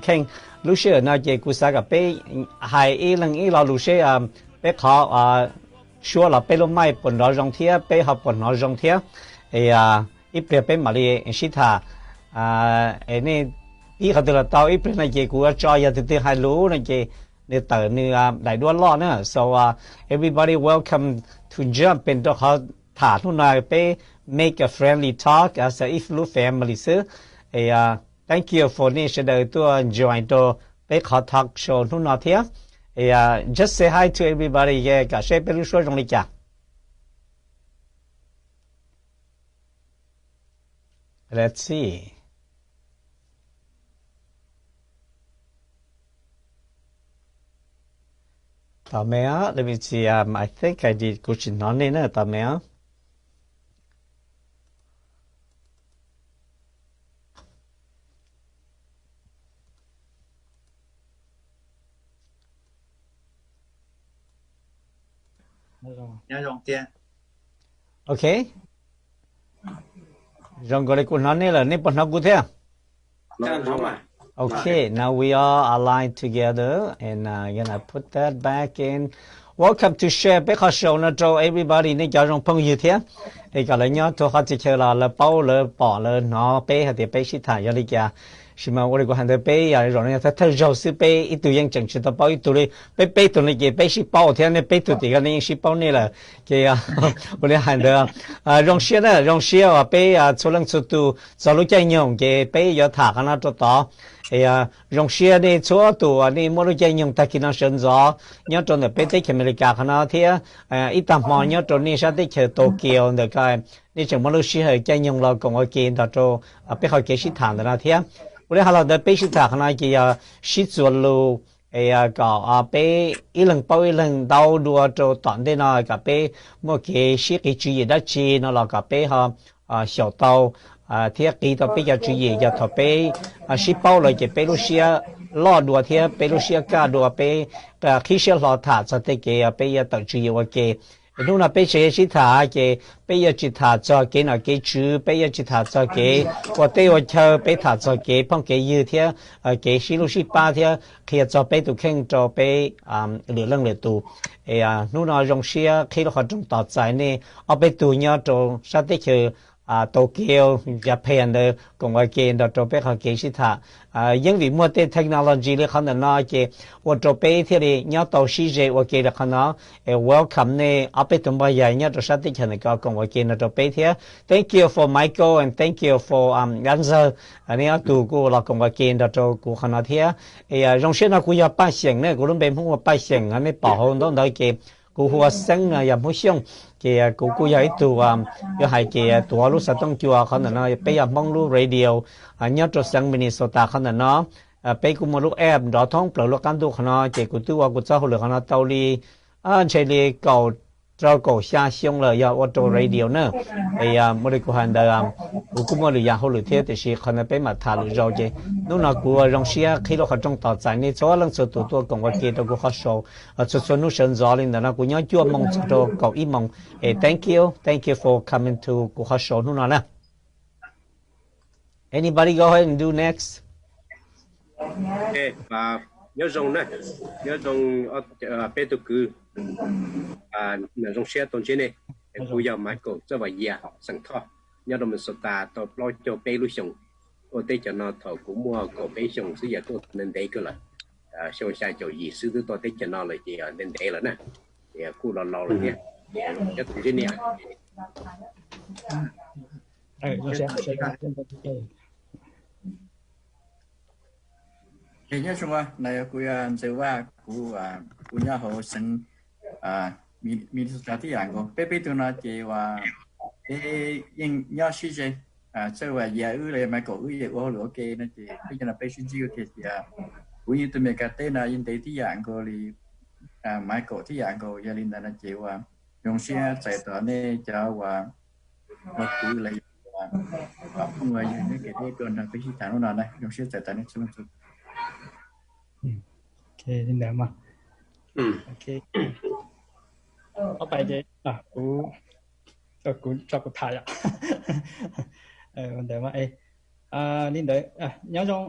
Kheej, lub sij hawm no ces kuv xav kom peb hais ib leeg ib lo lus seb peb qhov suab los peb lub mic puas nrov zoo thiab peb ho puas hnov zoo thiab. Ib pliag peb mam li sib tham. Nej pib qhov twg los tau, ib pliag no ces kuv tso yog tus twg hais lus no ces nws tawm nws daim duab loj na. So everybody welcome to jump in rau qhov tham hnub no peb make a friendly talk as if lub family xwb. Thank you for nej sawv daws tuaj join rau peb qhov talk show hnub no thiab. Just say hi to everybody, kom seb peb lub suab zoo li cas. Let's see. Tom me, let me see, I think I did, kuv tsis hnov nej na, tom me. Ok, zoo nkaus li kuv hnov nej lawm, nej puas hnov kuv thiab? Ok, now we all align together and gonna put that back in. Welcome to share peb qhov show no rau everybody, nej cov zoo phooj ywg thiab. Es kom lawv nyob rau qhov txhia chaw los lawv paub lawv pom lawv hnov peb hais tias peb sib tham yog li cas. Sis mas ua li kuv hais ntawd peb yog zaum no yog thawj thawj zaug xwb peb ib tug yeej tseem tsis tau paub ib tug li. Peb peb tug no ces peb sib paub thiab, nej peb tug tim ko nej yeej sib paub nej lawm. Ces ua li hais ntawd, zoo siab na, zoo siab uas peb txhua leej txhua tus txog lub caij nyoog ces peb yuav tham qhov no rau tod. Zoo siab nej txhua tus uas nej muaj lub caij nyoog tag kis no sawv ntxov nyob rau ntawm peb teb chaws Amelikas qhov no thiab ib tag hmo nyob rau nej sab teb chaws Tokyo ntawm ko, nej tseem muaj lub sij hawm caij nyoog los koom ua ke nrog rau peb qhov kev sib tham ntawm no thiab. Ua li hais los ntawd peb sib tham qhov no ces yog sib txuas lus kom peb ib leeg paub ib leeg ntau dua rau tom ntej no kom peb muaj kev sib qiv tswv yim dab tsi no los kom peb ho xyaum tau thiab qiv tau peb cov tswv yim yog thaum peb sib paub lawm ces peb lub siab loj dua thiab peb lub siab kaj dua, peb qhib siab hlo tham txog tej kev peb yuav tawm tswv yim ua ke. Hnub no peb tseem yuav sib tham ces peb yuav tsis tham txog kev nom kev tswv, peb yuav tsis tham txog kev ua teb ua chaw, peb tham txog kev phooj kev ywg thiab kev sib hlub sib pab thiab qhia txog peb tus kheej rau peb lwm leej lwm tus. Hnub no zoo siab qhib lub qhov rooj tos txais nej ob peb tug nyob rau sab teb chaws Tokyo, Japan ntawd koom ua ke nrog rau peb qhov kev sib tham. Yeej vim muaj tej technology li qhov ntawm no ces ua rau peb thiaj li nyob tau sib ze ua ke li qhov no. Welcome nej ob peb tug npoj yais nyob rau sab teb chaws ntawm ko koom ua ke nrog rau peb thiab. Thank you for Michael and thank you for Anzer. Nej ob tug kuj los koom ua ke nrog rau kuv qhov no thiab. Zoo siab no kuv yog Paj Xyeem ne, kuv lub npe Hmoob ua Paj Xyeem, nej pom hauv ntaub ntawv ces kuv hu ua Xeeb no yog Hmoob Xyooj. Ces kuv kuj yog ib tug yuav hais ces tuav lub xov tooj cua qhov ntawm no, peb yog Hmoob lub radio nyob rau xeev Minnesota qhov ntawm no. Peb kuj muaj lub app nrov thoob plaws lub qab ntuj qhov no ces kuv twb ua kuv txoj hauj lwm qhov no tau li ntshe li kaum rau kaum xya xyoo lawm yog ua rau radio na. Ua li kuv hais ntawd, kuv kuj muaj lwm yam hauj lwm thiab tiam sis qhov ntawd peb mam tham lwm zaus ces hnub no kuv zoo siab qhib lub qhov rooj tos txais nej txhua leej txhua tus tuaj koom ua ke rau kuv qhov show txhua txhua hnub sawv ntxov li ntawm no kuv nyob cuaj moos txog rau kaum ib moos. Thank you, thank you for coming to kuv qhov show hnub no na. Anybody go ahead and do next? Nyob zoo na, nyob zoo peb tug kwv. Zoo siab tau ntsib nej. Kuv yog Michael Txawj Vam Yias xeem Thoj, nyob rau Minnesota tau plaub caug peb lub xyoos. Ua teb chaws no thaum kuv muaj kaum peb xyoos xwb, yam kuj ntev ntev kawg lawm. Xyoo xya caum yim xwb twb tuaj teb chaws no lawm ces ntev ntev lawm na. Kuj los laus lawm thiab. Nyob zoo ntsib nej. Nyob zoo, no yog kuv yog Ntxawg Vaj, kuv, kuv nyob hauv xeev Minnesota tib yam nkaus. Peb peb tug no ces uas peb yeej nyob sib ze. Txawj Vam Yias wb los yog Michael wb yeej ua hauj lwm ua ke no ces peb cov no peb sib ntsib ua ke tias kuv yeej tuaj Meskas teb no yeej ntev tib yam nkaus li Michael tib yam nkaus. Yog li ntawd no ces uas zoo siab txais tos nej cov uas ua kwv los yog phooj ywg nyob kev deb tuaj nrog peb sib tham hnub no na, zoo siab txais tos nej txhua leej txhua tus. Ok, li ntawd mas. Ok, ob pais ces kuv, kuv tso kuv tham yom. Ua ntawd mas, li ntawd nyob zoo.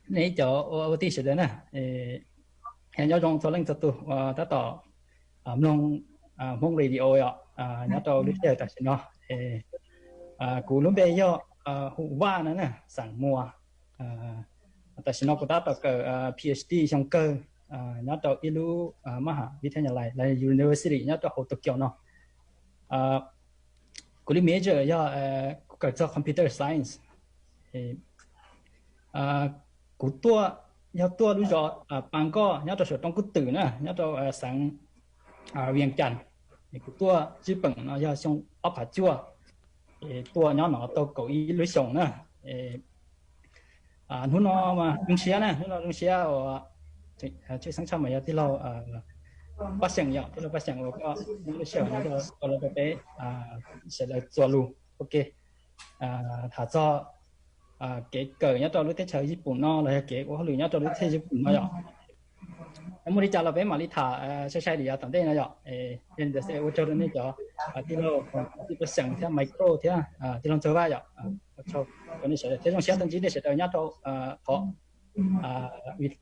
nej ib cov ua tij sawv daws na, nyob zoo txhua leej txhua tus uas tab tom mloog Hmoob Radio yom, nyob rau lub sij hawm tam sim no. Kuv lub npe yog Hu Vaj no na, xeem Muas. Tam sim no kuv tab tom kawm PhD xyoo kawg nyob rau ib lub maj ham vib thab nyas lais los university nyob rau hauv Tokyo no. Kuv lub major yog kuv kawm txog computer science. Kuv tuaj, yog tuaj lub zos Pas Nkoj nyob rau saum roob Kub Twm na, nyob rau xeev Vias Cas. Kuv tuaj Nyij Pooj no yog xyoo ob phav cuaj, tuaj nyob no tau kaum ib lub xyoos na. Hnub no zoo siab na, hnub no zoo siab uas tshwj xeeb tshaj mas yog tij laug Paj Xyeem yom, tij laug Paj Xyeem uas koj muab lub sij hawm no rau peb sawv daws txuas lus ua ke tham txog kev kawm nyob rau lub teb chaws Nyij Pooj no los yog kev ua hauj lwm nyob rau lub teb chaws Nyij Pooj no yom. Muaj li cas los peb mam li tham sai sai li yav tom ntej no yom. Yog li ntawd ua tsaug rau nej cov tij laug, tij Paj Xyeem thiab Micro thiab tij laug Ntxawg Vaj yom. Ua tsaug rau nej sawv daws thiab zoo siab tau ntsib nej sawv daws nyob rau qhov,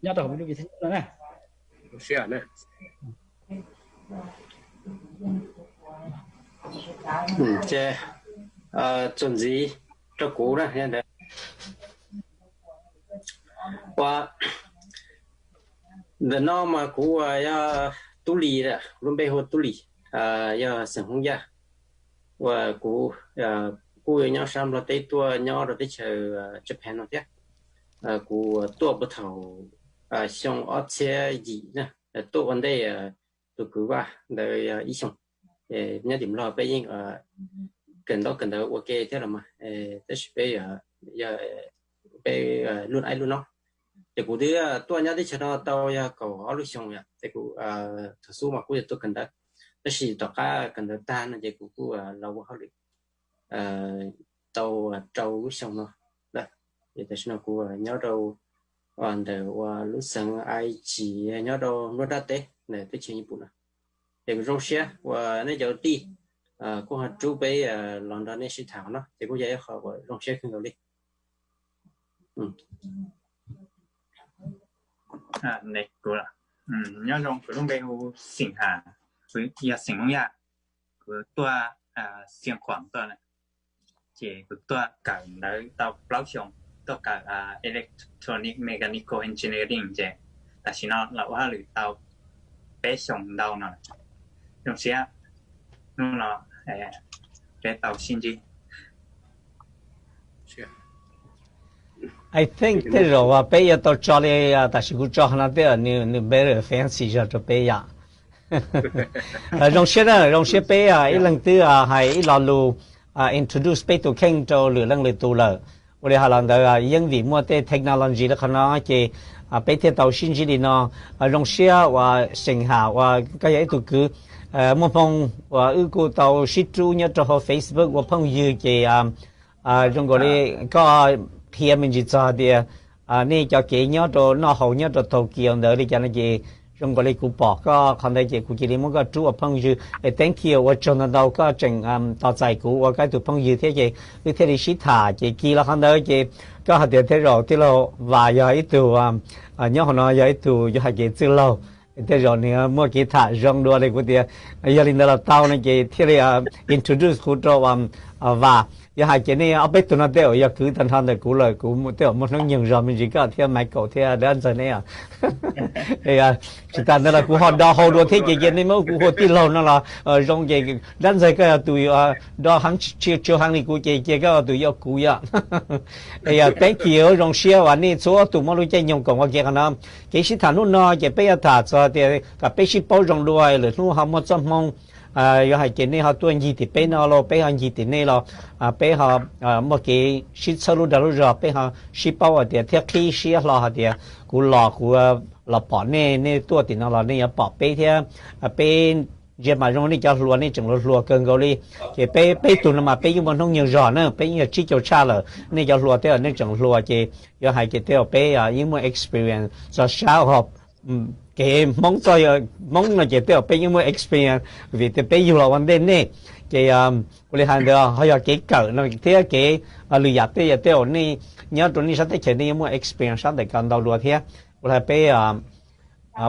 nyob rau hauv lub vib thab nyas no na. Ces txuas ntxiv rau kuv na, ua ntawm no mas kuv ua yog Tub Lis, kuv lub npe hu ua Tub Lis, yog xeem Hmoob Yaj. Ua kuv kuj nyob sab Nplog teb tuaj nyob rau teb chaws Japan no thiab. Kuv tuaj puag thaum xyoo ob txhiab yim na, tuaj ua ntej tus kwv Vaj ntawd ib xyoos. Nyob tim Nplog peb yeej kawm ntaub kawm ntawv ua ke thiab los mas, tab sis peb yog peb lub aib lub no. Ces kuv twb tuaj nyob teb chaws no tau yog kaum ob lub xyoo yom, ces kuv thaum xub mas kuj yog tuaj kawm ntawv, tab sis tom qab kawm ntawv tag no ces kuv kuj los ua hauj lwm tau rau lub xyoo no. Ces tam sim no kuv nyob rau ntawm ua lub xeev Aichi nyob rau nruab nrab teb ntawm teb chaws Nyij Pooj no. Ces kuv zoo siab uas nej cov tij kuj ho rub peb los nrog nej sib tham no, ces kuj yog ib qho uas zoo siab kawg nkaus li. Kuv nyob zoo, kuv lub npe hu Xeem Ham, kuv yog xeem Hmoob Yaj, kuv tuaj Xiav Khuam tuaj, ces kuv tuaj kawm ntawv tau plaub xyoo, tuaj kawm Electronic Mechanical Engineering, ces tam sim no los ua hauj lwm tau peb xyoos ntau no. Zoo siab hnub no peb tau sib ntsib. I think tej zaum peb yuav tau tso li, tam sim kuv tso no tej nws better fancy zog rau peb yom. Zoo siab na, zoo siab peb ib leeg twb hais ib lo lus introduce peb tus kheej rau lwm leej lwm tus lawm. Ua li hais los ntawd yeej vim muaj tej technology li qhov no ces peb thiaj tau sib ntsib li no. Zoo siab uas Xeem Ham uas koj yog ib tug kwv muaj hmoo uas wb kuj tau sib rub nyob rau hauv Facebook ua phooj ywg ces zoo nkaus li koj qhia me ntsis txog tias nej cov kev nyob rau noj haus nyob rau Tokyo ntawd li cas no ces zoo nkaus li kuv pom koj qhov ntawd ces kuv cia li muab koj rub ua phooj ywg. Thank you, ua tsaug ntau ntau koj tseem tos txais kuv ua koj ib tug phooj ywg thiab ces wb thiaj li sib tham ces kis los qhov ntawd ces koj hais tias tej zaum tij laug Vas yog ib tug nyob hauv no yog ib tug yuav hais kev txwj laug, tej zaum nws muaj kev tham zoo dua li kuv tias. Yog li ntawd los tau no ces thiaj li introduce kuv rau Vas. Yog hais ces nej ob peb tug no tej zaum yog kwv tag nrho ntawm kuv lawm, kuv tej zaum muaj hnub nyoog zog me ntsis koj thiab Michael thiab dab ntxawg neb. Tsis tas ntawd los kuv ho do hau dua thiab ces cia nej muab kuv hu ua tij laug no los zoo ces dab ntxawg koj yog tus do heev, tsis heev li kuv ces cia koj tus yog kuv yom. Thank you, zoo siab uas nej txhua tus muaj lub caij nyoog koom ua ke qhov no. Kev sib tham hnub no ces peb yuav tham txog tias kom peb sib paub zoo dua lwm hnub ho muaj txoj hmoo, yuav hais ces nej ho tuaj ncig tim peb no los peb ho ncig tim nej los peb ho muaj kev sib txhawb lub dag lub zog, peb ho sib paub hais tias thiab qhib siab hlo hais tias kuv los kuv los pom nej, nej tuaj tim no los nej yuav pom peb thiab. Peb ntsia mas zoo nej cov hluas nej tseem hluas hluas kawg nkaus li. Ces peb peb tug no mas peb yeej muaj hnub nyoog zog na, peb yeej yog tsib caug tshaj lawm, nej cov hluas tej zaum nej tseem hluas ces yuav hais ces tej zaum peb yeej muaj experience txog sab ho kev Hmoob txog Hmoob no ces tej zaum peb yeej muaj experience vim tias peb yug los ua ntej nej. Ces kuv li hais ntawd ho yog kev kawm no thiab kev lwm yam tej yam tej zaum nej nyob rau nej sab teb chaws nej yeej muaj experience sab ntawm ko ntau dua thiab. Kuv li hais peb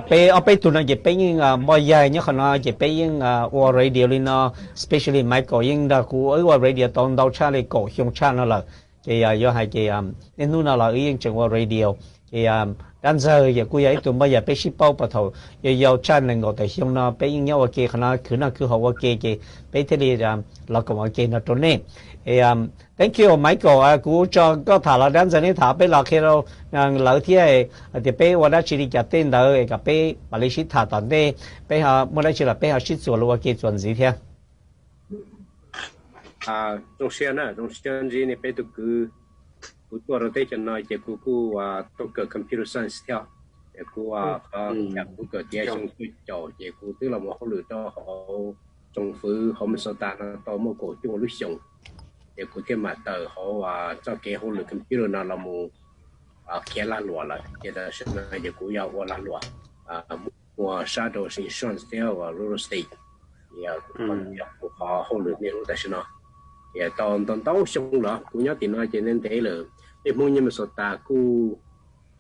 peb ob peb tug no ces peb yeej npoj yaig nyob qhov no ces peb yeej ua radio li no, especially Michael yeej nrog kuv wb ua radio tau ntau tshaj li kaum xyoo tshaj no lawm. Ces yuav hais ces niaj hnub no los wb yeej tseem ua radio. Ces dab ntxawg ces kuj yog ib tug npoj yaig peb sib paub puag thaum yau yau tshaj nees nkaum tawm xyoo no peb yeej nyob ua ke qhov no khwv noj khwv haus ua ke ces peb thiaj li los koom ua ke no rau nej. Thank you Michael, kuv tso koj tham los dab ntxawg neb tham peb los qhia rau lawv thiab hais tias peb ua dab tsi li cas tej ntawd es kom peb mam li sib tham tom ntej, peb muaj dab tsi los peb ho sib txuas lus ua ke txuas ntxiv thiab. Zoo siab na, zoo siab ntsib nej peb tug kwv. Kuv tuaj rau teb chaws no ces kuv kuj tuaj kawm computer science thiab, ces kuv qhov kuv kawm tiav xyoo cuaj caum ces kuv twb los mus hauj lwm rau hauv tsoom fwv hauv Minnesota no tau muaj kaum cuaj lub xyoos, ces kuv thiaj mam tawm hauv txoj kev hauj lwm computer no los mus khiav lag luam lawm. Ces tam sim no ces kuv yog ua lag luam, ua sab rau insurance thiab ua real estate, kuv qhov hauj lwm niaj hnub tam sim no. Ces tau ntau ntau xyoo los kuv nyob tim no ces ntev ntev lawm. Peb Hmoob nyob Minnesota kuj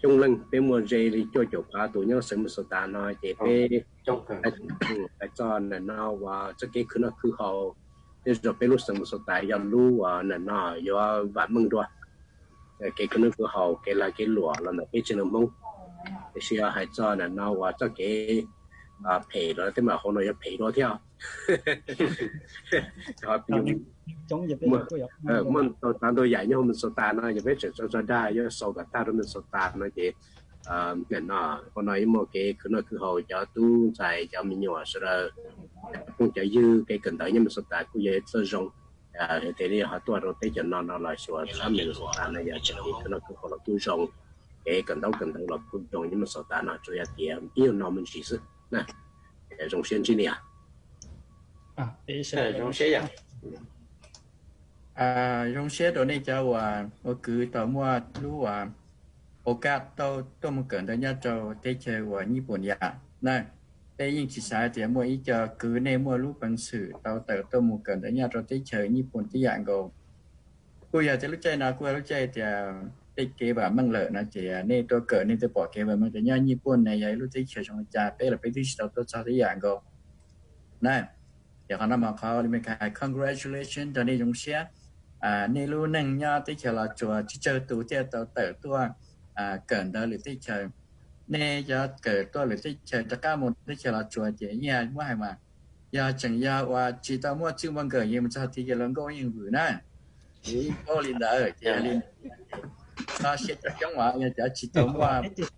coob leej, peb muaj ze li cuaj caum phav tus nyob xeev Minnesota no ces peb hais txog ntawm no uas txoj kev khwv noj khwv haus, tej zaum peb lub xeev Minnesota yog lub uas ntawm no yuav vam meej dua kev khwv noj khwv haus, kev lag kev luam los ntawm peb tsev neeg Hmoob. Tiam sis hais txog ntawm no uas txoj kev phem los tej mam hauv no yuav phem dua thiab. Muaj tau txav ntau yam nyob hauv Minnesota no ces peb tseem tso tso dag yuav sau kom tag rau Minnesota no ces ntawm no ua no ib muaj kev khwv noj khwv haus, cov tub ntxhais cov me nyuam sawv daws, cov phooj cov ywg, kev kawm ntawv nyob Minnesota kuj yog ib txoj zoo. Hais tias li ho tuaj rau teb chaws no no los xyuas sab Minnesota no yog tseem khwv noj khwv haus los kuj zoo, kev kawm ntaub kawm ntawv los kuj zoo nyob Minnesota no, tsuas yog tias ib nyuag no me ntsis xwb na. Zoo siab ntsib nej. Zoo siab yom. Zoo siab rau nej cov uas ua kwv tau muaj lub uas ua kaj tau tuaj mus kawm ntawv nyob rau teb chaws uas Nyij Pooj yam na. Peb yeej tsis xav tias muaj ib co kwv nej muaj lub peev xwm tau tawm tuaj mus kawm ntawv nyob rau teb chaws Nyij Pooj tib yam nkaus. Kuj yog tias lub caij no kuj yog lub caij tias tej kev vam meej lawm no ces nej tuaj kawm nej twb pom kev vam meej tias nyob Nyij Pooj ne yog ib lub teb chaws zoo li cas, peb los peb twb tsis tau tuaj txog tib yam nkaus na. Ces qhov no mas qhov li Meskas hais congratulation rau nej, zoo siab. Nej lub neej nyob teb chaws Los Tsuas tsis tsawg tus thiaj tau tawm tuaj kawm ntawv lwm teb chaws. Nej cov kawm tuaj lwm teb chaws rov qab mus teb chaws Los Tsuas ces yeej muab hais mas yog tseem yog uas tsis tau muaj txij muaj nkawm yeej mus txog tid ces luag nkauj yeej vwm na. Ib paub li ntawd ces yog li txhob siab coob coob as, yog cov tsis tau muaj, cov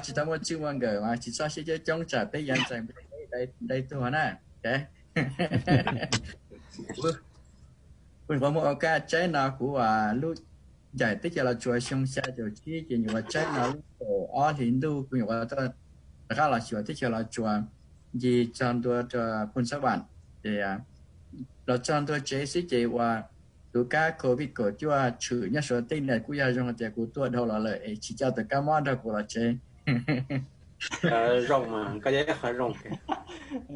tsis tau muaj txij muaj nkawm mas tsis txhob siab coob coob tsam peb yuav ntxais nplej dai tuag na. Kuv nyuam qhuav muaj ua kaj tsaib no kuv lub ncaim teb chaws Los Tsuas xyoo xya caum tsib ces nyuam qhuav tsaib no lub kaum ob hlis ntuj kuv nyuam qhuav rov qab los xyuas teb chaws Los Tsuas, ncig txog ntua rau Phoos Xab Vam, ces los txog ntua tsev xwb ces uas tus kab Covid kaum cuaj tshwm nyob Suav teb na, kuj yog zoo tias kuv tuaj dhau los lawm es tsis coj tus kab mob nrog kuv los tsev.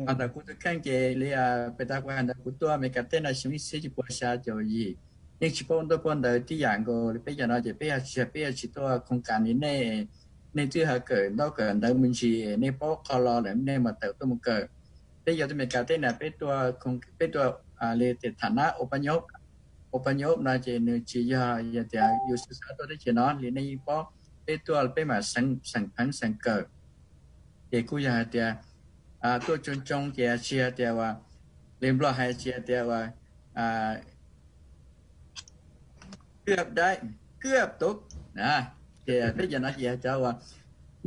Ntawm kuv tus kheej ces li pem tas kuv hais ntawd kuv tuaj Amelikas teb no xyoo ib txhiab cuaj puas xya caum yim, yeej tsis paub ntaub paub ntawv tib yam nkaus li peb cov no ces peb yog tsis, peb yog tsis tuaj khoos kas li nej, nej twb ho kawm ntaub kawm ntawv me ntsis, nej paub qhov los lawm nej mas tawm tuaj mus kawm. Peb yog tuaj Amelikas teb na peb tuaj, peb tuaj li tias tham nab ua pa nyob, ua pa nyob no ces nws tsis yog, yog tias yus xav xav tuaj teb chaws no li nej yeej paub, peb tuaj peb mam xeem pheev xeem kawm. Ces kuj yog hais tias tuaj tsoo tsoo ces tsis hais tias uas li Nplog hais tsis hais tias uas kuaj dai, kuaj tus, ces peb cov no ces cov uas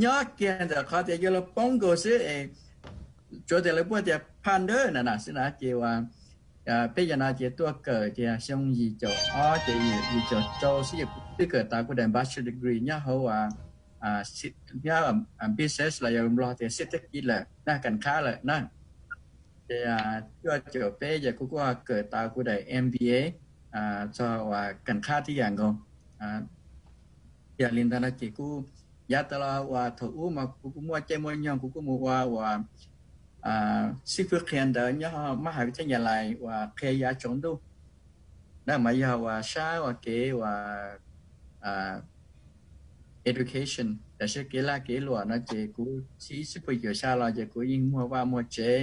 nyob kiag ntawm qhov tias yuav luag poob nkaus xwb es tsuav tias lawv puaj tias pha ntawd na na xwb na ces uas peb cov no ces tuaj kawm tias xyoo yim caum ob ces yim caum rau xwb ces twb kawm tas kuv daim bachelor degree nyob hauv nyob business los yog Nplog tias xib teb kiv lawm na, kam qhab lawm na. Ces cuaj caum peb ces kuv kuj kawm tau kuv daim M B A txog uas kam qhab tib yam nkaus. Yog li ntawd no ces kuv Yav tas los uas thaum ub mas kuv kuj muaj caij muaj nyoog kuv kuj mus ua uas xib fwb qhia ntawv nyob mab has vib thab nyas lais uas qhia yav tsaus ntuj. Na mas yog uas sab uas kev uas education, tab sis kev lag kev luam no ces kuv txhij ib txhij puas yuam xya los ces kuv yeej muag vaj muag tsev,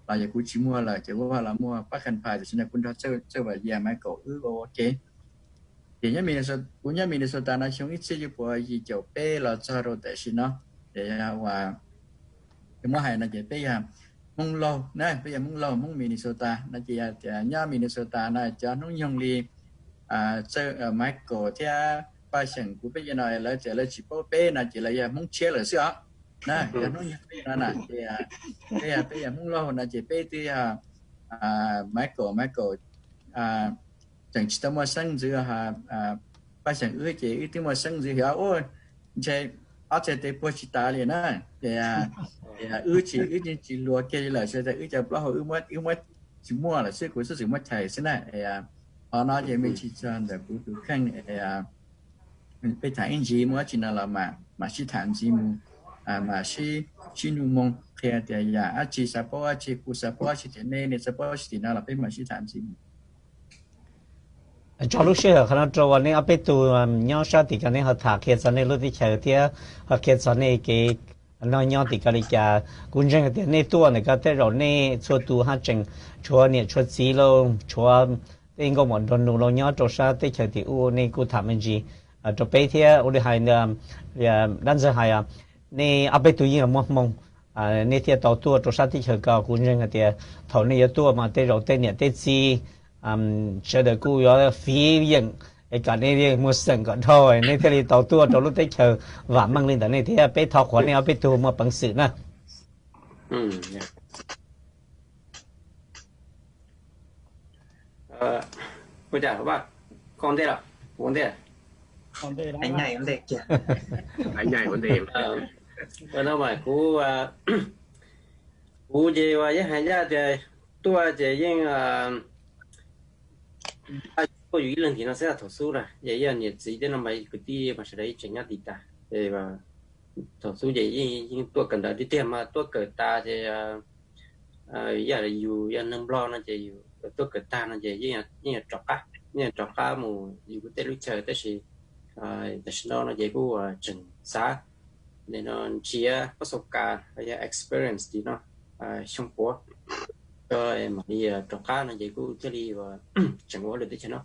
los yog kuv tsis muag lawm ces kuv vaj los muag pab khas phais, tam sim no kuv nrog Txawj Vam Yas Maiv Kaum wb ua ua ke. Ces kuv nyob Minnesota no xyoo ib txhiab cuaj puas yim caum peb los txog rau tam sim no. Ces uas muab hais no ces peb yog Hmoob Lauj na, peb yog Hmoob Lauj, Hmoob Minnesota no ces yog tias nyob Minnesota no cov hnub nyoog li Txawj, Maiv Kaum thiab Paj Xyeem kuv peb cov no lawv tias lawv tsis paub peb no ces lawv yog Hmoob tshiab lawm xwb os. Na cov hnub nyoog peb no na ces peb, peb yog Hmoob Lauj no ces peb twb yog Maiv Kaum, Maiv Kaum tseem tsis tau muaj xeeb ntxwv, Paj Xyeem wb ces wb twb muaj xeeb ntxwv, yog ua ntshe ob txhais tes puag tsis tas li na. Ces wb tsis, wb tsis luag kiag li lawm, sawv daws wb cov plaub hau wb muab, wb muab tsis muaj lawm xwb, kuv xub xwm muab chais xwb na. Qhov no ces me ntsis txog ntawm kuv tus kheej, peb tham ib ntsis muaj dab tsi no los mam sib tham ntxiv mus, mam sib, sib nug moo qhia tias yam dab tsi xav paub dab tsi, kuv xav paub dab tsi, tias nej, nej xav paub dab tsi tim no los peb mam sib tham ntxiv mus. Tso lub sij hawm qhov no rau uas nej ob peb tug nyob sab tim ko nej ho tham qhia txog nej lub teb chaws thiab ho qhia txog nej kev noj nyob tim ko li cas. Kuv ntseeg tias nej tuaj ntawm ko tej zaum nej txhua tus haj tseem tshuav niam tshuav txiv lauj, tshuav tej nkauj muam nraug nus los nyob rau sab teb chaws tim ub, nej kuj tham me ntsis rau peb thiab ua li hais dab ntxwg hais, nej ob peb tug yeej muaj hmoo, nej thiaj tau tuaj rau sab teb chaws ko. Kuv ntseeg hais tias thaum nej yuav tuaj mas tej zaum tej niam tej txiv sawv daws kuj yuav fiv yeem es kom nej muag xeem kom dhau, nej thiaj li tau tuaj rau lub teb chaws vam meej li ntawm nej thiab. Peb thov qhuas nej ob peb tug muaj peev xwm na. Ua cas, koj ua ntej los kuv ua ntej? Kuv ces uas yeej hais ncaj tias tuaj ces yeej tuaj yus ib leeg tim no xwb, thaum xub na ces yog niam txiv thiab no mas kwv tij mas sawv daws yeej tseem nyob tim tas. Thaum xub ces yeej tuaj kawm ntawv tiag tiag mas tuaj kawm tas ces yog yus yog neeg Nplog no ces yus tuaj kawm tag no ces yeej rov qab, yeej rov qab mus yus tej lub chaw, tab sis tam sim no no ces kuj tseem xav no nrhiav pas xav kas los yog experience tim no xyoo puav, mam li rov qab no ces kuj thiaj li tseem ua hauj lwm teb chaws no.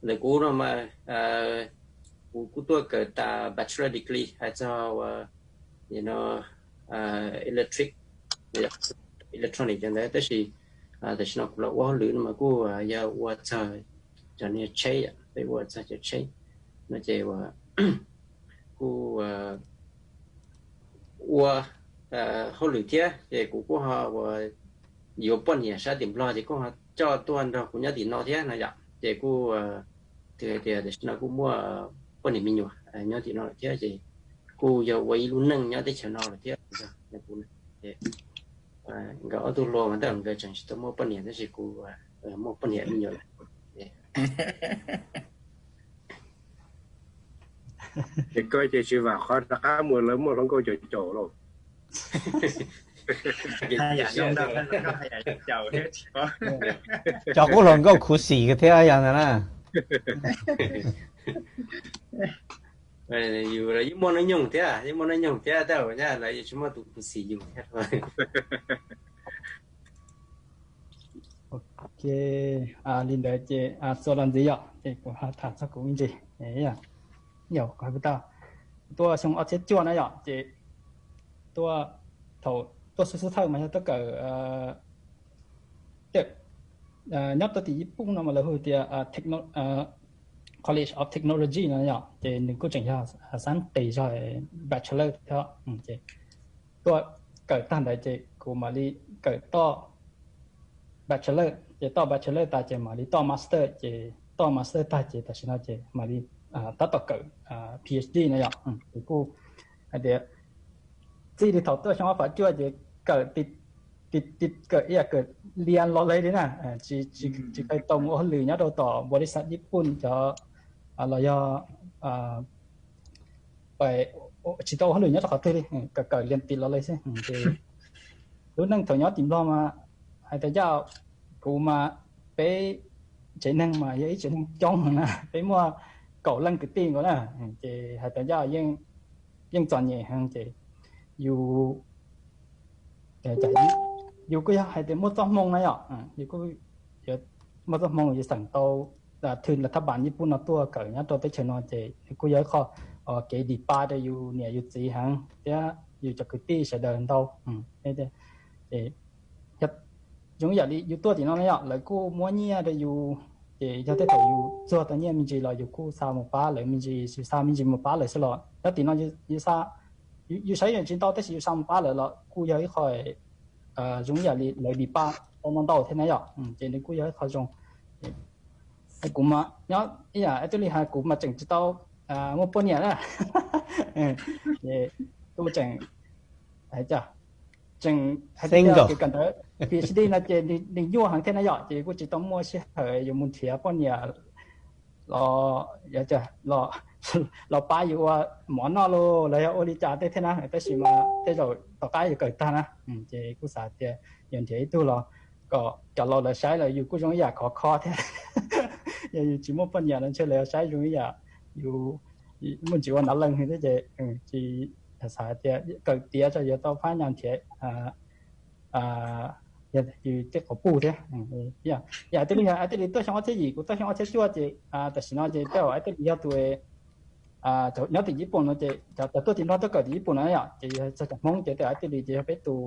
Ntawm kuv no mas kuv kuj tuaj kawm tas bachelor degree hais txog uas no electric, electronic cov ntawd, tab sis tam sim no kuv los ua hauj lwm no mas kuj yog ua txog cov niag tsheb, peb ua txog cov tsheb no ces kuj ua hauj lwm thiab ces kuv kuj ho uas yuav poj niam sab tim Nplog ces kuj ho coj tuaj nrog kuv nyob tim no thiab no yom. Ces kuj hais tias tam sim no kuj muaj poj niam me nyuam nyob tim no lawm thiab ces kuj yog ua ib lub neej nyob teb chaws no lawm thiab. Nkawd ob tug hluas mas tej zaum nkawd tseem tsis tau muaj poj niam tab sis kuv muaj poj niam me nyuam lawm. Ces koj ces tsis vam qhov rov qab mus lawv muaj hluas nkauj caum caum lauj. Cov qub hluas nkauj khuv xim thiab yog ntawd na. Yus yeej muaj hnub nyoog thiab, yeej muaj hnub nyoog thiab, tej zaum nyaj lawv yeej tsis muaj tus khuv xim yus thiab. Ok, li ntawd ces txuas los ntxiv yom, ces kuv tham txog kuv me ntsis. Yog kuv hais puas tau, tuaj xyoo ob txhiab cuaj na yom, ces tuaj, thaum tuaj xub xub thawj mas yog tuaj kawm nyob rau tim Yiv Pooj no mas lawv hu tias College of Technology no yom, ces nws kuj tseem yog xab tes zog bachelor thiab. Ces tuaj kawm tag ntawd ces kuv mam li kawm toj bachelor, ces toj bachelor tas ces mam li toj master, ces toj master tag ces tam sim no ces mam li tab tom kawm PhD no yom. Ces kuj hais tias txij li thaum tuaj xyoo ob phav cuaj ces kawm ti, kawm ib yam kawm lias los li na, tsis tau mus ua hauj lwm nyob rau tom npua li xav Yiv Pooj cov los yog tsis tau ua hauj lwm nyob rau qhov twg li, kawm kawm lias tim los li xwb. Ces lub neej thaum nyob tim Nplog mas hais tias yog kuv mas peb tsev neeg mas yog ib tsev neeg coob na, peb muaj kaum leej kwv tij nkaus na, ces hais tias yog yeej txom nyem heev ces yus yus kuj yog hais tias muaj txoj hmoo na yom, yus kuj muaj txoj hmoo yus xeem tau thwj las thab pas Nyij Pooj no tuaj kawm nyob rau teb chaws no ces nws kuj yog ib qho kev dim pa rau yus niam yus txiv heev thiab yus cov kwv tij sawv daws ntau. Ces zoo ib yam li yus tuaj tim no na yom, lawv kuj muab nyiaj rau yus, ces yog tej thaum yus txuag tau nyiaj me ntsis los yus kuj xa mus pab lawv me ntsis, yus xa me ntsis mus pab lawv xwb los nyob tim no yus saib yus tsis ntau tab sis yus xa mus pab lawv los kuj yog ib qho zoo ib yam li lawv dim pa tau ntau ntau thiab na yom, ces nws kuj yog ib qho zoo. Kuv mas nyob ib yam twb li hais kuv mas tseem tsis tau muaj poj niam na, ces kuj tseem tseem hais tias kev kawm ntawv PhD no ces nws nyuaj heev thiab na yom, ces kuj tsis tau muaj sij hawm yuav mus nrhiav poj niam los pab yus ua mov noj los los yog ua li cas tej thiab na, tab sis mas tej zaum tom qab yuav kawm tag na, ces kuj xav tias yuav nrhiav ib tug los kom cov laus lawv saib los yus kuj zoo ib yam khov kho thiab. Yog yus tsis muaj poj niam los ntshe lawv yuav saib zoo ib yam yus muaj ntsis ua nav leej thiab ces tsis xav tias kawm tiav tso yuav tau phab nyas nrhiav yus tej qhov puj thiab. Yam twb li yog twb li tuaj xyoo ob txhiab yim kuv tuaj xyoo ob txhiab cuaj ces tam sim no ces tej zaum twb li yog tus nyob tim Nyij Pooj no ces cov tuaj tim Nplog tuaj kawm tim Nyij Pooj no yom, ces yog txog cov Hmoob ces tej zaum twb li ces yog peb tus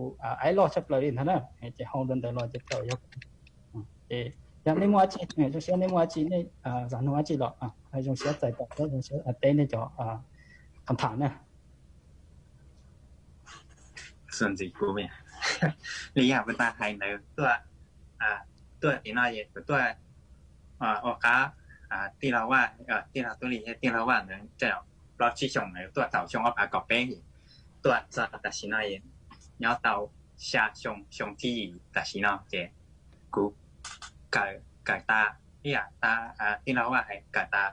aib loj tshaj plaws li ntag na, ces hau ntawd ntawd los ces tej zaum yog ces yog nej muaj dab tsi, zoo siab nej muaj dab tsi nej zam nug dab tsi los zoo siab txais tos thiab zoo siab teb nej cov qhov tham na. Li yog kuv tau hais ntawd tuaj, tuaj tim no es kuv tuaj ua qab tij laug Vaj, tij laug Tub Lis thiab tij laug Vaj ntawd tej zaum plaub tsib xyoos ntawd tuaj thaum xyoo ob phav kaum peb es tuaj txog tam sim no es nyob tau xya xyoo, xyoo thib yim tam sim no ces kuv kawm tas ib yam tas tij laug Vaj hais kawm tas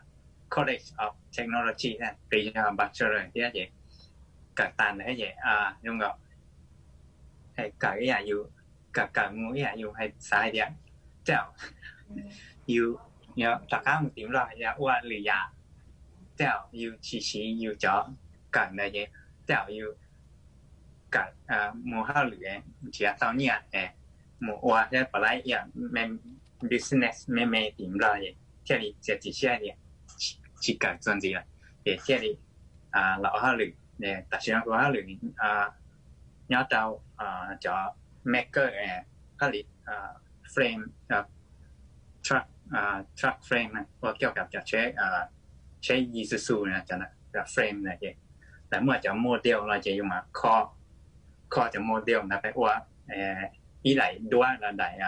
College of Technology thiab, yog bachelor thiab ces kawm tas ntawd ces zoo nkaus kawm ib yam yus kawm kawm mus ib yam yus hais xav hais tias tej zaum yus rov qab mus tim Nplog yog ua lwm yam, tej zaum yus tsis siv yus cov kawm ntawd ces tej zaum yus kawm mus hauj lwm nrhiav tau nyiaj mus ua thiab pom lab yam business me me tim Nplog es thiaj li txiav txim siab tias tsis kawm txuas ntxiv lawm ces thiaj li los ua hauj lwm. Tam sim no kuv ua hauj lwm nyob rau cov maker, hauj lwm frame, truck, truck frame ua coj cov tsheb, tsheb Isuzu no, cov frame no ces lawv muaj cov model los ces yus mam kho, kho cov model ntawd peb ua ib daim duab los daim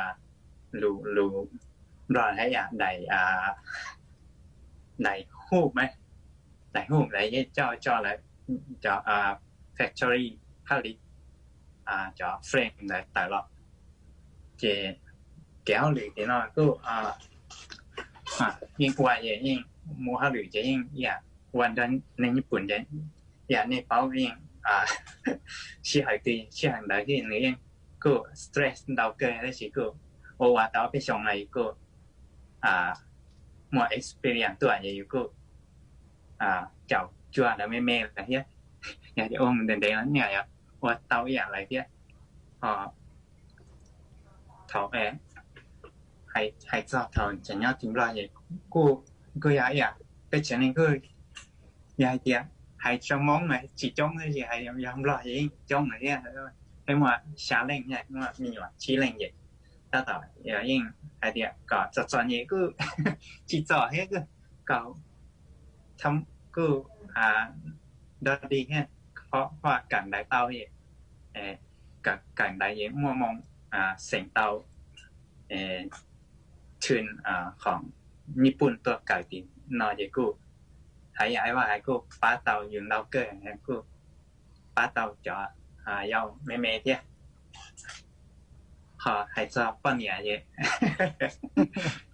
lus, lus Nplog hais yam daim, daim hub, daim hub ntawd coj tso lawv cov factory hauj lwm cov frame ntawd tawm los. Ces kev hauj lwm tim no kuj yeej ua, yeej mus hauj lwm ces yeej yam ua nrog neeg Nyij Pooj ces yam nej paub yeej sij hawm twg sij hawm ntawd nws yeej kuj stress ntau kawg tab sis kuj ua ua tau ob peb xyoo no yus kuj muaj experience tuaj ces yus kuj caum cuag ntawd me me lawm thiab. Yog tias ua mus ntev ntev los nej yuav ua tau ib yam lawv thiab. Ho thaum hais txog thaum tseem nyob tim Nplog ces kuj, kuj yog ib yam peb tsev neeg kuj yog hais tias hais tso Hmoob mas tsis coob tab sis hais yog Nplog ces yeej coob lawm thiab. Peb muaj xya leej thiab, muaj me nyuam tsib leej ces tab tom yeej hais tias kom txom txom nyem kuj tsis txom thiab, kuj kom kuj dog dig thiab, qhov kawm ntawv tau es kawm ntawv es muaj moo xeem tau tun qhov Nyij Pooj tuaj kawm tim no ces kuj hais yam Vaj hais kuj pab tau yus ntau kawg, kuj pab tau cov yau me me thiab. Ho hais txog poj niam ces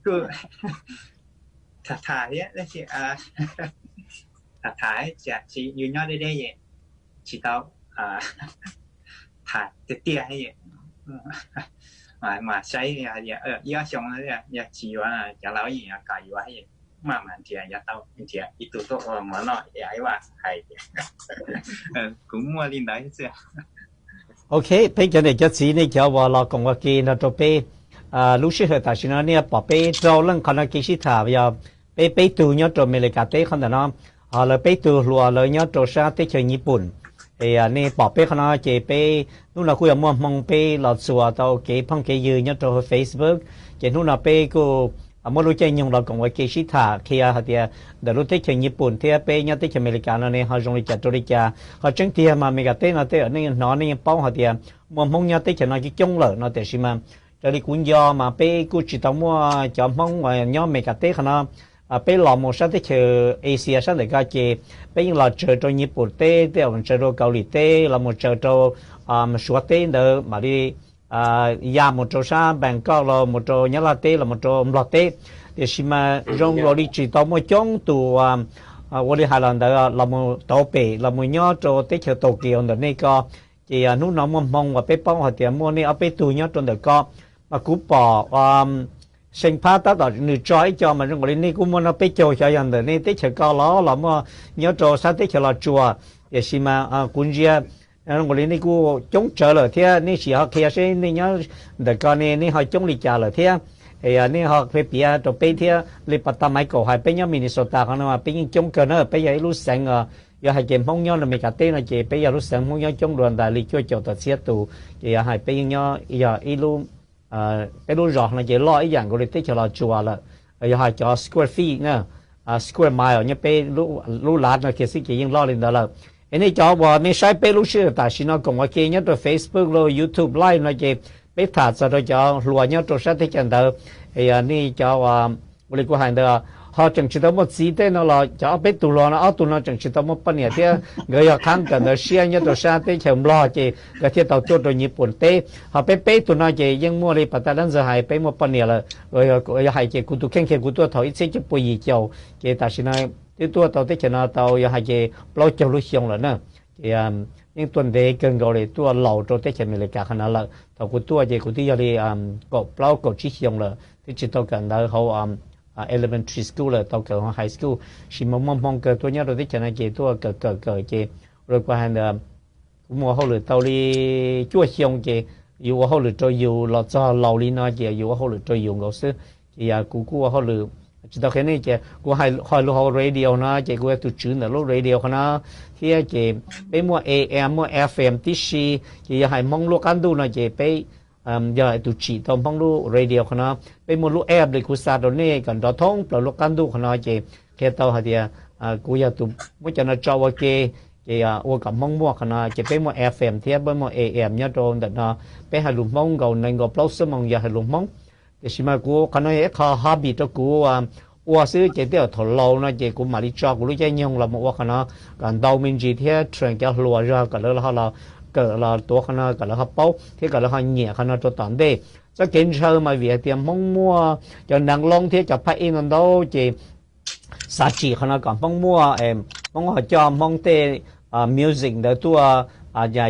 kuj tham tham thiab tab sis tham tham tsis, yus nyob deb deb es tsis tau tham tiag tiag. Mas saib ib ob xyoo yog tsis yuav cov laus yeej yuav kom yuav, maj mam nrhiav yuav tau, nrhiav ib tug tuaj ua mov noj ib vaj hais tias kuv muaj li ntawd xwb. Ok, peb cov niam cov txiv nej cov uas los koom ua ke nrog rau peb, lub sij hawm tam sim no nej pom peb rau leej qhov no kev sib tham yog peb peb tug nyob rau Amelikas teb qhov ntawm no, ho lawv peb tug hluas lawv nyob rau sab teb chaws Nyij Pooj. Es nej pom peb qhov no ces peb hnub no kuj yuav muaj hmoo peb los txuas tau kev phooj kev ywg nyob rau Facebook. Ces hnub no peb kuj muab lub caij nyoog los koom ua ke sib tham qhia hais tias ntawm lub teb chaws Nyij Pooj thiab peb nyob teb chaws Amelikas no ne ho zoo li cas rau li cas. Qhov tseeb tiag mas Amelikas teb no tej zaum nej hnov nej yeej paub hais tias muaj Hmoob nyob teb chaws no coob coob lawm no, tiam sis mas raws li kuv nco mas peb kuj tsis tau muaj cov Hmoob uas nyob Amelikas teb qhov no. Peb los mus sab teb chaws Asia sab ntawm ko ces peb yeej los tsaws rau Nyij Pooj teb, tej zaum tsaws rau Kaus Lim teb, los mus tsaws rau Suav teb ntawd mam li ya mus rau sab Bangkok los mus rau Nyab Laj teb los mus rau Nplog teb. Tiam sis mas zoo nkaus li tsis tau muaj coob tus ua li hais los ntawd los mus tauv pem los mus nyob rau teb chaws Tokyo ntawm nej ko. Ces hnub no muaj hmoo uas peb paub hais tias muaj nej ob peb tug nyob rau ntawm ko, mas kuv pom Seej Phab tab tom nws tso ib co mas zoo nkaus li nej kuj muaj no peb caug xyov yog ntawm nej teb chaws ko los los muaj nyob rau sab teb chaws Los Tsuas. Tiam sis mas kuv ntsia zoo nkaus li nej kuj coob tsawv lawm thiab, nej sim ho qhia seb nej nyob ntawm ko ne nej ho coob li cas lawm thiab. Es nej ho qhia piav rau peb thiab. Li pas tas Michael hais peb nyob Minnesota qhov no mas peb yeej coob kawg na, peb yog ib lub xeev, yog hais ces Hmoob nyob Amelikas teb no ces peb yog lub xeev Hmoob nyob coob dua ntawm li cuaj caum tawm txhiab tus. Ces yog hais peb yeej nyob yog ib lub, peb lub zos no ces loj ib yam nkaus li teb chaws Los Tsuas lawm. Yog hais cov square feet na, square mile nyob peb lub lav no kiag xwb ces yeej loj li ntawd lawm. Es nej cov uas nej saib peb lub sij hawm tam sim no koom ua ke nyob rau Facebook los YouTube Live no ces peb tham txog rau cov hluas nyob rau sab teb chaws ntawd. Es yog nej cov ua li kuv hais ntawd ho tseem tsis tau muaj txiv tej no los cov ob peb tug hluas no ob tug no tseem tsis tau muaj poj niam thiab nkawd yog qhab kawm ntawv siab nyob rau sab teb chaws Nplog ces nkawd thiaj tau tuaj rau Nyij Pooj teb. Ho peb peb tug no ces yeej muaj li pas tas dab ntxwg hais peb muaj poj niam lawm. Yog hais ces kuv tus kheej kiag kuv tuaj thaum ib txhiab cuaj pua yim caum ces tam sim no twb tuaj tau teb chaws no tau yog hais ces plaub caug lub xyoo lawm na. Ces yeej tuaj ntev kawg nkaus li, tuaj laus rau teb chaws Amelikas qhov no lawm. Thaum kuv tuaj ces kuv twb yog li kaum plaub kaum tsib xyoo lawm, twb tsis tau kawm ntawv hauv elementary school lawm, tau kawm hauv high school. Sis mas muaj hmoo kawg tuaj nyob rau teb chaws no ces tuaj kawm kawm kawm ces ua li kuv hais ntawd, kuv mus ua hauj lwm tau li cuaj xyoo ces yus ua hauj lwm rau yus los txog laus li no ces yus ua hauj lwm rau yus nkaus xwb. Ces yog kuv kuj ua hauj lwm, tsis tau qhia nej ces kuv hais lus hauv radio no ces kuv yog tus tswv ntawm lub radio qhov no thiab ces peb muaj A M muaj F M tib si. Ces yog hais Hmoob lub qab ntuj no ces peb yog tus tsim tau Hmoob lub radio qhov no. Peb muaj lub app li kuv xa rau nej kom nrov thoob plaws lub qab ntuj qhov no ces qhia tau hais tias kuv yog tus muab cov no tso ua ke, ces ua kom Hmoob muaj qhov no. Ces peb muaj F M thiab peb muaj A M nyob rau ntawm no. Peb hais lus Hmoob nkaus nees nkaus plaub xuab moos yog hais lus Hmoob. Tiam sis mas kuv qhov no yog ib qho hobby rau kuv ua xwb ces tej zaum thaum laus no ces kuv mam li tso kuv lub caij nyoog los mus ua qhov no kom ntau me ntsis thiab train cov hluas zog kom lawv ho los kawm los tuav qhov no kom lawv ho paub thiab kom lawv ho nyiam qhov no rau tom ntej. Txoj kev ntshaw mas vim hais tias Hmoob muaj cov neeg loob thiab cov phaj ej ntau ntau ces xav tsim qhov no kom Hmoob muaj, Hmoob ho coj Hmoob tej music ntawd tuaj,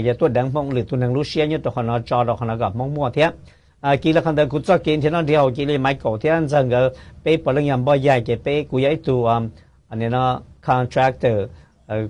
yog tuaj deev Hmoob lwm tus neeg lub siab nyob rau qhov no tso rau qhov no kom Hmoob muaj thiab. Kiv li qhov ntawd kuv txoj kev nrhiav noj nrhiav haus cia li Michael thiab Ntxawg nkawd peb puav leej yog npoj yaig ces peb, kuv yog ib tug contractor,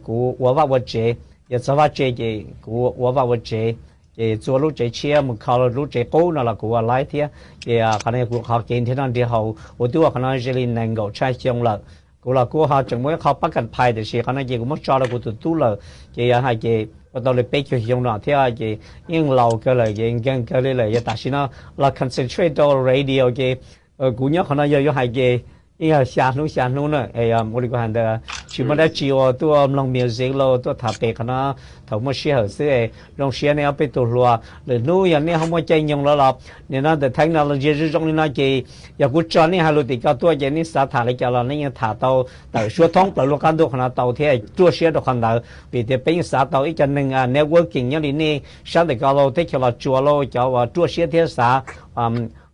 kuv ua vaj ua tsev, yog txog vaj tse ces kuv ua vaj ua tsev, ces txua lub tsev tshiab mus kho lub tsev qub no los kuv ua live thiab. Ces qhov no yog kuv qhov kev nrhiav noj nrhiav haus uas twb ua qhov no ze li nees nkaum tshaj xyoo lawm. Kuv los kuj ho tseem muaj ib qho pab kam phais tiam sis qhov no ces kuv muab tso rau kuv tus tub lawm ces yog hais ces ua tau li peb caug xyoo no thiab ces yeej laus kawg lawm ces nkeeg kawg li lawm. Yog tam sim no los concentrate rau radio ces kuv nyob qhov no yog yuav hais ces yeej yog xya hnub xya hnub na. Ua li kuv hais ntawd tsis muaj dab tsi ua tuaj mloog music los tuaj tham pem qhov no thaum muaj sij hawm xwb. Zoo siab nej ob peb tug hluas, lwm hnub yog nej ho muaj caij nyoog los los nim no ntawm technology zoo zoo li no ces yog kuv tso nej hais lus tim ko tuaj ces nej xav tham li cas los nej yeej tham tau tawm suab thoob plaws lub qab ntuj qhov no tau thiab. Ruaj siab rau qhov ntawd vim tias peb yeej xav tau ib co neeg networking nyob li nej sab ntawm ko los teb chaws Los Tsuas los cov uas ruaj siab thiab xav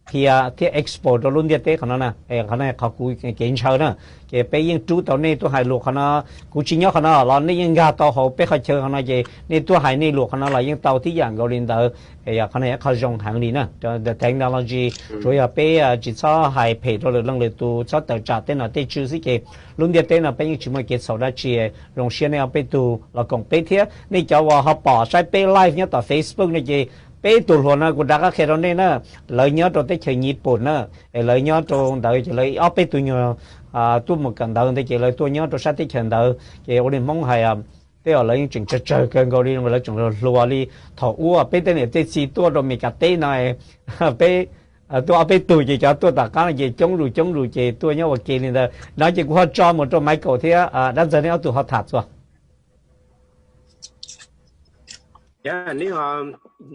qhia thiab expose rau lub ntiaj teb qhov no na. Qhov no qhov kuv kev ntshaw na, ces peb yeej rub tau nej tuaj hais lus qhov no. Kuv tsis nyob qhov no los nej yeej nkag tau hauv peb qhov chaw qhov no ces nej tuaj hais nej lus qhov no los yeej tau tib yam nkaus li ntawd. Qhov no yog qhov zoo heev li na. The technology tsuas yog peb tsis txhob hais phem rau lwm leej lwm tus, txhob tawm tsam tej nom tej tswv xwb ces lub ntiaj teb no peb yeej tsis muaj kev txhaum dab tsi. Zoo siab nej ob peb tug los koom peb thiab. Nej cov uas ho pom saib peb live nyob tom Facebook no ces peb tus hluas no kuv rov qab qhia rau nej na, lawv nyob rau teb chaws Nyij Pooj na, es lawv nyob rau ntawd ces lawv ob peb tug nyuag tuaj mus kawm ntawv ntawd ces lawv tuaj nyob rau sab teb chaws ntawd ces ua li Hmoob hais, tej zaum lawv yeej tseem tsawg tsawg kawg nkaus li, lawv tseem hluas li thaum ub peb tej niam tej txiv tuaj rau Meskas teb no. Peb tuaj ob peb tug ces cov tuaj tom qab no ces coob zus coob zus ces tuaj nyob ua ke li ntawd no ces kuv ho tso mus rau Michael thiab Dab Ntxawg nej ob tug ho tham txuas. Yog nej ho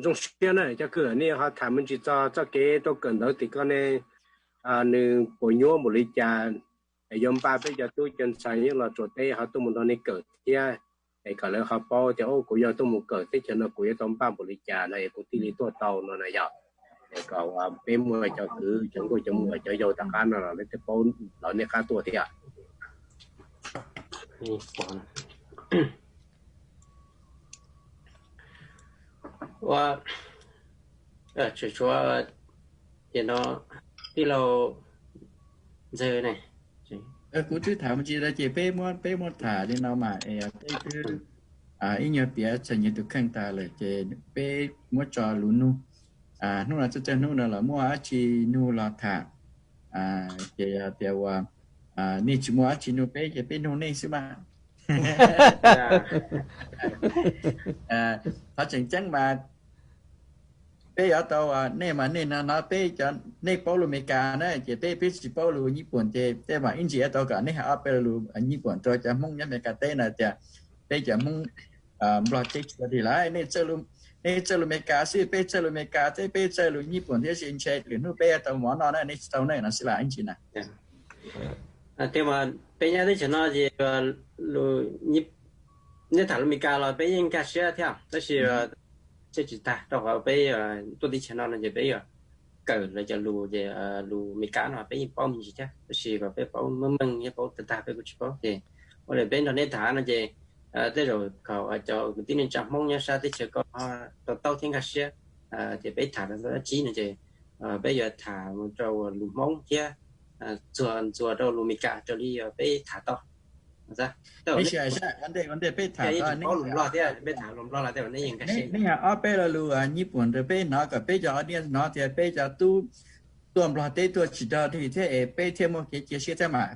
zoo siab na cov kwv, nej ho tham me ntsis txog txoj kev tuaj kawm ntawv tim ko ne, nws puas nyuaj npaum li cas, yuav npaj peb cov tub cov ntxhais nyob los tsuas teb ho tuaj mus nrog nej kawm thiab, es kom lawv ho paub tias kuv yog tuaj mus kawm teb chaws no kuv yuav tau npaj npaum li cas no es kuv thiaj li tuaj tau no na yog. Es kom peb muaj cov kwv cov nkauj cov muam cov yau tom qab no los nej thiaj paub lawv nej qab tuaj thiab. Ua, tshuav no tij laug Ntxawg ne. Kuv twb tham me ntsis lawm ces peb muab, peb muab tham li no mas peb twb ib nyuag piav txog nyias tus kheej tag lawm ces peb muab tso lus nug. Hnub no txawj txawj hnub no los muaj dab tsi nug los tham. Ces yog tias uas nej tsis muaj dab tsi nug peb ces peb nug nej xwb mas. Qhov tseem ceeb mas peb yuav tau, nej mas nej no no peb cov, nej paub lus Meskas na ces peb, peb tsis paub lus Nyij Pooj ces tej mas ib ntsis yuav tau kom nej hais ob peb lus Nyij Pooj rau cov Hmoob nyob Meskas teb no tias peb cov Hmoob Nplog teb tsis ua li lawm, nej txawj lus Meskas xwb, peb txawj lus Meskas thiab peb txawj lus Nyij Pooj thiab, ntshe lwm hnub peb yuav tau mov noj na, nej tsis tau ne no xwb las ib ntsis na. Tias mas peb nyob teb chaws no ces neb tham lus Meskas los peb yeej nkag siab thiab tab sis tsis tag rau qhov peb tuaj teb chaws no no ces peb yuav kawm lawv cov lus ces lus Meskas no peb yeej paub me ntsis thiab tab sis kom peb paub meej meej thiab paub tag tag peb kuj tsis paub ces ua li peb nrog neb tham no ces tej zaum kom cov kwv tij neej tsa Hmoob nyob sab teb chaws ko ho to taub thiab nkag siab tias peb tham rau dab tsi no ces peb yuav tham mus rau lus Hmoob thiab txuas ntxuas rau lus Meskas raws li peb tham tau. Peb tham lus Nplog thiab peb tham lus Nplog los tej neb yeej nkag siab. Nej hais ob peb lo lus Nyij Pooj rau peb hnov kom peb cov audience hnov tias peb cov tub tuaj Nplog teb tuaj tsis dog dig thiab es peb thiaj muaj kev cia siab thiab mas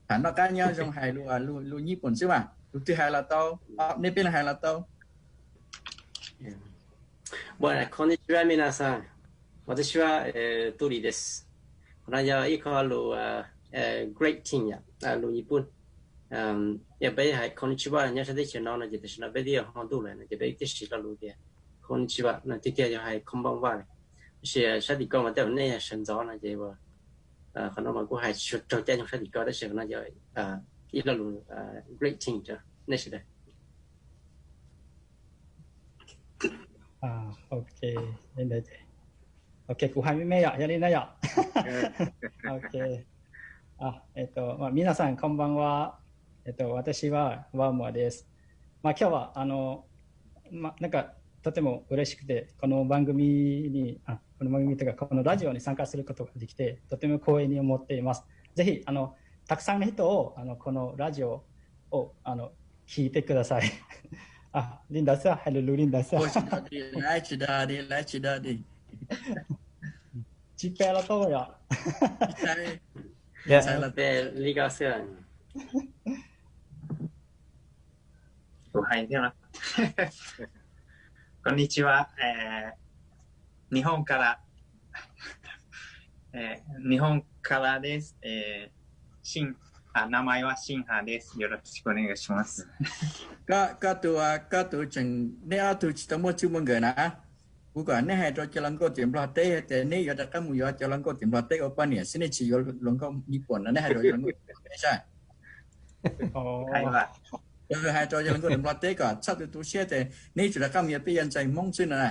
tham noj qab nyob zoo hais lus Nyij Pooj xwb mas lus twg hais los tau, nej peb leeg hais los tau. Bueno, konnichiwa minasan. Watashi wa Turi desu. Qhov no yog ib qho lus greeting yom, lus Nyij Pooj. Yog peb hais konnichiwa nyob sab teb chaws no no ces tam sim no peb twb yog hmo ntuj lawm no ces peb twb siv lo lus tias konnichiwa no tiag tiag yog hais konbanwa lawm. Tab sis sab tim ko mas tej zaum nej yog sawv ntxov no ces qhov no mas kuj hais tsis raug caij nyoog sab tim ko tab sis qhov no yog ib lo lus greeting rau nej sawv daws. Ok, ok, kuv hais me me yom, yog li na yom. Ok. Minasan konbanwa. Watashi wa Wawa desu. まあ、今日は、あの、まあ、なんか、とても嬉しくて、この番組に、あ、この番組というか、このラジオに参加することができて、とても光栄に思っています。ぜひ、あの、たくさんの人を、あの、このラジオを、あの、聞いてください。あ、Linda さん、Hello, Linda さん。 Tsis peb los tau yom. Li ko xwb. Tus hais thiab no. Konnichiwa, Nihon kara, Nihon kara desu. Shin, a, namae wa Shinha desu. Yoroshiku onegai shimasu. Koj, koj tus, koj tus tseem, neb ob tug tsis tau muaj tswv muaj nkawm na. Kuv kom neb hais rau cov hluas nkauj tim Nplog teb tias neb yuav rov qab mus yuav cov hluas nkauj tim Nplog teb ua poj niam xwb, neb tsis yuav hluas nkauj Nyij Pooj no, neb hais rau cov hluas nkauj tim Nplog teb saib. Hais rau cov hluas nkauj tim Nplog teb kom txhob tu tu siab tias neb yuav tsum rov qab mus yuav peb cov ntxhais Hmoob xwb no na.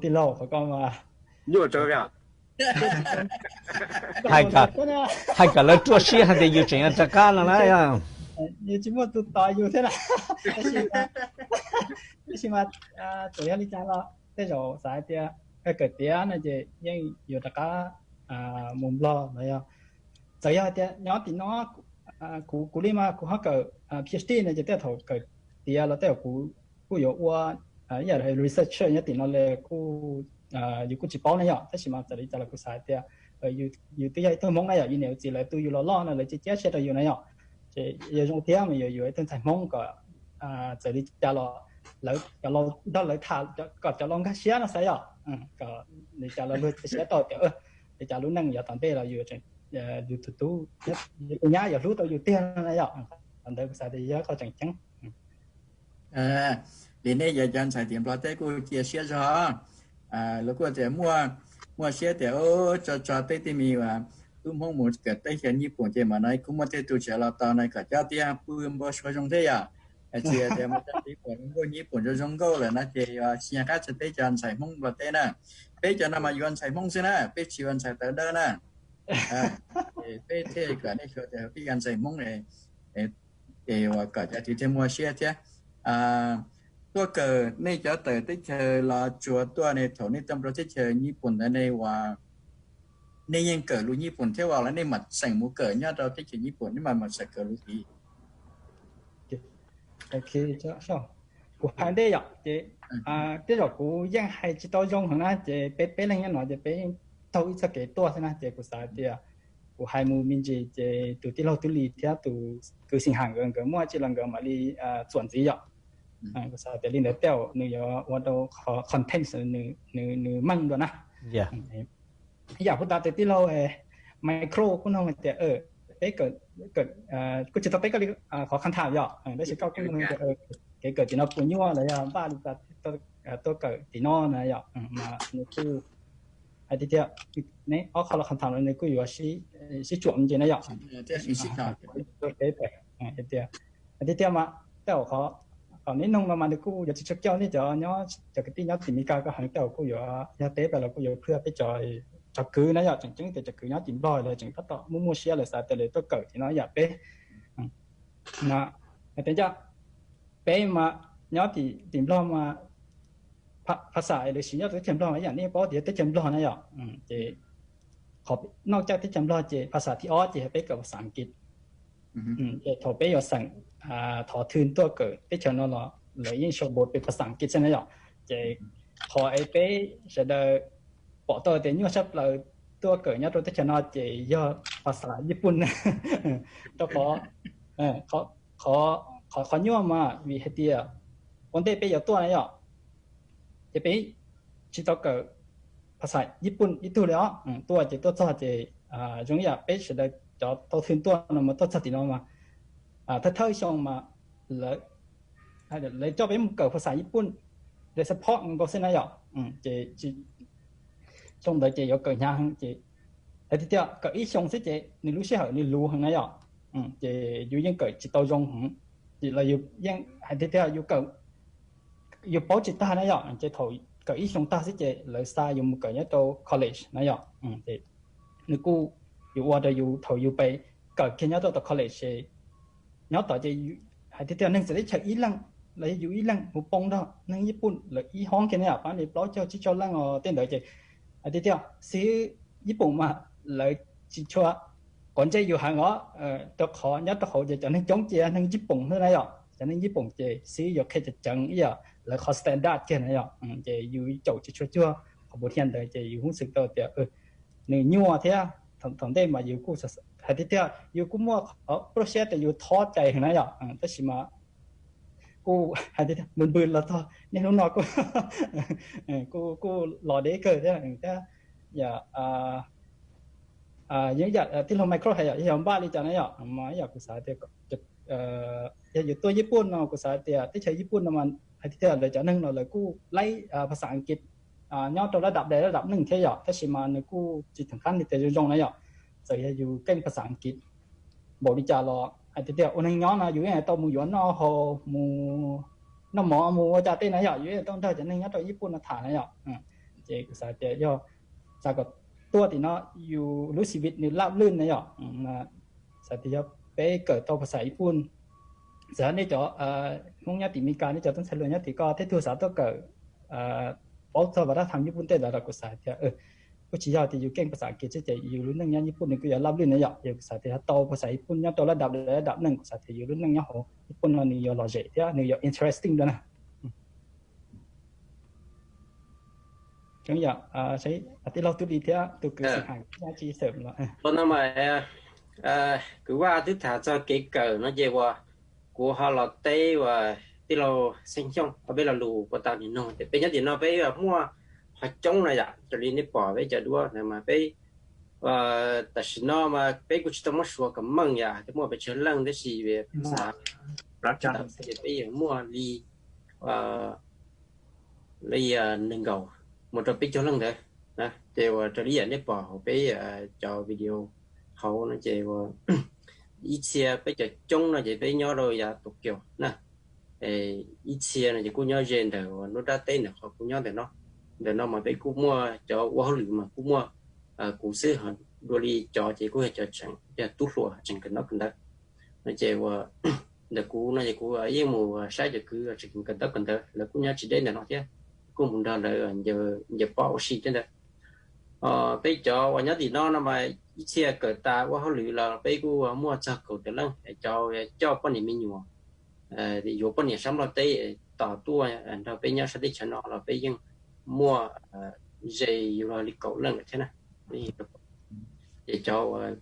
Tij laug, qhov ko mas nyuaj rau, hais kom lawv ruaj siab hais tias yus tseem rov qab no na. Yus tsis muaj tus tos yus thiab na. Tab sis mas txawm yog li cas los tej zaum xav hais tias kawm tiav no ces yeej yuav rov qab mus Nplog los yog, txawm yog hais tias nyob tim no, kuv, kuv li mas kuv ho kawm PhD no ces tej thaum kawm tiav los tej zaum kuv kuj yuav ua ib yam researcher nyob tim no li kuj, yus kuj tsis paub na yom. Tab sis mas txawm li cas los kuv xav hais tias yus twb yog ib tug Hmoob na yom, yus niam yus txiv lawv tu yus los loj no lawv cia siab rau yus na yom. Ces yog zoo thiab mas yuav yuav ib tug ntxhais Hmoob kom txawm li cas los lawv, nrog lawv tham kom cov laus nkag siab no xav yom, kom li cas los luag cia siab tau tias li cas lub neej yuav tom ntej los yus, yus tus tub, yus tus nyab yuav hlub tau yus tiag no na yom. Qhov ntawd kuv xav tias yog qhov tseem ceeb. Li nej cov ntxhais tim Nplog teb kuj cia siab zog, lawv kuj tias muaj siab tias tso tso tej tej me uas tub Hmoob mus kawm teb chaws Nyij Pooj ces mam no kuj muaj tej tus tseem los tos no kom coj tiag pw npau suav zoo thiab yom. Tsis tias mus cov tim Nyij Pooj zoo zoo nkauj lawm no ces yuav tsis nco qab tso peb cov ntxhais Hmoob Nplog teb na. Peb cov no mas yuav ntxhais Hmoob xwb na, peb tsis yuav ntxhais tawv dawb na. Peb thiaj kom nej xyuas tias peb cov ntxhais Hmoob es uas kom cov twv thiaj muaj siab thiab. Tuaj kawm nej cov tawm teb chaws los tsuas tuaj ne, thaum nej tuaj rau teb chaws Nyij Pooj ntawd ne uas nej yeej kawm lus Nyij Pooj thiab los nej mam xeem mus kawm nyob rau teb chaws Nyij Pooj, nej mam mam xeem kawm lus tid? Kuv hais ntej yom, ces tej zaum kuv yeej hais tsis tau zoo heev na, ces peb peb leeg nyob no ces peb yeej taug ib txoj kev tuaj xwb na, ces kuv xav tias kuv hais mus me ntsis ces tus tij laug Tub Lis thiab tus kwv Xeem Ham nkawd, nkawd muaj tsis los nkawd mam li txuas ntxiv yom. Kuv xav tias li ntawd tej zaum nws yuav ua rau qhov content nws meej dua na. Ib yam kuj tas tes tij laug Micro kuj nug hais tias peb, kuj tsis tau teb koj li qhov qhov tham yom, tab sis koj kuj nug tias kev kawm tim no puas nyuaj los yog npaj li cas tuaj kawm tim no na yom. Mas nws kuj hais tias tias ne ob qho los qhov tham los nws kuj yuav sib tsuam ntsis na yom. Tias hais tias tias mas tej zaum qhov neb nug no mas nws kuj yuav tsis tshua kiag nej cov nyob, cov kwv tij nyob tim Meskas ko heev, tej zaum kuj yuav yog teb pem los kuj yuav phwj peb cov, cov kwv na yom. Tseem ceeb tias cov kwv nyob tim Nplog lawv tseem tab tom muaj muaj siab lawv xav tias lawv tuaj kawm tim no ib yam peb. Hais tias peb mas nyob tim Nplog mas phas xas lawv siv nyob rau teb chaws Nplog mas ib yam nej paub tias teb chaws Nplog na yom. Ces qhov noj caj teb chaws Nplog ces phas xas thib ob ces peb kawm phas xas Askiv. Ces thaum peb yuav xeem thov thw tuaj kawm teb chaws no los lawv yeej sau npau pem phas xas Askiv xwb na yom. Ces qhov es peb sawv daws pom tau tias nyuaj tshaj plaws tuaj kawm nyob rau teb chaws no ces yog phas xas Nyij Pooj. Rau qhov, qhov, qhov nyuaj mas vim hais tias ua ntej peb yuav tuaj na yom, ces peb tsis tau kawm phas xas Nyij Pooj ib tug li os. Tuaj ces tuaj txog ces zoo ib yam peb sawv daws cov tau thw tuaj no mas tuaj txog tim no mas thawj thawj xyoo mas lawv coj peb mus kawm phas xas Nyij Pooj, lawv support nkaus xwb na yom. Ces xyoo ntawd ces yuav kawm hnyav heev ces hais tias tias kawm ib xyoo xwb ces nws lub sij hawm nws luv heev na yom. Ces yus yeej kawm tsis tau zoo heev, ces los yus yeej hais tias tias yus kawm, yus paub tsis tag na yom. Ces thaum kawm ib xyoo tag xwb ces lawv xa yus mus kawm nyob rau college na yom. Ces nws kuj yuav ua rau yus thaum yus pem kawm kiag nyob rau tom college ces nyob tod ces hais tias tias neeg txawv teb chaws ib leeg los yog yus ib leeg mus poob nrog neeg Nyij Pooj lawv ib hoob kiag ne, pab li plaub caug tsib caug leej os tej ntawd ces hais tias tias xib hwb Nyij Pooj mas lawv tsis tshua quav ntsej yus heev os, rau qhov nyob rau hauv ces cov neeg coob ces neeg Nyij Pooj xwb na yom. Cov neeg Nyij Pooj ces xib hwb yuav qhia ceev ceev ib yam lawv qhov standard kiag na yom. Ces yus caum tsis tshua cuag qhov puav thiab ntawd ces yus kuj xav tau tias nws nyuaj thiab. Thaum ntej mas yus kuj hais tias tias yus kuj muaj qhov process tias yus thov cai heev na yom, tab sis mas kuj hais tias tias npws npws los txog niaj hnub no kuj, kuj, kuj los deb kawg thiab thiab. Yam, yam tij laug Micro hais yom, yog npaj li cas na yom, mas ib yam kuv xav tias yog yuav tuaj Nyij Pooj no kuv xav tias teb chaws Nyij Pooj no mas hais tias tias lawv cov neeg no lawv kuj laib phas xas Askiv nyob rau lab dab dai lab dab neeg thiab yom, tab sis mas nws kuj tsis theem qab nws tias zoo zoo na yom. Txawm yog yus keej phas xas Askiv npaum li cas los hais tias tias ua neeg nyob no yus yeej tau mus yuav noj haus, mus noj mov mus ua cas tej no yom, yus yuav tau nrog cov neeg nyob rau Nyij Pooj no tham na yom. Ces kuv xav tias yog xav kom tuaj tim no yus lub xi vi nws laj lwj na yom. Xav tias yog peb kawm tau phas xas Nyij Pooj, xav nej cov Hmoob nyob tim Meskas, nej cov tub ntxhais hluas nyob tim ko tej tug xav tuaj kawm paub txog vas dab tham Nyij Pooj tej ntawd los kuv xav tias kuj tsis yog tias yus keej phas xas Askiv xwb ces yus lub neej nyob Nyij Pooj nws kuj yuav laj lwj na yom. Yog kuv xav tias yog tau phas xas Nyij Pooj nyob rau laj dab laj dab neeg, kuv xav tias yus lub neej nyob hauv Nyij Pooj no nws yuav lom zem thiab nws yuav interesting dua na. Tij laug Tub Lis thiab tus kwv Xeem Hais nyob tsis xeem los. Kwv Vaj twb tham txog kev kawm no ces uas kuv ho los teb uas tij laug Xeeb Xyooj, peb lo lus puas tau nws nug tias peb nyob tim no peb muaj qhov coob no yom, raws li nej pom peb cov duab na mas peb tam sim no mas peb kuj tsis tau muab suav kom meej yom, twb muaj pes tsawg leej tab sis xav peb yuav muaj li li nees nkaum mus rau peb caug leej ntawd. Ces uas raws li yam nej pom hauv peb cov video hauv no ces uas ib txhia peb cov coob no ces peb nyob rau yav Tokyo na, ib txhia no ces kuj nyob ze ntawm uas lub nrab teb ntawm qhov kuv nyob ntawm no. Ntawm no mas peb kuj muaj cov ua hauj lwm mas kuj muaj kuv xwb, dua li cov ces kuj yog cov tseem yog tub hluas tseem kawm ntaub kawm ntawv no ces uas ntawm kuv no ces kuv yeej mus saib cov kwv tseem kawm ntaub kawm ntawv, lawv kuj nyob tsis deb ntawm no thiab, kuj mus nrog lawv ncaws pob ua si thiab ntawd. Peb cov uas nyob tim no no mas ib txhia kawm tas ua hauj lwm los peb kuj muaj txog kaum tawm leej, cov coj poj niam me nyuam, yuav poj niam sab Nplog teb tos tuaj nrog peb nyob sab teb chaws no los peb yeej muaj ze yus li kaum leej lawm thiab na. Ces cov uas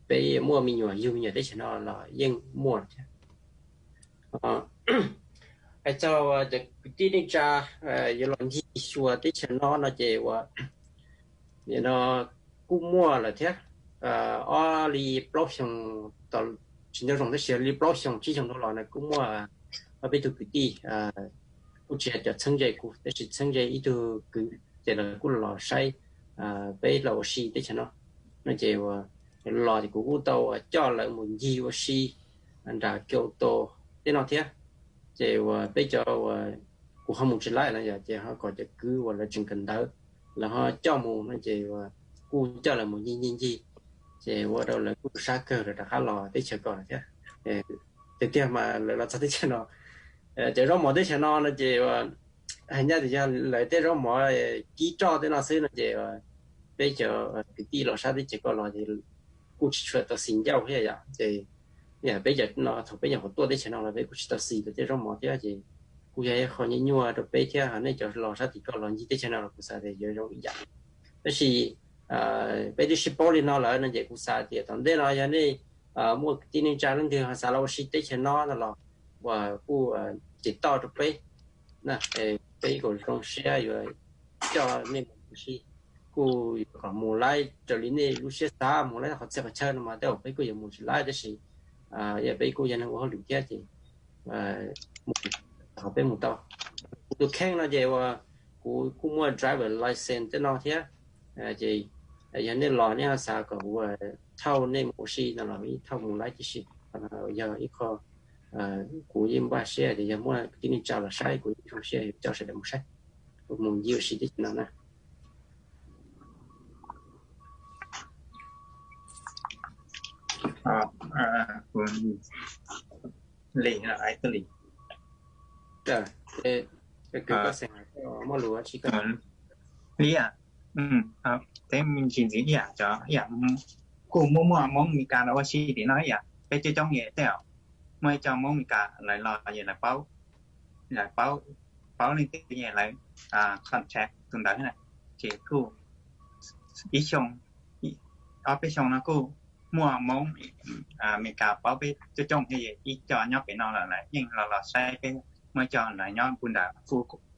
peb muaj me nyuam yug me nyuam teb chaws no los yeej muaj thiab. Hais txog cov kwv tij neej tsa yuav los ncig xyuas teb chaws no no ces uas no kuj muaj lawm thiab. Ob li plaub xyoo, tsis nco zoo tab sis li plaub xyoo tsib xyoo dhau los no kuj muaj ob peb tug kwv tij, kuj tsis yog cov txheeb ze kuv tab sis txheeb ze ib tug kwv ces lawv kuj los saib peb los ua si teb chaws no no ces uas los ces kuv kuj tau coj lawv mus ncig ua si nram Kyoto tej no thiab. Ces uas peb cov uas kuv ho mus tsis laib no yog ces ho kom cov kwv uas lawv tseem kawm ntawv lawv ho coj mus no ces uas kuj coj lawv mus ncig ncig ncig, ces ua rau lawv kuj sab kawg lawv rov qab los teb chaws ko lawm thiab. Tiag tiag mas lawv los txog teb chaws no, cov zaub mov teb chaws no no ces hais ncaj tias yog lawv tej zaub mov kib roj tej no xwb no ces peb cov kwv tij los sab teb chaws ko los ces kuj tsis tshua tau xis ncauj thiab yom. Ces yog peb cov no thaum peb nyuam qhuav tuaj teb chaws no los peb kuj tsis tau xis rau tej zaub mov thiab ces kuj yog ib qho nyuaj nyuaj rau peb thiab. Nej cov los sab tim ko los ncig teb chaws no los kuv xav tias yuav zoo ib yam. Tab sis peb twb sib paub li no lawm no ces kuv xav tias tom ntej no yog nej muaj kwv tij neej tsa leej twg ho xav los ua si teb chaws no no los uas kuj ces toj rau peb na, peb kuj zoo siab yuav coj nej mus ua si. Kuj yuav kom mus laib raws li nej lub siab xav, mus laib qhov txhia qhov chaw no mas tej zaum peb kuj yuav mus tsis laib tab sis yog peb kuj yog neeg ua hauj lwm thiab ces qhov peb mus tau. Kuv tus kheej no ces uas kuv kuj muaj driver license tej no thiab, ces yog nej los nej ho xav kom kuv thauj nej mus ua si no los thauj mus laib tib si. Qhov no yog ib qho kuv yeej npaj siab tias yog muaj kwv tij neej tsa los saib kuv yeej zoo siab yuav coj sawv daws mus saib, kuv mus ncig ua si teb chaws no na. Li, tsis ntxiv ib yam, cov kuj muaj muaj Hmoob Meskas los ua si tim no ib yam, peb coob coob es tej zaum muaj ib co Hmoob Meskas lawv los es lawv paub, lawv paub, paub leej twg es lawv contact tus ntawd na. Ces kuj ib xyoo, ob peb xyoo no kuj muaj Hmoob Meskas paub peb coob coob thiab, ib co nyob pem no lawm lawv yeej los los saib peb, muaj ib co lawv nyob puag nram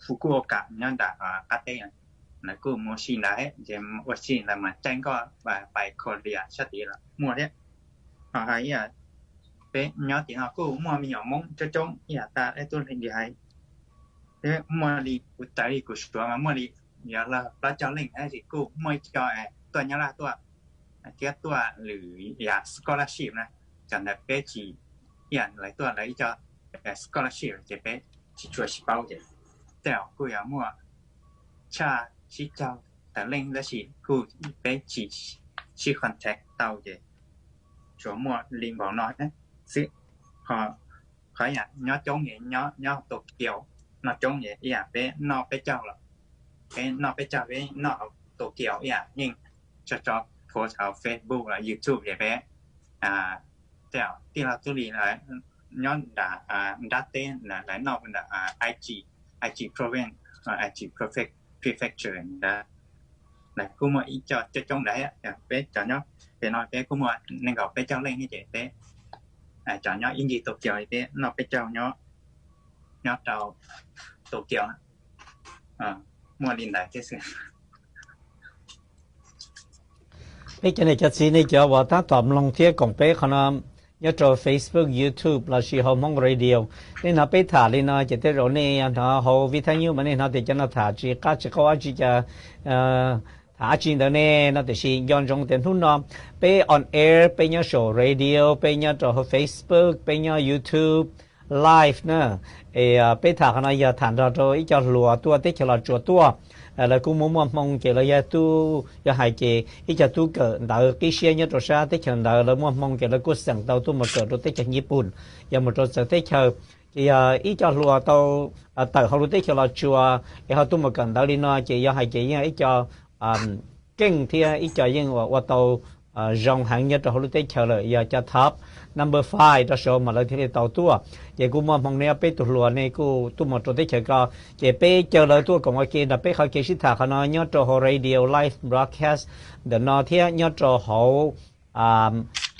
Fukuoka nyob nram qab teb, lawv kuj mus ua si ntawd ces ua si lawv mas caij nkoj pais Korea sab tid los muaj thiab. Ho hais ib yam, peb nyob tim no kuj muaj me nyuam Hmoob coob coob ib yam tas ib tug li hais, muaj li kuv raws li kuv suav mas muaj li yuav plaub caug leej tab sis kuj muaj ib co tuaj Nyab Laj tuaj thiab tuaj lwm yam scholarship na. Cov ntawd peb tsis, ib yam lawv tuaj lawv ib co scholarship ces peb tsis tshua sib paub ces tej zaum kuj yuav muaj tshaj tsib caug tawm leej tab sis kuj peb tsis sib contact tau ces tsuas muaj li npaum no xwb. Ho qhov yam nyob coob es nyob Tokyo noj coob es ib yam peb noj peb caug los, peb noj peb caug peb noj Tokyo ib yam yeej tso tso post hauv Facebook los YouTube es peb tej zaum tij laug Txuj Lis nyob nram nrab teb lawv noj nram Aichi, Aichi Province, Aichi Prefecture ntawd, lawv kuj muaj ib co coob coob ntawd. Peb cov nyob pem no peb kuj muaj nees nkaum peb caug leej thiab ces peb cov nyob ib ncig Tokyo peb noj peb caug nyob rau Tokyo, muaj li ntawd thiab xwb. Peb cov niam cov txiv nej cov uas tab tom mloog thiab koom peb qhov no nyob rau Facebook, YouTube lossis hauv Hmoob Radio, nej hnov peb tham li no ces tej zaum nej hnov hauv vij thaj nyub mas nej hnov tias cov no tham tsis qab tsis qaub dab tsi cas, tham dab tsi ntawd ne no, tiam sis nco ntsoov tias hnub no peb on air, peb nyob saum radio, peb nyob rau hauv Facebook, peb nyob YouTube live na. Es peb tham qhov no yog tham nrog rau ib co hluas tuaj teb chaws Los Tsuas tuaj. Lawv kuj muaj muaj hmoo ces lawv yog tub, yog hais ces ib co tub kawm ntawv qib siab nyob rau sab teb chaws ntawd, lawv muaj hmoo ces lawv kuj xeem tau tuaj mus kawm rau teb chaws Nyij Pooj, yog mus rau txawv teb chaws. Ces yog ib co hluas tau tawm hauv lub teb chaws Los Tsuas es ho tuaj mus kawm ntawv li no ces yog hais ces yeej ib co keej thiab ib co yeej ua tau zoo heev nyob rau hauv lub teb chaws lawm, yog cov top number five rau saud mas lawv thiaj li tau tuaj. Ces kuj muaj hmoo nej ob peb tug hluas nej kuj tuaj mus rau teb chaws ko, ces peb caw lawv tuaj koom ua ke nrog peb qhov kev sib tham qhov no nyob rau hauv radio live broadcast ntawm no thiab nyob rau hauv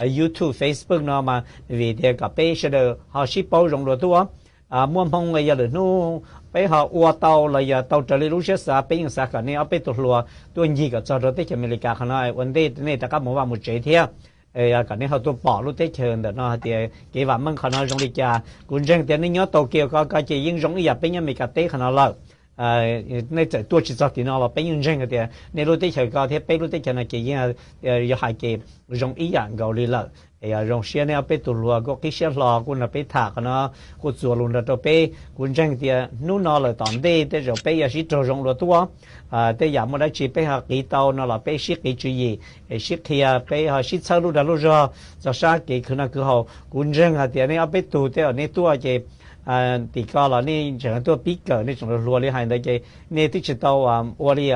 YouTube, Facebook no mas vim tias kom peb sawv daws ho sib paub zoo dua tuaj. Muaj hmoo yog lwm hnub peb ho ua tau los yog tau raws li lub siab xav, peb yeej xav kom nej ob peb tug hluas tuaj ncig kom txog rau teb chaws Amelikas qhov no ua ntej nej rov qab mus vaj mus tsev thiab, kom nej ho tuaj pom lub teb chaws ntawm no hais tias kev vam meej qhov no zoo li cas. Kuv ntseeg tias nej nyob Tokyo ko ko ces yeej zoo ib yam peb nyob Amelikas teb qhov no lawm. Nej txawm tuaj tsis txog tim no los peb yeej ntseeg hais tias nej lub teb chaws ko thiab peb lub teb chaws no ces yeej yog hais ces zoo ib yam nkaus li lawm. Zoo siab nej ob peb tug hluas kuj qib siab hlo kuj nrog peb tham qhov no, kuj txuas lus nrog rau peb. Kuv ntseeg tias hnub no lawm tom ntej tej zaum peb yuav sib raug zoo dua tuaj. Tej yam muaj dab tsi peb ho qiv tau no los peb sib qiv tswv yim, sib qhia, peb ho sib txhawb lub dag lub zog txog sab kev khwv noj khwv haus. Kuv ntseeg hais tias nej ob peb tug tej zaum nej tuaj ces tim ko los nej tseem tuaj pib kawm, nej tseem hluas li hais ntawd ces nej twb tsis tau ua li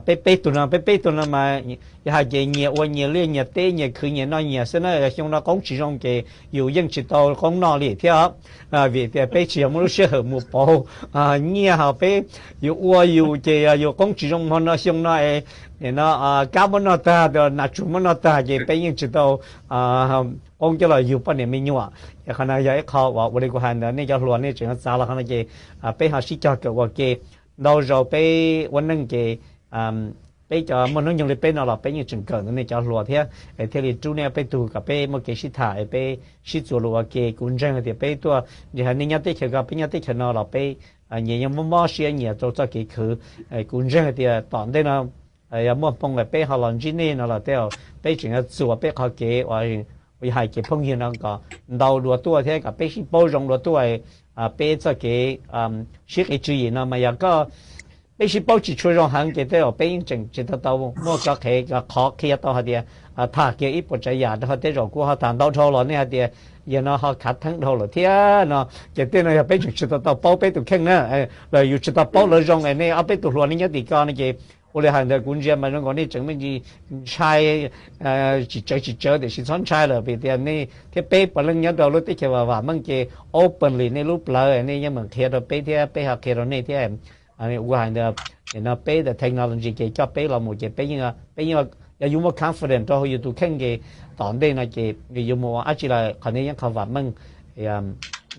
peb peb tug no. Peb peb tug no mas yog hais ces nyias ua nyias liaj nyias teb, nyias khwv nyias noj nyias xwb na. Xyoo no qoob tsis zoo ces yus yeej tsis tau qoob noj li thiab, vim tias peb tsis yog muaj lub sij hawm mus pauv nyiaj ho peb yus ua yus ces yus qoob tsis zoo hmo no xyoo no es no kab muab noj tag, nas tsuag muab noj tag ces peb yeej tsis tau qoob coj los yug poj niam me nyuam. Es qhov no yog ib qho uas ua li kuv hais ntawd, nej cov hluas nej tseem txav los qhov no ces peb ho sib cog kawm ua ke. Ntau zaus peb ua neej ces peb cov muaj hnub nyoog li peb no los peb yeej tseem kawm ntawm nej cov hluas thiab, es thiaj li rub nej peb tug kom peb muaj kev sib tham es peb sib txuas lus ua ke. Kuv ntseeg tias peb tuaj, nej nyob teb chaws ko peb nyob teb chaws no los peb nyias yeej mob mob siab nyias rau txoj kev khwv. Kuv ntseeg tias tom ntej no yog muaj hmoo peb ho los ntsib nej no los tej zaum peb tseem yuav txuas peb qhov kev uas yog hais ces phooj ywg no kom ntau dua tuaj thiab kom peb sib paub zoo dua tuaj. Peb txoj kev sib qiv tswv yim no mas yog koj peb sib paub tsis tshua zoo heev ces tej zaum peb yeej tseem tsis tau tau muaj qhov qhia tau hais tias tham kiag ib puas tsav yam rau. Tej zaum kuv ho tham ntau dhau los nej hais tias yog no ho khav theeb dhau lawm thiab no, ces tej no yog peb tseem tsis tau tau paub peb tus kheej na, los yus tsis tau paub lawv zoo es nej ob peb tus hluas nej nyob tim ko no ces ua li hais ntawd kuv ntsia mas zoo nkaus nej tseem me ntsis ntshai, tsis tsawv tsis tsawv tiam sis txhob ntshai lawm vim tias nej thiab peb puav leej nyob rau lub teb chaws vam meej ces openly nej lub plawv nej yeej meem qhia rau peb thiab peb ho qhia rau nej thiab. Ua hais ntawd no peb the technology ces coj peb los mus ces peb yeej, peb yeej, yog yus muaj confident rau hauv yus tus kheej ces tom ntej no ces yus mus ua dab tsi los qhov nej yeej qhov vam meej.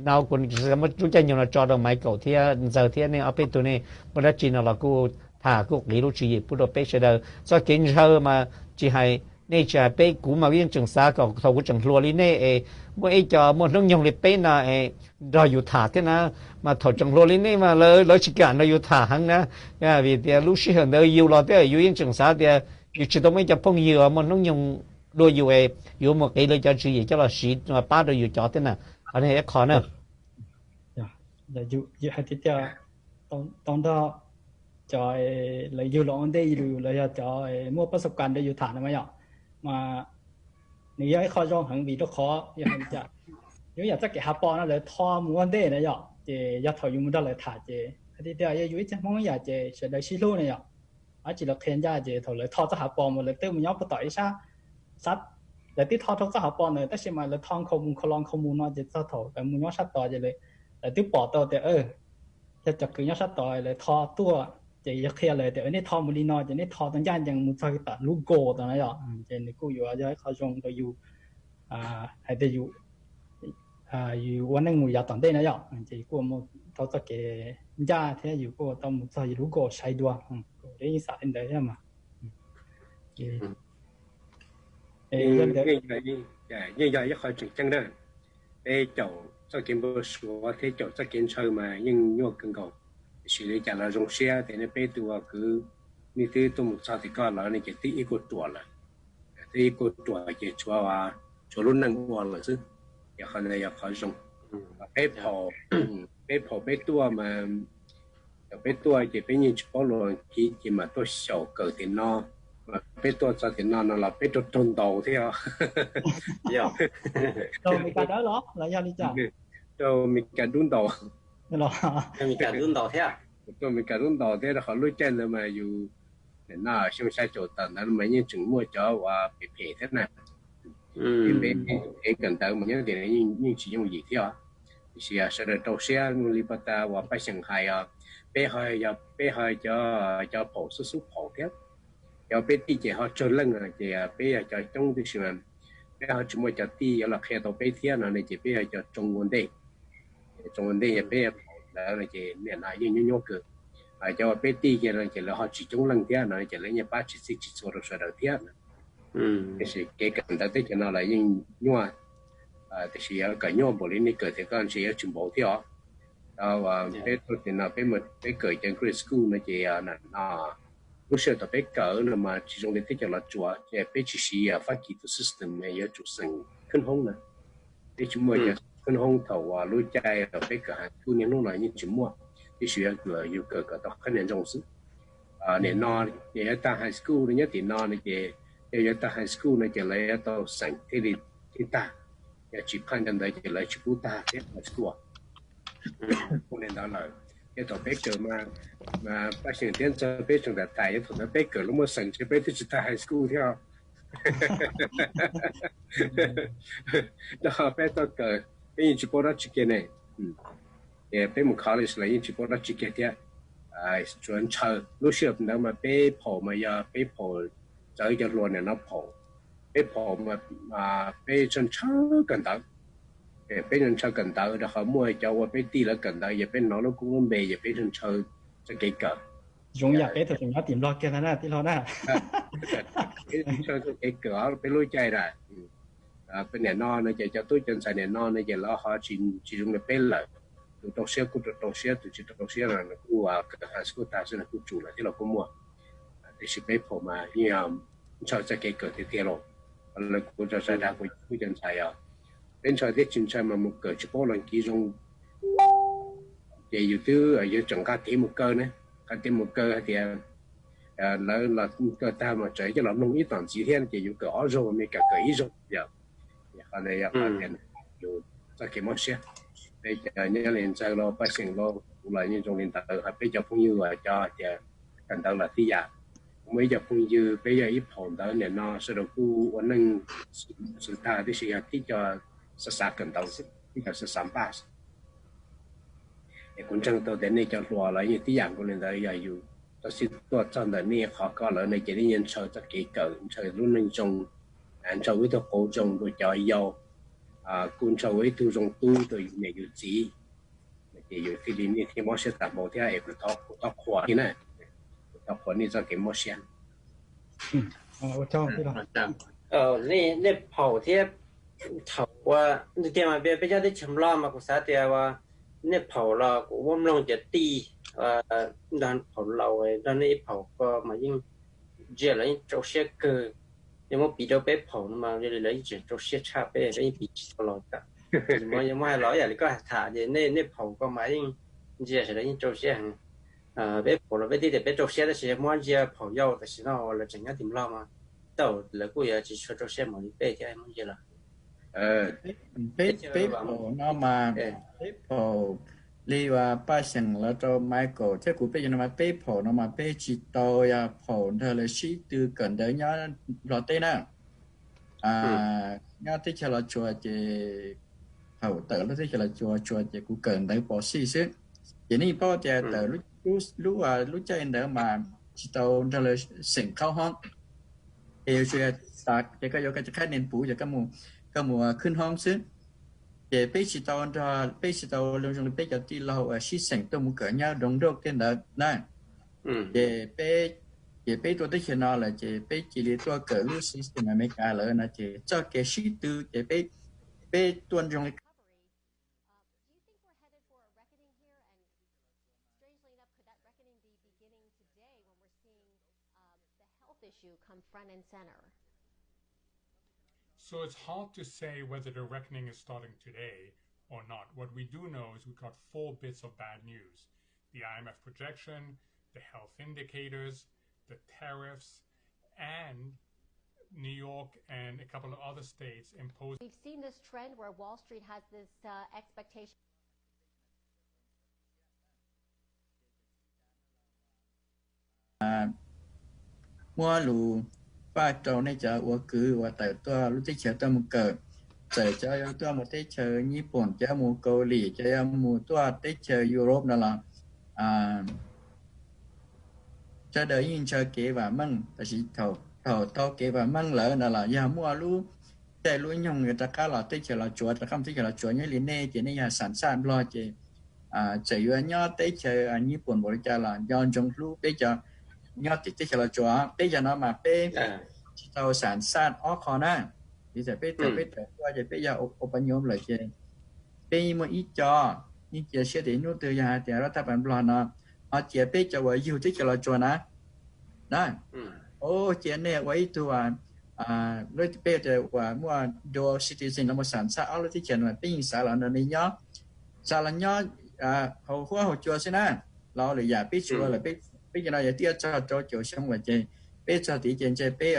No kuv muab lub caij nyoog no tso rau Michael thiab Ntxawg thiab nej ob peb tug nej muaj dab tsi no los kuj tham kuj qiv lub tswv yim pub rau peb sawv daws. Txoj kev ntshaw mas tsis hais nej tsis hais peb, kuv mas yeej tseem xav kom thaum kuv tseem hluas li nej es muaj ib co muaj hnub nyoog li peb no es nrog yus tham thiab na, mas thaum tseem hluas li nej mas lawv tsis kam nrog yus tham heev na, vim tias lub sij hawm ntawd yus los thiab yus yeej tseem xav tias yus tsis tau muaj ib co phooj ywg muaj hnub nyoog dua yus es yuav mus qiv lawv cov tswv yim coj los siv pab rau yus cov thiab na. Qhov no ib qho na. Yus hais tiag tiag, tau nrog cov lawv yug los ua ntej yus los yog cov muaj pab xab kas ntawm yus tham no mas yom, mas nws yog ib qho zoo heev vim rau qhov yog hais tias yus yam txoj kev hav pos no lawv tho mus ua ntej na yom, ces yog thaum yus mus nrog lawv tham ces hais tiag tias yog yus ib txhia Hmoob yam ces sawv daws sib hlub na yom. Dab tsi lawv qhia ncaj ces thaum lawv tho txoj hav pos mus lawv twb mus nyob puag tom ib sab, lawv twb tho rau txoj hav pos ntawd tab sis mas lawv tho nkhaus mus nkhaus los nkhaus mus no ces txog thaum lawv mus nyob sab tod ces lawv twb pom tau tias yog cov kwv nyob sab tod lawv tho tuaj ces yog qhia lawv tias nej tho mus li no ces nej tho tau ncaj ncees mus txog tom lub goal tod na yom, ces nws kuj yuav yog ib qho zoo rau yus, hais tias yus ua neej mus yav tom ntej na yom, ces kuj ua tau txoj kev ncaj thiab yus kuj tau mus txog yus lub goal sai dua. Kuv yeej xav li ntawd thiab mas. Yeej yog ib qho tseem ceeb na, peb caum txoj kev npau suav thiab caum txoj kev ntshaw mas yeej nyuaj kawg nkaus. Tiam sis li cas los zoo siab tias nej peb tug kwv, nej twb tuaj mus txog tim koj lawm ne ces twb ib kuj ruam lawm, twb ib kuj ruam ces tshuav, tshuav lub neej ua lawm xwb. Yog qhov ntawd yog qhov zoo. Peb phaum, peb phaum peb tuaj mas, thaum peb tuaj ces peb yeej tsis paub lus Askiv ces mam tuaj xyaum kawm tim no, mas peb tuaj txog tim no no los peb raug raug ntaus thiab. Raug Mes Kas dawb los los yog li cas? Raug Mes Kas dub ntaus. Raug Mes Kas dub ntaus thiab, rau qhov lub caij ntawd mas yus, nim no xyoo xya caum tawm ntawd mas yeej tseem muaj cov uas phem phem thiab na. Peb kev kawm ntawv mas nyob tim no yeej tsis yooj yim thiab os. Tiam sis sawv daws rau siab li pab tas uas Paj Xyeem hais os, peb ho yog peb ho cov phaum xub xub phaum thiab. Cov peb tij ces ho tsawg leej ces peb yog cov coob tiam sis mas peb ho tsis muaj cov tij yuav los qhia tau peb thiab no ne ces peb yog cov tsoo ua ntej. Tsoo ua ntej yog peb phaum ntawd no ces nim no yeej nyuaj nyuaj kawg. Cov uas peb tij kiag no ces lawv ho tsis coob leej thiab no ces lawv yeej pab tsis txhij tsis txhua rau sawv daws thiab. Tiam sis kev kawm ntawv teb chaws no los yeej nyuaj, tiam sis yuav kawm nyuaj npaum li nej kawm tias koj ntshe yuav tsis npaum thiab os. Peb tuaj tim no peb kawm cov grad school no ces no lub sij hawm thaum peb kawm no mas tsis zoo li teb chaws Los Tsuas ces peb tsis siv Fab Kis tus system yuav tsum xeem khib hoob na. Peb tsis muaj cov khib hoob thaum uas lub caij peb kawm high school niaj hnub no yeej tsis muaj, tiam sis yuav yus kawm kom tau qhab niag zoo xwb. Nim no ces yuav tag high school no nyob tim no no ces, yog yuav tag high school no ces lawv yuav tau xeem thiaj li tag, yog tsis phaj cov ntawd ces lawv tsis pub tag thiab high school. Ua li ntawd lawm, ces thaum peb kawm mas Paj Xyeem thiab Ntxawg peb tseem tham tham, yog thaum ntawd peb kawm los muaj xeem ces peb twb tsis tag high school thiab. Rau qhov peb tau kawm peb yeej tsis paub dab tsi kiag ne. Ces peb mus college los yeej tsis paub dab tsi kiag thiab. Tsuas ntshaw, lub sij hawm ntawd mas peb phaum mas yog peb phaum txawv cov hluas nim no phaum, peb phaum, peb ntshaw ntshaw kawm ntawv. Peb ntshaw kawm ntawv rau qhov muaj cov ua peb tij lawv kawm ntawv, yog peb hnov lub koob lub npe yog peb ntshaw txoj kev kawm. Zoo yam peb thaum tseem nyob tim Nplog kiag ntag na tij laug na. Peb ntshaw txoj kev kawm peb lub caij na. Peb nim no no ces cov tub cov ntxhais nim no no ces lawv ho tsis zoo li peb lawm. Tus rau siab kuj rau siab, tus tsis rau siab los nws kuj kawm high school tag xwb nws kuj tsum lawm thiab los kuj muaj. Tiam sis peb phaum mas yeej ntshaw txoj kev kawm tiag tiag lauj. Lawv kuv tso tsa dag kuv cov tub cov ntxhais os, peb ntshaw thiab tsis ntshaw mas mus kawm tsis paub los kiv zoo. Ces yus twb yuav tseem nqa kev mus kaw ne, nqa kev mus kaw hais tias lawv los kaw tag mas tseem coj los mloog ib tom ntxiv thiab ces yus kawm ob zaug mas kawm kawm ib zaug yom. Qhov ntawd yog qhov tias yus txoj kev mob siab. Peb cov nyob li Ntxawg los Paj Xyeem los kuv los yeej zoo li ntawd, ho peb cov phooj ywg uas cov tias kawm ntawv los tib yam. Kuv muaj ib co phooj ywg peb yog ib phaum ntawd nim no sawv daws kuj ua neej xwm tag tiam sis yog tib co xav xav kawm ntawv, tib co xav xav npaj. Es kuv ntseeg tau tias nej cov hluas los yeej tib yam nkaus li ntawd, yog yus txoj sib tuaj txog ntawm nej qhov ko lawm no ces nej yeej ntshaw txoj kev kawm, ntshaw lub neej zoo, ntshaw ua ib tug qauv zoo rau cov yau, kuj ntshaw ua ib tug zoo tub rau yus niam yus txiv, ces yus thiaj li nej thiaj mob siab tag npaum thiab es kuv thov qhuas nej na, kuv thov qhuas nej txoj kev mob siab. Nej phaum thiab thaum ua tiag mas peb cov teb chaws Nplog mas kuv xav tias ua nej phaum los kuv muab mloog cov tij nrog phaum laus nrog nej ib phaum ko mas yeej ntsia lawv yeej rau siab kawg. Yog muab piv rau peb phaum no mas lawv yeej tseem rau siab tshaj peb, peb yeej piv tsis tau los. Muab, muab hais los yam li koj tham ces nej, nej phaum ko mas yeej ntsia sawv daws yeej rau siab heev. Peb phaum los peb tib tias peb rau siab tab sis muab ntsia phaum yau tam sim no uas lawv tseem nyob tim Nplog mas tau lawv kuj yuav tsis tshua rau siab mam li peb thiab muab ntsia los. Peb, peb phaum no mas, peb phaum li uas Paj Xeem los rau Michael thiab kuv peb cov no mas peb phaum no mas peb tsis tau yog phaum nrog lawv sib tw kawm ntawv nyob Nplog teb na. Nyob teb chaws Los Tsuas ces thaum tawm lub teb chaws Los Tsuas, Tsuas ces kuv kawm ntawv pov xij xwb. Ces nej paub tias tawm lub, lub caij ntawd mas tsis tau nrog lawv xeem qhaub hoob. Ces yuav tsum, ces koj yuav koj cov qhaib nees puv ces koj mus khwb hoob xwb. Ces peb tsis tau nrog, peb tsis tau zoo li peb cov tij laug uas sib xeem tuaj mus kawm nyob Doos Nrauj tej ntawd na. Ces peb, ces peb tuaj teb chaws no lawm ces peb cia li tuaj kawm lub system Amelikas lawm no ces txoj kev sib tw ces peb, peb tuaj zoo li. Do you think we're headed for a reckoning here? And strangely enough, could that reckoning be beginning today when we're seeing um, the health issue come front and center? So it's hard to say whether the reckoning is starting today or not. What we do know is we got four bits of bad news: the I M F projection, the health indicators, the tariffs, and New York and a couple of other states imposing. We've seen this trend where Wall Street has this uh, expectation. Muab lus faj rau nej cov ua kwv uas tawm tuaj lub teb chaws tuaj mus kawm, txawm cov yuav tuaj mus teb chaws Nyij Pooj, cov yuav mus Kaus Lim, cov yuav mus tuaj teb chaws Europe no los sawv daws yeej ntshaw kev vam meej, tab sis thaum tau kev vam meej lawm no los yog muaj lub caij lub nyoog yuav rov qab los teb chaws Los Tsuas, rov qab mus teb chaws Los Tsuas nyob li nej ces nej yog xam xaj Nplog ces txawm yuav nyob teb chaws Nyij Pooj npaum li cas los nco ntsoov hlub peb cov nyob tim teb chaws Los Tsuas. Peb cov no mas peb tsis tau xam xaj ob qho na. Vim tias peb tawm, peb tawm tuaj ces peb yog ua pa nyob lawm ces peb yeej muaj ib co, yeej cia siab tias hnub twg yog hais tias lub thaj pas Nplog no ho cia peb cov uas yug teb chaws Los Tsuas na, na, cia nej ua ib tug, lub peb tias uas muaj dual citizen los mus xam xaj ob lub teb chaws no peb yeej xav los nrog nej nyob, xav los nyob hauv huab hauv cua xwb na. Los lwm yam peb tsis ua lawm, peb cov no yog twb txog rau caum xyoo lawm ces peb txog tid ces ntshe peb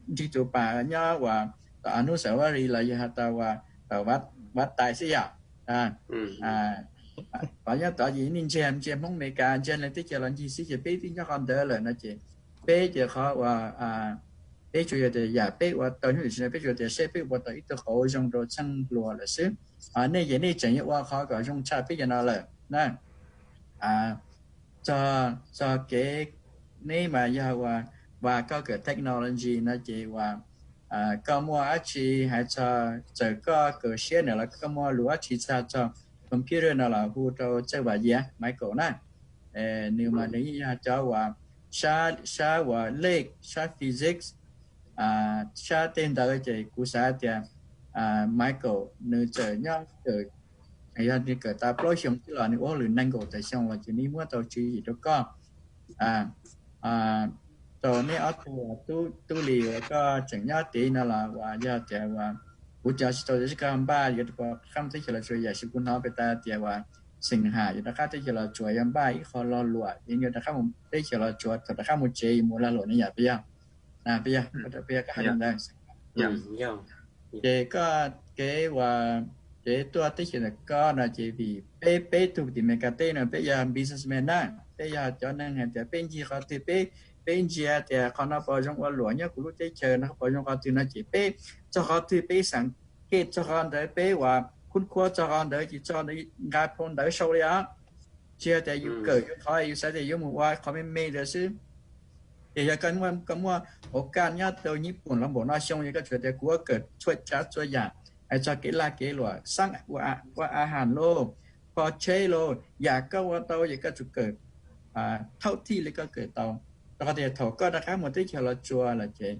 nrig tus pas nyob uas tom Anusawari los yog has tas uas tom Vaj Tais xwb yom. Qhov nyob tod ces nej ntsia, ntsia Hmoob Amelikas, ntsia leej teb chaws los ncig xwb ces peb twb nyob qhov ntawd lawm no ces peb ces qhov uas peb tsuas yog tias yam peb ua tau hnub tim no peb tsuas tias seb peb ua tau ib tug qauv zoo rau txheej hluas lawm xwb. Nej ces nej tseem yuav ua qhov kom zoo tshaj peb cov no lawm na. Txog, txog kev neb mas yog uas, uas koj kawm technology no ces uas koj muaj dab tsi hais txog, txawm koj kawm siab ntawm los koj muaj lus dab tsi txog, txog computer no los hu rau Txawj Vam Yias, Michael na. Nws mas nws yeej yog cov uas sab, sab uas lej, sab physics, sab tej ntawd ces kuv xav tias Michael nws txawm nyob kawm, yog nws kawm tau plaub xyoo xwb los nws ua hauj lwm nees nkaum tawm xyoo los ces nws muab tau tswv yim rau koj. Rau neb ob tug, Tub Lis uas koj tseem nyob tid no los uas yog tias uas kuv cov tsis tau tias koj npaj yuav rov qab mus teb chaws Los Tsuas, yam sis kuv hnov peb tas tias uas Xeem Ham yuav rov qab teb chaws Los Tsuas, yuav npaj ib qho lag luam es yuav rov qab mus teb chaws Los Tsuas, thaum rov qab mus tsev yuav mus lag luam ne yom, peb yog, peb yog, peb yog koj hais li ntawd. Ces koj kev uas kev tuaj teb chaws ntawm koj no ces vim peb, peb tug tim Meskas teb no peb yog businessman na, peb yog cov neeg hais tias peb ncig qhov twg peb, peb ntsia tias qhov no puas zoo ua luam nyob kuv lub teb chaws no, puas zoo qhov twg no ces peb txog qhov twg peb xav kej txog qhov ntawd, peb uas khub khuab txog qhov ntawd ces txog ntawd nqa phau ntawv sau li os. Tsis yog tias yus kawm yus qhov yus xav tias yuav mus ua qhov me me ntawd xwb. Ces yog koj muaj, koj muaj hauv kaj nyob tau Nyij Pooj los npaum no xyoo, yog koj tsuas tias kuv kawm txhua tsav txhua yam, hais txog kev lag kev luam, xab ua, ua a has lauj, kho tsheb lauj, yam koj ua tau ces koj tsum kawm thauj thij li koj kawm tau. Rau qhov tias thaum koj rov qab mus teb chaws Los Tsuas lawm ces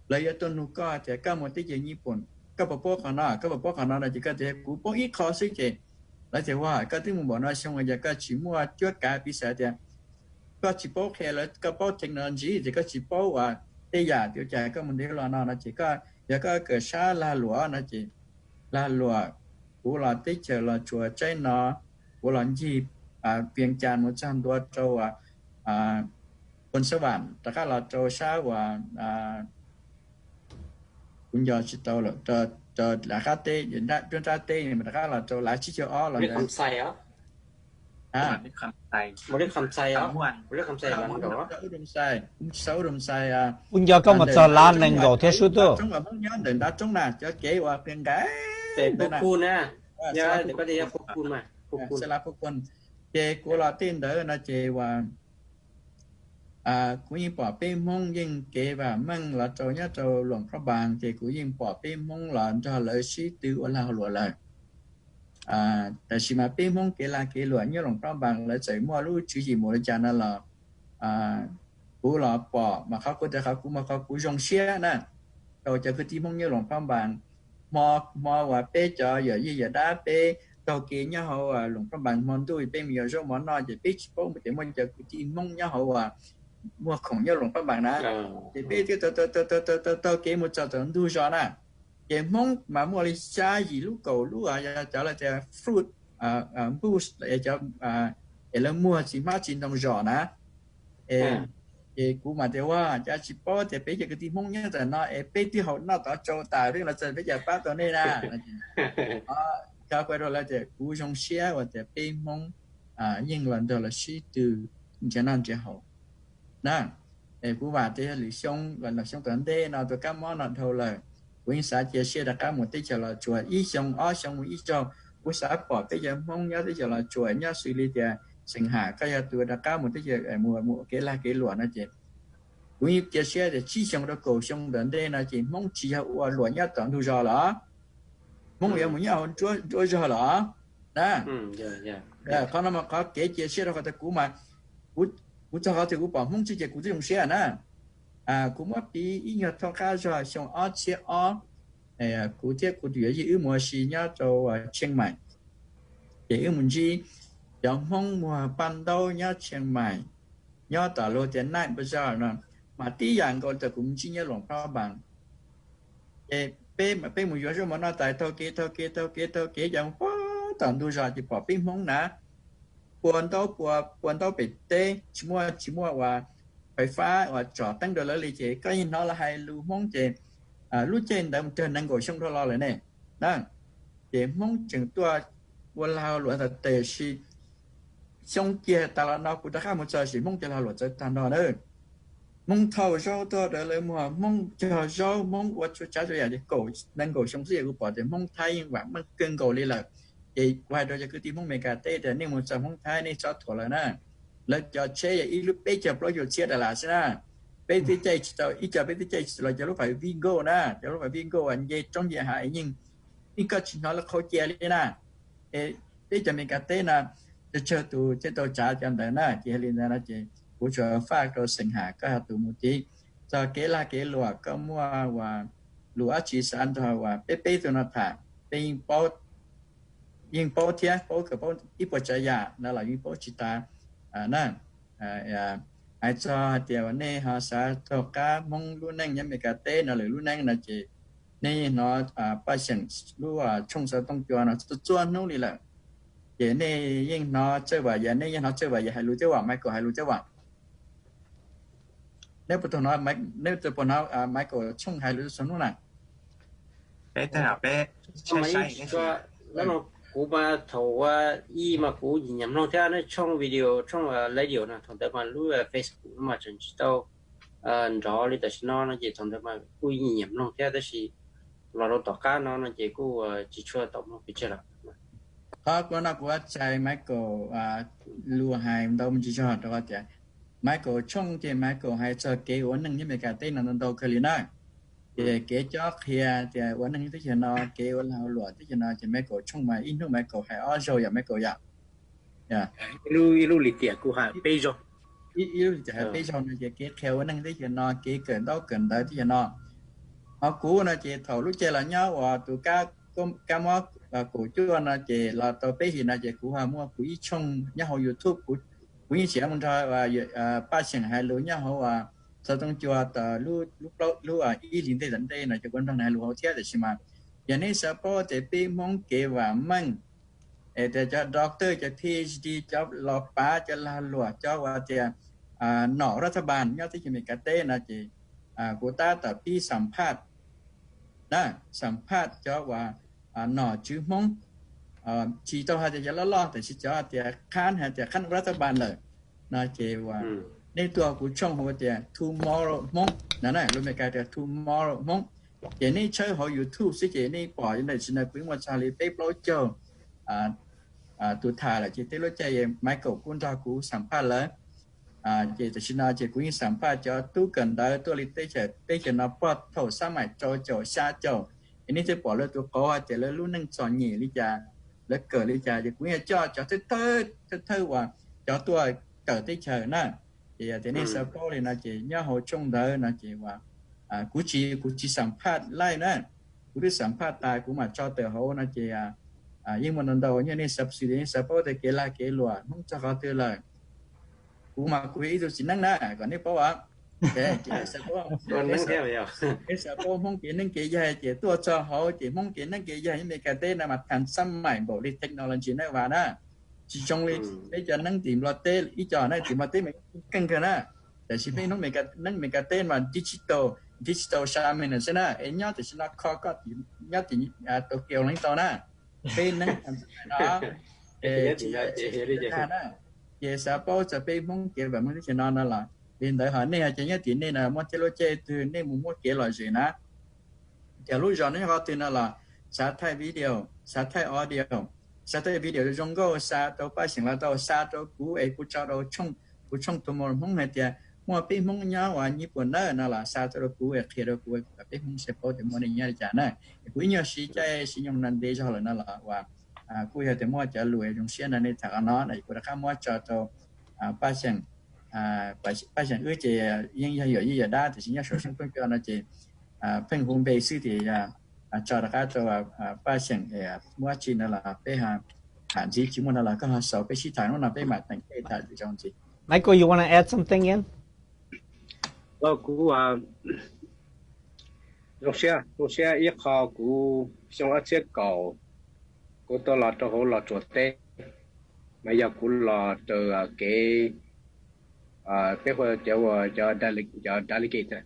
lawv yuav tuaj nug koj tias koj mus teb chaws Nyij Pooj koj puas paub qhov no, koj puas paub qhov no no ces koj tias kuv paub ib qho xwb ces lawv tias ua koj twb mus npaum no xyoo yog koj tsis muaj cuab kav piv xam tias koj tsis paub qhia lawv, koj paub technology ces koj tsis paub uas tej yam tias ua cas koj mus ntev los no no ces koj Yog koj kawm sab lag luam no ces lag luam, kuv los teb chaws Los Tsuas tsaib no, kuv los ncig Vias Cas mus txog ntua rau Phoos Xab Vam, rov qab los rau sab uas kuv nco tsis tau lawm, rov qab teb, nruab nrab teb mas rov qab los rau lav tsib caug ob los ntawd. Ub Doo Xais, kuv tsis xav Ub Doo Xais. Kuv nco koj mus txog lav nees nkaum thiab sub tuj. Roob uas Hmoob nyob ntawm ntav roob na, cov kev uas qia nqaim ntawd na. Ces kuv los tej ntawd no ces uas kuv yeej pom peb Hmoob yeej kev vam meej los rau nyob rau Luam Phab Npas, ces kuv yeej pom peb Hmoob los nrog lawv sib tw ua lag ua luam lawm. Tab sis mas peb Hmoob kev lag kev luam nyob Luam Phab Npas lawv txawm muaj lub tswv yim mus li cas no los kuv los pom mas qhov kuv tias qhov kuv mas qhov kuv zoo siab na, rau cov kwv tij Hmoob nyob Luam Phab Npas. Hmo, hmo uas peb cov yawm yij yawm dab peb taug kev nyob hauv Luam Phab Npas hmo ntuj peb mus yos zaub mov noj ces peb tsis paub tias muaj cov kwv tij Hmoob nyob hauv uas muag khoom nyob Luam Phab Npas na. Ces peb twb taug kev mus txog tom ntug zos na, ces Hmoob mas muaj li xya yim lub kaum lub yog cov lawv tias fruit, bush, cov es lawv muag txiv hmab txiv ntoo zos na. Ces kuv mas tias ua cas tsis paub tias peb cov kwv tij Hmoob nyob ntawm no es peb twb haus noj tod tsau tas peb los txog peb cas pab tau nej na. Kuv zoo siab uas tias peb Hmoob yeej los nrog los sib tw nrhiav noj nrhiav haus na. Es kuv vam tias yog lwm xyoo los xyoo tom ntej no tus kab mob no dhau lawm, kuv yeej xav cia siab rov qab mus teb chaws Los Tsuas ib xyoo ob xyoo mus ib zaug. Kuv xav pom peb cov Hmoob nyob teb chaws Los Tsuas nyob xws li tias Xeem Ham koj yog tus rov qab mus teb chaws mus kev lag kev luam no ces kuv yeej cia siab tias tsib xyoo rau kaum xyoo tom ntej no ces Hmoob tsis yog ua luam nyob tom ntug zos lawm, Hmoob yuav mus nyob hauv nruab zog lawm na. Qhov no mas qhov kev cia siab rau qhov tias kuv mas, kuv txog qhov twg kuv pom Hmoob txij ces kuv twb zoo siab na. Kuv muab piv ib nyuag thoj qab zog xyoo ob txhiab ob, kuv thiab kuv tus yawm yij wb mus ua si nyob rau Tsheej Maim, ces wb mus ntsib cov Hmoob muag paj ntaub nyob Tsheej Maim, nyob tom luag tias Night Bazaar no, mas tib yam nkaus li kuv mus ntsib nyob Luam Phab Npas. Ces peb, peb mus yuav zaub mov noj tas taug kev taug kev taug kev taug kev ces mus pog tom ntug zos ces pom peb Hmoob na, pua ntaub pua, pua ntaub pem teb, tsis muaj, tsis muaj uas fais fab uas tsom teeb rau lawv li ces koj yeej hnov lawv hais lus Hmoob ces lub caij ntawd mus raws nees nkaum xyoo dhau los lawm ne na. Ces Hmoob tseem tuaj ua lag luam tas tes sis xyoo kiag tas los no kuv rov qab mus txog sis Hmoob cov lag luam txawv tag nrho na. Hmoob thauj zaub tuaj rau lawv muag, Hmoob cog zaub, Hmoob ua txhua tsav txhua yam ces kaum nees nkaum xyoo xwb ces kuv pom tias Hmoob Thaib yeej vam meej kawg nkaus li lawm. Ces kuv hais rau cov kwv tij Hmoob Meskas teb tias nej mus txog Hmoob Thaib nej txhob thuam lawv na. Lawv cov tsheb yog ib lub peb caug plaub caug txhiab das las xwb na. Peb twb caij tsis tau, ib co peb twb caij tsis tau los cov lub fais Vigo na, cov lub fais Vigo uas nce roob nce hav yeej, yeej koj tsis hnov lawv qhau cia li na. Es peb cov Meskas teb no, tsawg tsawg tus thiaj tau tsav cov ntawd na. Ces yog li ntawd no ces kuv tsuas faj rau Xeem Ham koj yog tus mus tiv txog kev lag kev luam, koj muaj uas lus dab tsi xav nrog uas peb peb tug no tham, peb yeej paub, yeej paub thiab paub kom paub ib puas tsav yam no los yeej paub tsis tas na. Hais txog hais tias uas nej ho xav taug qab Hmoob lub neej nyob Meskas teb no lwm lub neej no ces nej yeej hnov Paj Xeem lub tshooj xov tooj cua no txhua txhua hnub li lawm. Ces nej yeej hnov Txawj Vam, yog nej yeej hnov Txawj Vam yog hais lus Txawj Vam, Michael hais lus Txawj Vam. Neb puas tau hnov, neb puas hnov Michael tshooj hais lus txhua hnub na? Peb, peb, kuv mas thaum ib mas kuv nyiam mloog thiab tshooj video, tshooj radio no, thaum ntawd mas lub Facebook no mas tseem tsis tau nrov li tam sim no no ces thaum ntawd mas kuj nyiam mloog thiab tab sis los rau tom qab no no ces kuj tsis tshua tau mloog pes tsawg lawm. Qhov kuv no kuv txais Michael lus hais ntau me ntsis zog rau qhov tias Michael tshooj ces Michael hais txog kev ua neej nyob Meskas teb no ntau ntau kawg li na. Ces kev cob qhia tias ua neej teb chaws no, kev ua lag luam teb chaws no ces Michael tshooj mas ib hnub Michael hais ob zaug yom Michael yom. Ib lub li tias kuv hais peb zaug, ib lub li tias hais peb zaug no ces kev qhia ua neej teb chaws no, kev kawm ntaub kawm ntawv teb chaws no. Ho kuv no ces thaum lub caij los nyob uas tus kab mob kaum cuaj no ces los tau peb hlis no ces kuv ho muaj kuv ib tshooj nyob hauv YouTube, kuv yeej tseem mus nrog Paj Xeem hais lus nyob hauv Xov Tooj Cua tas lub, lub ib hlis ntej tom ntej no cov kuv nrog nws hais lus hauv thiab. Tab sis mas yog nej xav paub tias peb Hmoob kev vam meej, es tias cov doctor cov PhD, cov los pav, cov lag luam, cov uas tias nom ras thas npas nyob teb chaws Amelikas teb no ces kuv tab tom pib xam phaj na, xam phaj cov uas nom tswv Hmoob, tsis tau hais tias cov loj loj, tab sis cov tias qhab, hais tias qhab ras thas npas lawm no ces uas nej tuaj kuv tshooj hu tias Tomorrow Hmoob no, lus Amelikas tias Tomorrow Hmoob. Ces nej tshawb hauv YouTube xwb ces nej pom ntawm sim no kuv yeej muaj txog li peb plaub caug tus tham lawm ces tej lub caij Michael kuj nrog kuv xam phaj lawm. Ces tam sim no ces kuv yeej xam phaj cov tub kawm ntawv tuaj li teb chaws, teb chaws no puag thaum xab maim rau caum xya caum, es nej thiaj pom lawv tus qauv hais tias lawv lub neej txom nyem li cas, lawv kawm li cas, ces kuv yeej coj cov thawj thawj uas cov tuaj kawm teb chaws na. Ces yog tias nej xav paub li no ces nyob hauv tshooj ntawd no ces uas kuv tsis, kuv tsis xam phaj laij na, kuv twb xam phaj tas kuv mam tso tawm hauv no ces yeej muaj ntau ntau, yog nej xav xwm tias nej xav paub tias kev lag kev luam Hmoob txog qhov twg lawm, kuv mas kuv yog ib tug txiv neeb na kom nej paub os. Xav paub, nej xav paub Hmoob kev neeb kev yaig ces tuaj txog hauv ces Hmoob kev neeb kev yaig nyob Amelikas teb no mas tham xab maim npaum li technology na vas na. Tsis zoo li peb cov neeb tim Nplog teb, ib co neeb tim Nplog teb mas keej kawg na. Tab sis peb neeb Amelikas teb mas digital, digital shaman xwb na, es nyob tam sim no kho koj nyob tim Tokyo leej tau na. Peb neeb tham xab maim no, tag na. Ces xav paub txog peb Hmoob kev vam meej teb chaws no no los li ntawd, ho nej ho ces nyob tim nej no muaj tej lub caij twg nej mus muab kev lom zem na, ces lub zos no nyob qhov twg no los xav thaij video, xav thaij audio, xav thaij video zoo nkauj xa rau Paj Xyeem los tau, xa rau kuv es kuv tso rau kuv tshooj Tomorrow Hmoob hais tias muaj peb Hmoob nyob uas Nyij Pooj na no los xa tuaj rau kuv es qhia rau kuv kom peb Hmoob sawv paub tias muaj nej nyob li cas na. Es kuv ib nyuag siv caij siv nyoog no ntev zog lawm no los uas kuj yog tias muaj cov lus zoo siab no nej tham qhov no no kuv rov qab muab tso rau Paj Xyeem. Paj Xyeem wb ces yeej yog yawm yij yawm dab tiam sis nyob saum sab Tooj Cua no ces pheej hu npe xwb ces tso rov qab rau Paj Xyeem es muaj dab tsi no los peb tham ntxiv, tsis muaj no los koj ho xaus peb sib tham hnub no peb mam teem tej tham zoo ntxiv. Michael, you wanna add something in? Kuv zoo siab, zoo siab ib qho kuv xyoo ob txhiab kaum kuv tau los rau hauv Los Tsuas teb, mas yog kuv los raws kev, peb hu cov, cov delegate,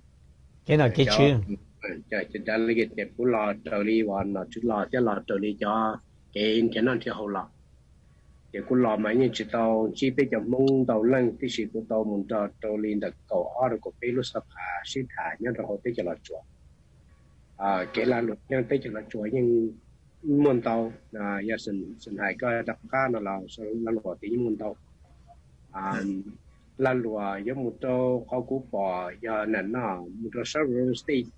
delegate, kuv los raws li uas nom tswv los thiab los raws li cov kev nrhiav noj nrhiav haus los. Ces kuv los mas yeej tsis tau ntsib peb cov Hmoob ntau leej, tiam sis kuv tau mus nrog rau li ntawm kaum ob rau kaum peb lub xab phas sib tham nyob rau hauv teb chaws Los Tsuas. Kev lag luam nyob teb chaws Los Tsuas yeej muaj ntau, yog Xeem hais koj rov qab no los lag luam tias yeej muaj ntau. Lag luam yuav mus rau qhov kuv pom yog nam no mus rau sab Vero State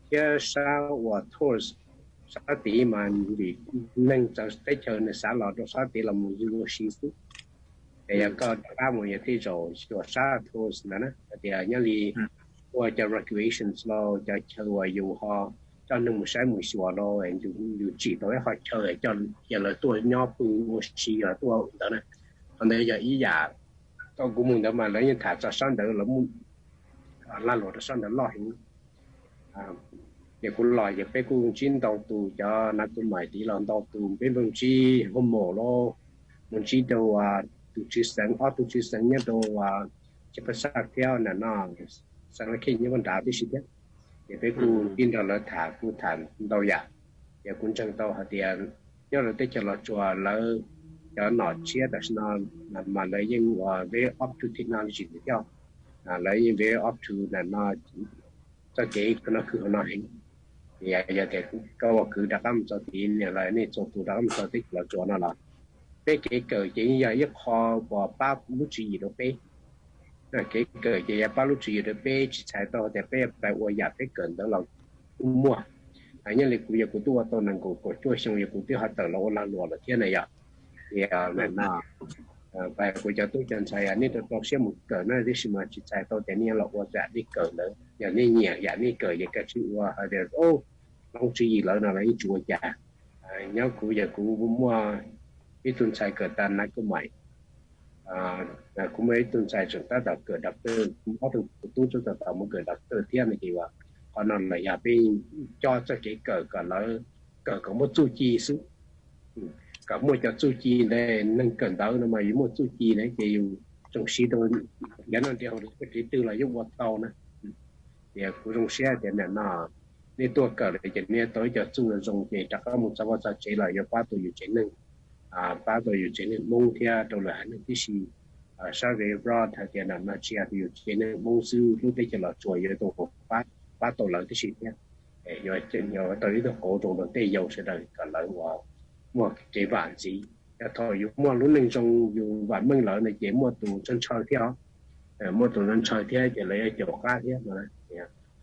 thiab sab uas tourist, sab tid mas vim neeg txawv teb chaws nws xav los rau sab tid los mus ua si xwb. Es yog koj rov qab mus yog tej zaum xyuas sab tourist ntawd na hais tias nyob li ua cov recreations los cov chaw uas yus ho coj neeg mus saib mus xyuas los yus tsim tau ib qhov chaw coj cia lawv tuaj nyob pw ua si los tuaj ntawd na. Qhov ntawd yog ib yam, thaum kuv mus ntawd mas lawv yeej tham txog sab ntawd, lawv muaj lag luam rau sab ntawd loj heev. Ces kuv los ces peb kuj ntsib ntau tus cov nav tus mais tid los ntau tus, peb mus ntsib Hmoob Mos los mus ntsib rau tus tswv xeev, ob tug tswv xeev nyob rau Champasak thiab nam no xeev Laj Khej nyob puag nrad tib si thiab. Ces peb kuj ntsib nrog lawv tham, kuj tham ntau yam. Ces kuv ntseeg tau hais tias nyob rau teb chaws Los Tsuas lawv cov nom tshiab tam sim no mas lawv yeej ua very up to technology thiab, lawv yeej very up to nam no txoj kev no khwv hauv no heev. Yog tias koj ua kwv rov qab mus txog tid, niam lawv nej txhua tus rov qab mus txog teb chaws Los Tsuas no los peb kev kawm ces yeej yog ib qho uas pab lub tswv yim rau peb. Kev kawm ces yog pab lub tswv yim rau peb, tsis txhais tau tias peb yuav pais ua yam peb kawm ntawd los kuj muaj. Nyob li kuv yog kuv twb ua tau nees nkaum kaum cuaj xyoo, yog kuv twb ho tawm los ua lag luam lawm thiab na yom. Ces no pab kuv cov tub cov ntxhais nej rau rau siab mus kawm na, tiam sis mas tsis txhais tau tias nej los ua yam nej kawm ntawd, yog nej nyiam yam nej kawm ces kav tsij ua, hais tias lub tswv yim lawv no los yeej tsis ua cas. Nyob kuv yog kuv muaj ib tug ntxhais kawm tas nav koj mais, Kuv muaj ib tug ntxhais tseem tab tom kawm doctor, ob tug tus tub tseem tab tom mus kawm doctor thiab no ces qhov no los yog peb coj txoj kev kawm kom lawv kawm kom muaj txuj ci xwb. Kom muaj cov txuj ci ntawd, neeg kawm ntawv no mas yus muaj txuj ci na ces yus zoo siv rau, yog no nrhiav hauj lwm txoj kev twg los yeej ua tau na. Ces kuv zoo siab tias nim no nej tuaj kawm lawm ces nej tau ib co txuj zoo ces rov qab mus txog vaj txog tsev los yuav pab tau yus tsev neeg, pab tau yus tsev neeg Hmoob thiab rau lwm haiv neeg tib si. Sab zeb abroad hais tias nim no tsis yog yus tsev neeg Hmoob xwb, lub teb chaws Los Tsuas yuav tau pab, pab tau lawv tib si thiab. Yuav tau ib tug qauv zoo rau tej yau sawv daws kom lawv ua muaj kev vam ntxiv. Yog thaum yus muaj lub neej zoo yus vam meej lawm no ces muaj tus ntshaw ntshaw thiab os. Muaj tus ntshaw ntshaw thiab ces lawv yuav caum qab thiab no.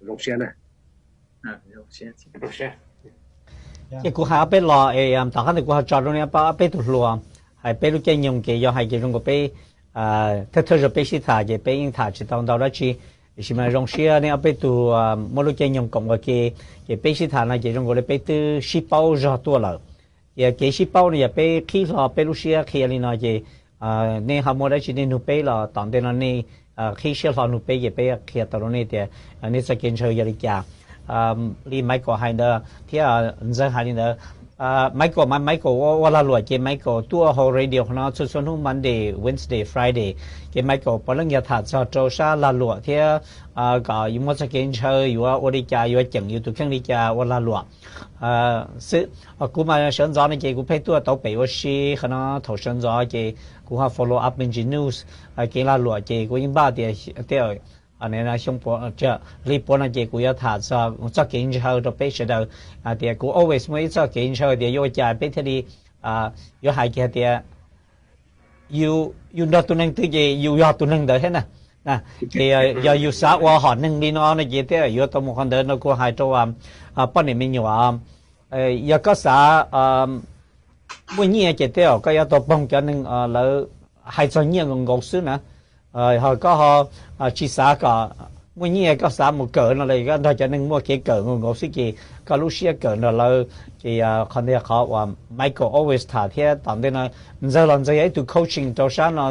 Zoo siab na. Ces kuv hais ob peb los es tom qab ntawd kuv ho tso rau nej ob peb tug hluas hais peb lub caij nyoog ces yog hais ces zoo nkaus peb thawj thawj zaug peb sib tham ces peb yeej tham tsis tau ntau dab tsi. Tiam sis mas zoo siab nej ob peb tug muaj lub caij nyoog koom ua ke, ces peb sib tham no ces zoo nkaus li peb twb sib paub zog tuaj lawm. Ces kev sib paub no yog peb qhib hlo peb lub siab qhia li no ces nej ho muaj dab tsi nej nug peb los tom ntej no nej qhib siab hlo nug peb ces peb qhia tau rau nej tias nej txoj kev ntshaw yog li cas. Li Michael hais ntawd thiab Ntxawg hais li ntawd. Michael mas Michael ua lag luam ces Michael tuaj hauv radio qhov no txhua txhua hnub Monday, Wednesday, Friday. Ces Michael puav leej yog tham txog rau sab lag luam thiab kom yus muaj txoj kev ntshaw yuav ua li cas, yuav ceem yus tus kheej li cas ua lag luam xwb. Kuv mas sawv ntxov no ces kuv pheej tuaj tauv pem ua si qhov no, thaum sawv ntxov ces kuv ho follow up me ntsis news, kev lag luam ces kuv yeej npaj tias tej xyoo puav, hli puav no ces kuv yuav tham txog kev ntshaw rau peb sawv daws. Tias kuv always muaj ib txoj kev ntshaw tias yuav ua cas peb thiaj li yuav hais kiag tias yus nrog tus neeg twg ces yus yog tus neeg ntawd thiab na. Ces yog yus xav ua hom neeg li no no ces thiaj yuav tau mus qhov ntawd no kuv hais rau poj niam me nyuam. Yog koj xav muaj nyiaj ces tej zaum koj yuav tau poog cov neeg lawv hais txog nyiaj nkaus nkaus xwb na. Ho koj ho tsis xav kom muaj nyiaj, koj xav mus kawm no los koj nrog cov neeg muaj kev kawm nkaus nkaus xwb ces koj lub siab kawm nrog lawv. Ces qhov ntawd qhov uas Michael always tham thiab tom ntej no Ntxawg los Ntxawg yog ib tug coaching rau sab no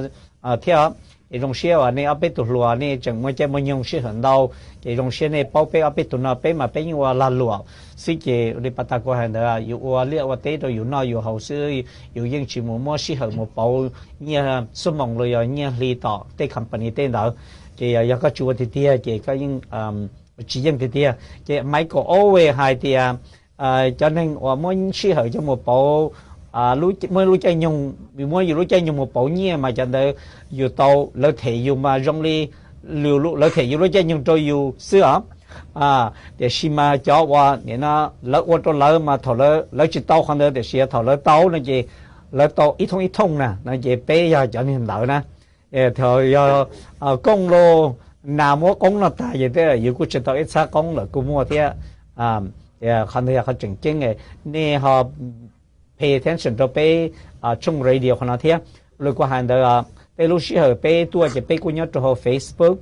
thiab. Ces zoo siab uas nej ob peb tug hluas nej tseem muaj caij muaj nyoog sij hawm ntau, ces zoo siab nej paub peb ob peb tug no, peb mas peb yeej ua lag luam xwb ces li pas tas kuv hais ntawd yus ua liaj ua teb rau yus noj yus haus xwb, yus yeej tsis mus muab sij hawm mus pauv nyiaj xuab moos los yog nyiaj hli tom tej company tej ntawd. Ces yog koj tsis ua tiag tiag ces koj yeej tsis yeej tiag tiag. Ces Michael always hais tias cov neeg uas muab sij hawm coj mus pauv, muab lub caij nyoog, muab yus lub caij nyoog mus pauv nyiaj mas cov ntawd yus tau, lawv them yus mas zoo li lawv them yus lub caij nyoog rau yus xwb os. Tiam sis mas cov uas nim no lawv ua rau lawv mas thaum lawv tsis tau qhov ntawd tiam sis thaum lawv tau no ces lawv tau ib thooj ib thooj na no ces peb yog cov niag ntawd na. Thaum yog kooj los nas muab qoob no tag ces tej yus kuj tsis tau ib txhab qoob lawm kuj muaj thiab. Qhov ntawd yog qhov tseem ceeb, nej ho pay attention rau peb tshooj radio qhov no thiab. Li kuv hais ntawd, tej lub sij hawm peb tuaj ces peb kuj nyob rau hauv Facebook,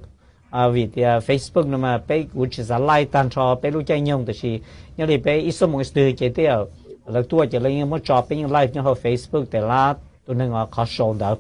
vim tias Facebook no mas peb kuj tsis xav live tag nrho peb lub caij nyoog tiam sis nyob li peb ib xuab moos twg ces tej zaum lawv tuaj ces lawv yeej muab tso peb yeej live nyob hauv Facebook tes lab tus neeg qhov show ntawd.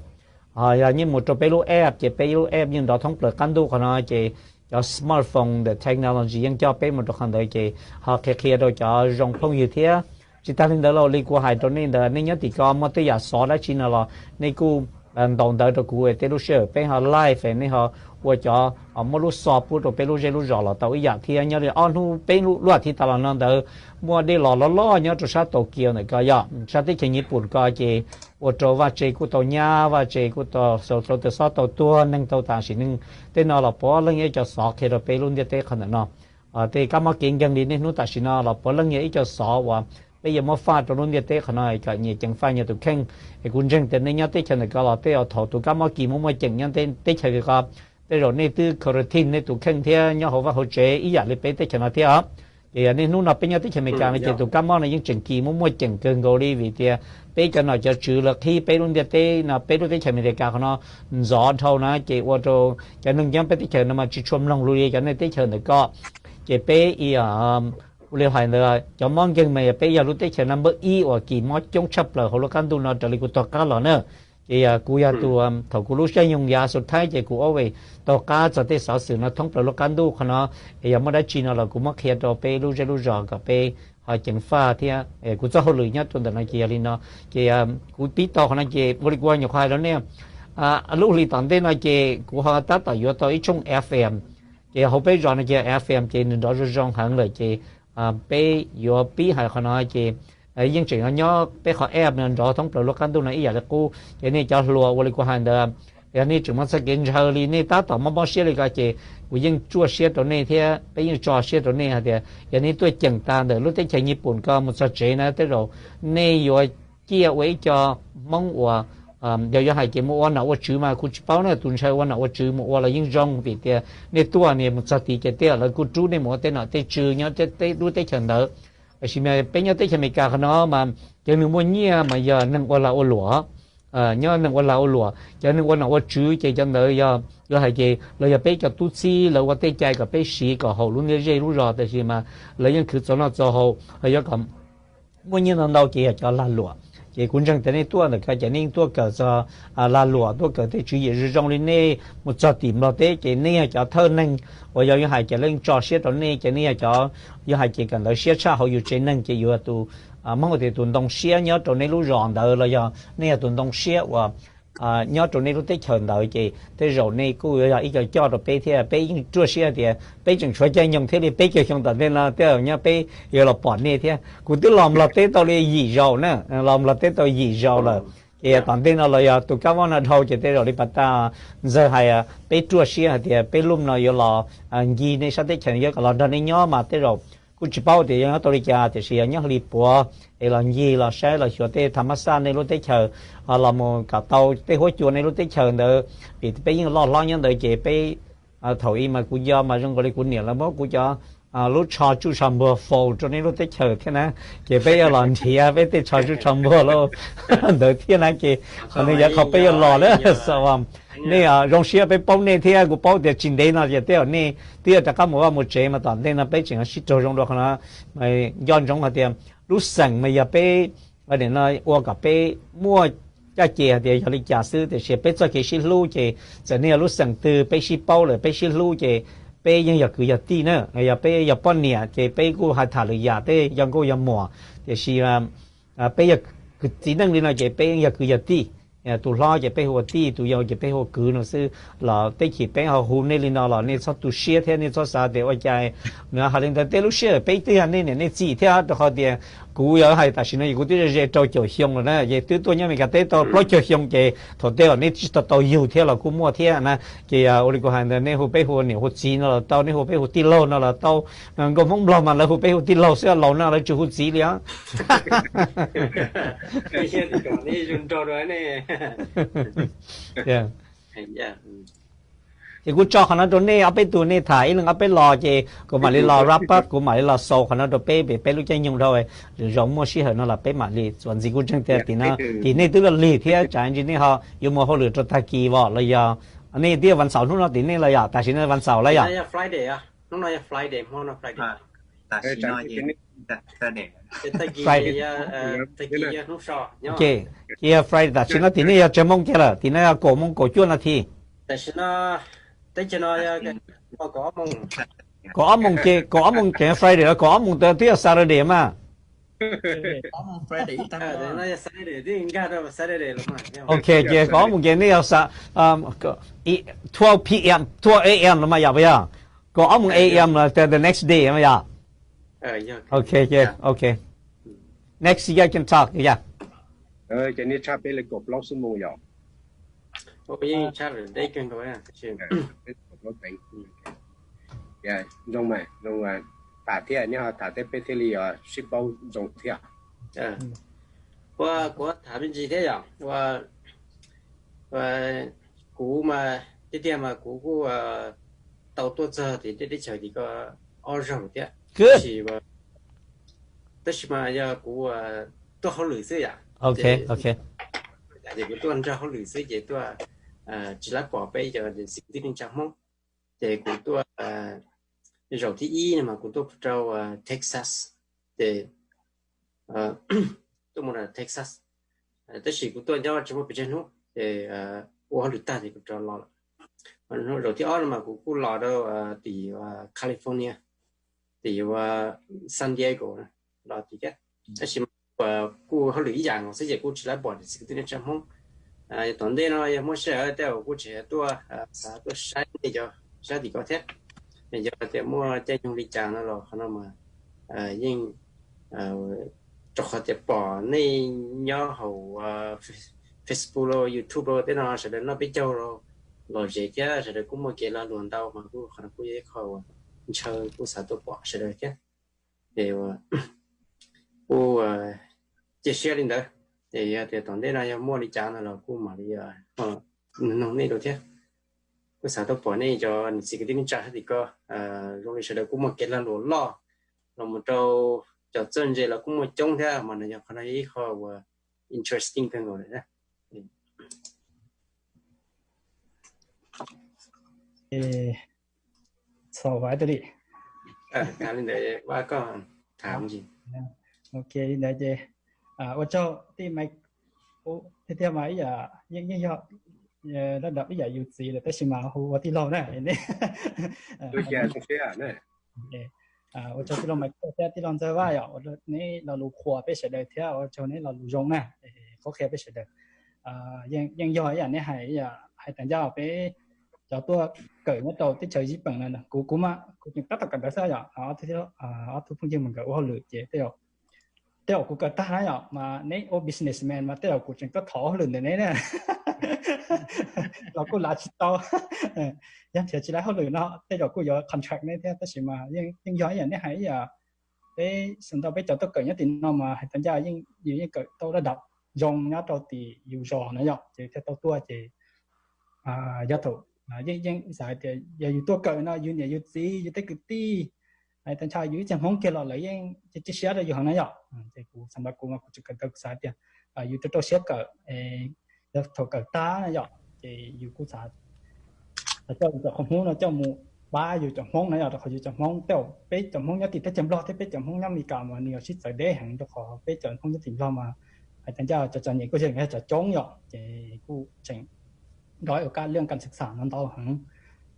Ho yog yeej mus rau peb lub app ces peb lub app yeej nrov thoob plaws qab ntuj qhov no ces cov smartphone ntawm technology yeej coj peb mus rau qhov ntawd ces ho qhia qhia rau cov zoo phooj ywg thiab. Tsis tag li ntawd los li kuv hais rau nej ntawd, nej nyob tim ko muaj tej yam xov dab tsi no los nej kuj ntaus ntawv rau kuv, tej lub sij hawm peb ho live nej ho ua cov muab lub xov pub rau peb lub zej lub zos los tau ib yam thiab. Nyob li ob hnub peb lub, lub as thiv tas los no ntawd muaj dej los loj loj nyob rau sab Tokyo ntawm ko yog sab teb chaws Nyij Pooj ko ces ua rau vaj tse kuj tau nyab, vaj tse kuj tau xau, tau tawg xob tau tuag, neeg tau tas sim neej. Tej no los puav leej yog ib co xov qhia rau peb lub ntiaj teb qhov ntawm no. Tej kab mob kev nkeeg li niaj hnub tam sim no los puav leej yog ib co xov uas peb yuav muab faj rau lub ntiaj teb qhov no kom nyias ceev faj nyias tus kheej. Es kuv ntseeg tias nej nyob teb chaws ntawm ko los tej zaum thaum tus kab mob kis muaj muaj ceem nyob teb chaws ko, tej zaum nej twb quarantine nej tus kheej thiab nyob hauv vaj hauv tsev ib yam li peb teb chaws no thiab os. Ces yog niaj hnub no peb nyob teb chaws Amelikas no ces tus kab mob no yeej tseem kis muaj muaj ceem kawg nkaus li vim tias peb cov nom cov tswv lawv qhib peb lub ntiaj teb no, peb lub teb chaws Amelikas qhov no ntxov dhau na ces ua rau cov neeg nyob peb teb chaws no mas tsis tshua mloog lus li cov neeg teb chaws ntawm ko. Ces peb ua li hais ntawd cov mob nkeeg mas yog peb yog lub teb chaws number ib uas kis mob coob tshaj plaws hauv lub qab ntuj no raws li kuv tog qab los na. Ces kuv yog tus, thaum kuv lub caij nyoog yav xus thaib ces kuv always taug qab txog tej xov xwm no thoob plaws lub qab ntuj. Qhov no es yog muaj dab tsi no los kuv muab qhia rau peb lub zej lub zos kom peb ho ceev faj thiab. Kuv txoj hauj lwm nyob rau ntawm no ces yog li no. Ces kuv pib tau qhov no ces ua li kuv nyuam qhuav hais rau nej, lub hli tom ntej no ces kuv ho tab tom yuav tau ib tshooj F M. Ces hauv peb zos no ces F M ces nws nrov zoo zoo heev lawm ces peb yuav pib hais qhov no ces yeej tseem nyob peb qhov app no nrov thoob plaws lub qab ntuj no ib yam li qub. Ces nej cov hluas ua li kuv hais ntawd, yog nej tseem muaj txoj kev ntshaw li nej tab tom mob mob siab li ko ces kuv yeej ruaj siab rau nej thiab peb yeej tso siab rau nej hais tias yog nej tuaj ceem tas ntawm lub teb chaws Nyij Pooj ko mus txog tsev na tej zaum nej yuav ciaj ua ib co Hmoob uas, yog yuav hais ces mus ua nom ua tswv mas kuv tsis paub na, tus ntshaw ua nom ua tswv mus ua los yeej zoo vim tias nej tuaj ne mus txog tid ces tej zaum lawv kuj rub nej mus ua tej nom tej tswv nyob lub teb chaws ntawd. Tab sis mas peb nyob teb chaws Amelikas qhov no mas cov neeg muaj nyiaj mas yog neeg ua lag ua luam, nyob neeg ua lag ua luam. Cov neeg ua nom ua tswv ces cov ntawd yog yuav hais ces lawv yog peb cov tub txib, lawv ua tej cai kom peb siv kom haum lub niaj zej lub zos, tab sis mas lawv yeej khwv txaus noj txaus haus los yuav kom muaj nyiaj ntau ntau ces yog cov lag luam. Ces kuv ntseeg tias nej tuaj ntawm ko ces nej yeej tuaj kawm txog lag luam, tuaj kawm tej tswv yim zoo zoo li nej mus txog tim Nplog teb ces nej yog cov thawj neeg uas yog yuav hais ces lawv yeej tso siab rau nej ces nej yog cov yuav hais ces kawm ntawv siab tshaj hauv yus tsev neeg ces yus yog tus, Hmoob tias tus ntoo siab nyob rau nej lub zos ntawd los yog nej yog tus ntoo siab uas nyob rau nej lub teb chaws ntawd ces tej zaum nej kuj yuav yog ib co coj rau peb thiab. Peb yeej ruaj siab tias peb tseem tshuav caij nyoog thiaj li peb caug xyoo tom ntej no tej zaum nyob peb yuav los pom nej thiab. Kuv twb los Nplog teb tau li yim zaus na, los Nplog teb tau yim zaus lawm. Ces tom ntej no los yog tus kab mob no dhau ces tej zaum li pas tas Ntxawg hais, peb ruaj siab hais tias peb lub no yuav los ncig nej sab teb chaws, yuav kom los nrog nej nyob mas tej zaum kuj tsis paub tias yuav nyob tau li cas tiam sis yog nyob hli puav es los ncig los saib los xyuas tej tha mab xaj nej lub teb chaws, los mus kom tau tej huab cua nej lub teb chaws ntawd. Vim peb yeej loj hlob nyob ntawd ces peb, thaum ub mas kuv nco mas zoo nkaus li kuv niam lawv muab kuv cov lub tsho tsuj tsho npuag faus rau nej lub teb chaws thiab na, ces peb yuav los nrhiav peb tej tsho tsuj tsho npuag lauj ntawd thiab na ces qhov no yog qhov peb yuav los na. Nej zoo siab peb paub nej thiab kuv paub tias tsis ntev no ces tej zaum nej twb yuav rov qab mus vaj mus tsev mas tom ntej no peb tseem sib raug zoo dua qhov no. Nco ntsoov hais tias lub xeem mas yog peb, no ua kom peb muaj caj ces hais tias yog li cas xwb tiam sis peb txoj kev sib hlub ces txawm nej yog lub xeem twg peb sib paub lawm peb sib hlub ces peb yeej yog kwv yog tij na, yog peb yog poj niam ces peb kuj hais tham lwm yam tej yog nkauj yog muam, tiam sis peb yog kwv txiv neej li no ces peb yeej yog kwv yog tij. Tus hlob ces peb hu ua tij, tus yau ces peb hu ua kwv no xwb. Los teb chim peb ho hu nej li no los nej txhob tu siab thiab nej txhob xav tias ua cas. Nws hais li ntawd tej lub sij hawm peb twb yog nej niam nej txiv thiab rau qhov tias kuv yog hais tam sim no ces kuv twb ze rau caum xyoo lawm na, ces twb tuaj nyob Amelikas teb tau plaub caug xyoo ces thaum tej zaum nej tsis tau tau yug thiab los kuj muaj thiab na. Ces ua li kuv hais ntawd nej hu peb hu niam hu txiv no los tau, nej hu peb hu tij laug no los tau. Nkauj Hmoob Nplog mas lawv hu peb hu tij laug xwb, laus no lawv tsis hu txiv li os. Ces kuv tso qhov no rau nej ob peb tug nej tham ib leeg ob peb los ces kuv mam li los wrap up, kuv mam li los xaus qhov no rau peb, peb lub caij nyoog dhau lwm zaus muaj sij hawm no los peb mam li txuas ntxiv. Kuv ntseeg tias tim no tim nej twb lig thiab tsam ntsis nej ho yuav mus hauj lwm rau tag kis os los yog nej twb yog vas xaum hnub no tim nej los yom, tam sim no vas xaum lawm yom. Ces yog Friday tam sim no tim nej yog tsawg moo kiag lawm? Tim no yog kaum moo kaum cuaj no thi. Kaum ob moo ces kaum ob moo ces Friday los kaum ob moo twb yog Saturday mas. Ok, ces kaum ob moo ces nej yog twelve p.m., twelve a.m. los mas yom, puas yog? Kaum ob moo a.m. los the next day mas yom. Ok, ok. Next year can talk, yeah. Ces nej tshaj peb li kaum plaub xwb moo yom. Zoo mas, zoo, tham thiab nej ho tham thiab peb thiaj li sib paub zoo thiab. Ua kuv tham me ntsis thiab yom, ua kuv mas tiag tiag mas kuv kuj tau tuaj txog tim tej teb chaws tim ko ob zaug thiab, tab sis, tab sis mas yog kuv tuaj hauj lwm xwb yom. Ces kuv tuaj nrog hauj lwm xwb ces tuaj tsis lab pom peb cov xib tib neej tsa Hmoob. Ces kuv tuaj, zaum thib ib no mas kuv tuaj rau Texas, ces tuaj mus rau Texas, tab sis kuv tuaj nyob tsis muaj pes tsawg hnub. ua hauj lwm tag ces kuv rov los lawm. Zaum thib ob no mas kuv kuj los rau tim California, tim San Diego los tim thiab. Tab sis mas kuj hauj lwm ib yam nkaus xwb ces kuj tsis tau pom niam txiv kwv tij neej tsa Hmoob. Tom ntej no yog muaj sij hawm tej zaum kuj tseem tuaj, xav tuaj saib nej cov sab tim ko thiab. Yog tias muaj caij nyoog li cas no los qhov no mas yeej rau qhov tias pom nej nyob hauv Facebook los YouTube los tej no sawv daws noj peb caug los, lom zem thiab sawv daws kuj muaj kev lag luam ntau mas kuj qhov no kuj yog ib qho uas ntshaw kuj xav tuaj pom sawv daws thiab. Ces kuj cia siab li ntawd. Ces yog tias tom ntej no yog muaj li cas no los kuj mam li nug nej dua thiab. Kuj xav tuaj pom nej cov niam txiv kwv tij neej tsa sab tim ko, zoo li sawv daws kuj muaj kev lag luam loj, los mus rau cov txawj ntse los kuj muaj coob thiab mas no yog qhov no yog ib qho uas interesting kawg nkaus lawm. Txhaum li ntawd, ok li ntawd ces ua tsaug tij Maiv, tiag tiag mas ib yam yeej yog dab dab ib yam yus txiv lawm tab sis mas hu ua tij laug na. Ua tsaug tij laug Maiv thiab tij laug Ntxawg Vaj yom, neb lo lus qhuas peb sawv daws thiab ua tsaug neb lo lus zoo na, qhuab qhia peb sawv daws. Yeej yog ib yam neb hais, hais tas ncaj peb cov tuaj kawm nyob rau teb chaws Yij Pees no, kuv kuv mas kuv tseem tab tom kawm ntawv xwb yom, ob tug phooj ywg mas nkawd ua hauj lwm ces tej zaum kuv kawm tag na yom mas neb ua businessman mas tej zaum kuv tseem tuaj thov hauj lwm ntawm neb na los kuj lav tsis tau. Yog nrhiav tsis laib hauj lwm no tej zaum kuj yuav contract neb thiab tab sis mas yeej yog ib yam neb hais ib yam, peb xeem ntau peb cov tuaj kawm nyob tim no mas hais tas ncaj yeej yus yeej kawm tau dab dab zoo nyob rau tim yus zos na yom ces thiaj tau tuaj ces yog thaum yeej yeej xav hais tias yog yus tuaj kawm no yus niam yus txiv yus tej kwv tij hais tas ncaj yus ib txhia Hmoob kiag los lawv yeej cia siab rau yus heev na yom. Ces kuv xav ntawd kuv mas kuv tseem kawm ntawv kuv xav tias yus rau rau siab kawm, yog thaum kawm tag na yom ces yus kuj xav coj yus cov qhov Hmoob no coj mus pab yus cov Hmoob na yom, rau qhov yus cov Hmoob tej zaum peb cov Hmoob nyob tim teb chaws Nplog thiab peb cov Hmoob nyob Amelikas mas nws yuav sib txawv deb heev rau qhov peb cov Hmoob nyob tim Nplog mas hais tas ncaj cov txom nyem kuj yog cov coob yom ces kuj tseem nrog ua kaj liaj kaj xwm xam no ntau heev.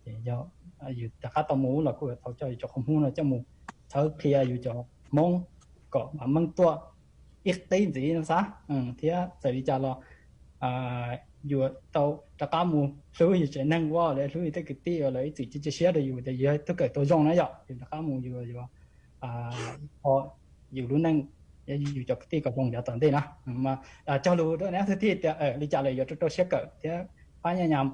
Ces yog yus rov qab tau mus los kuj yuav tau coj yus cov qhov Hmoob no coj mus txhawb qhia yus cov Hmoob kom mam meej tuaj ib qib ntxiv no xav, thiab txawm li cas los yuav tau rov qab mus hlub yus tsev neeg ua lawv hlub yus tej kwv tij uas lawv ib txwm cia siab rau yus tias yus yog tug kawm tau zoo na yom, yus rov qab mus yus yuav ib qho yus lub neej, yus cov kwv tij kom zoo yav tom ntej na. Mas cog lus rau neb ob tug tij tias li cas lawm yuav rau rau siab kawm thiab pab nyab nyam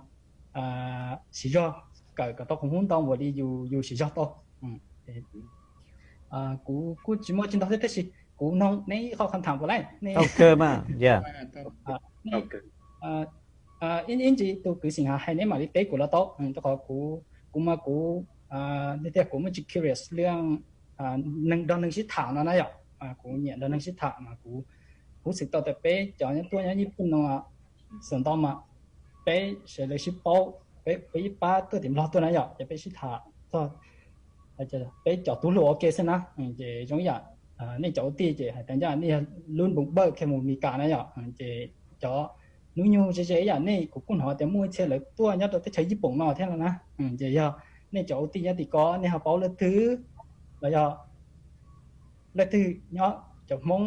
siv zog kawm kom tau qhov Hmoob ntau npaum li yus yus siv zog tau. Kuv kuj tsis muaj tsis ntau thiab tab sis kuv noog neb ib qho qhov tham puas laij ne? Ib ntsis tus kwv Xeem Hav hais neb mam li teb kuv los tau, rau qhov kuv kuv mas kuv tiag tiag kuv muaj tsis curious liaj neeg nrog neeg sib tham no na yom. Kuv nyiam nrog neeg sib tham mas kuv kuv xwm tau tias peb cov nyob tuaj nyob Nyij Pooj no xwm tau mas peb sawv daws sib paub, peb ib pab tuaj tim Nplog tuaj na yom ces peb sib tham txog peb cov tub hluas ua ke xwb na. Ces zoo ib yam nej cov ua tij ces hais tias ncaj nej yog lub npoo npawj kiag mus Mes Kas na yom, ces cov hnub nyoog ze ze ib yam nej kuv kuj hnov tias muaj ib txhia lawv tuaj nyob rau teb chaws Nyij Pooj no thiab no na. Ces yog nej cov ua tij nyob tim ko nej ho paub leej twg los yog leej twg nyob cov Hmoob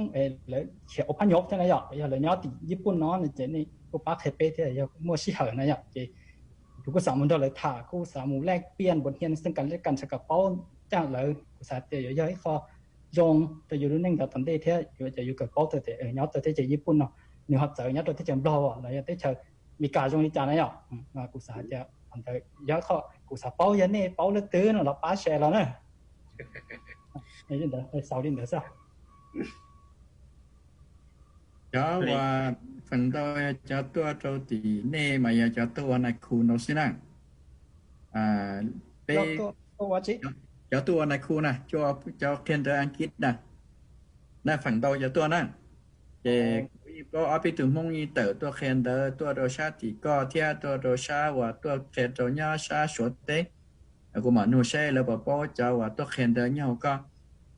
lawv khiav ua phab nyob thiab na yom, yog lawv nyob tim Nyij Pooj no no ces nej kuj pab qhia peb thiab yog muaj sij hawm na yom ces kuv kuj xav mus nrog lawv tham, kuj xav mus lej piaj npuas hnia xeeb kas lej kas ntshav kom paub caj lawv, kuv xav tias yuav yog ib qho zoo rau yus lub neej yav tom ntej thiab yuav cov yus kawm paub tau tias nyob rau teb chaws Nyij Pooj no nws ho txawv nyob rau teb chaws Nplog los yog teb chaws Mes Kas zoo li cas na yom. Kuv xav hais tias qhov ntawd yog ib qho kuv xav paub, yog nej paub leej twg no los pab share los na. Xaus li ntawd xwb. Cov uas feem ntau yog cov tuaj rau tim nej mas yog cov tuaj ua nais khu ntau xwb na. Peb cov tuaj ua nais khu na, cov qhia ntawv Askiv na, na feem ntau cov tuaj na. Ces kuv yeej paub ob peb tug Hmoob yeej tawm tuaj qhia ntawv tuaj rau sab tim koj thiab tuaj rau sab uas tuaj qhia rau nyob sab Suav teb. Kuv mam nug saib lawv puas paub cov uas tuaj qhia ntawv nyob hauv koj,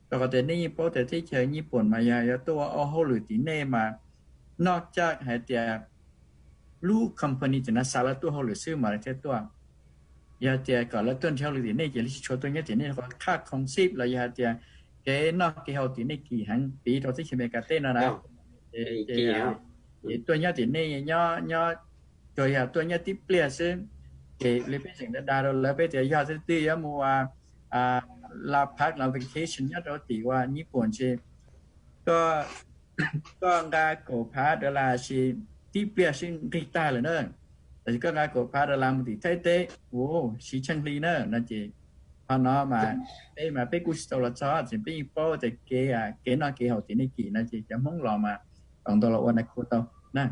rau qhov tias nej yeej paub tias teb chaws Nyij Pooj mas yog yuav tuaj ua hauj lwm tim nej mas noj caj hais tias lub company tim no xa lawv tuaj hauj lwm xwb mas lawv thiaj tuaj. Yog tias kom lawv tuaj nrhiav hauj lwm tim nej ces lawv tsis tshua tuaj nyob tim nej, qhov khaj khoo xib los yog hais tias kev noj kev haus tim nej kim heev piv rau teb chaws Amelikas teb no na. Ces tuaj nyob tim nej nyob, nyob, tsuas yog tuaj nyob tib pliag xwb. Ces li peb tseem dag dag rau lawv, peb tias yog twg twg yuav mus ua la phav los vacation nyob rau tim ua Nyij Pooj ces koj nqa kaum phav dollar sis tib pliag sib nqig tag lawm na. Tab sis koj nqa kaum phav dollar mus tim Thaib teb, u, siv tsheej hli na no ces qhov no mas peb mas peb kuj tsis tau los txog, tseem peb yeej paub tias kev, kev noj kev haus tim nej kim no ces cov Hmoob los mas tau ntau los ua nais khu tau na.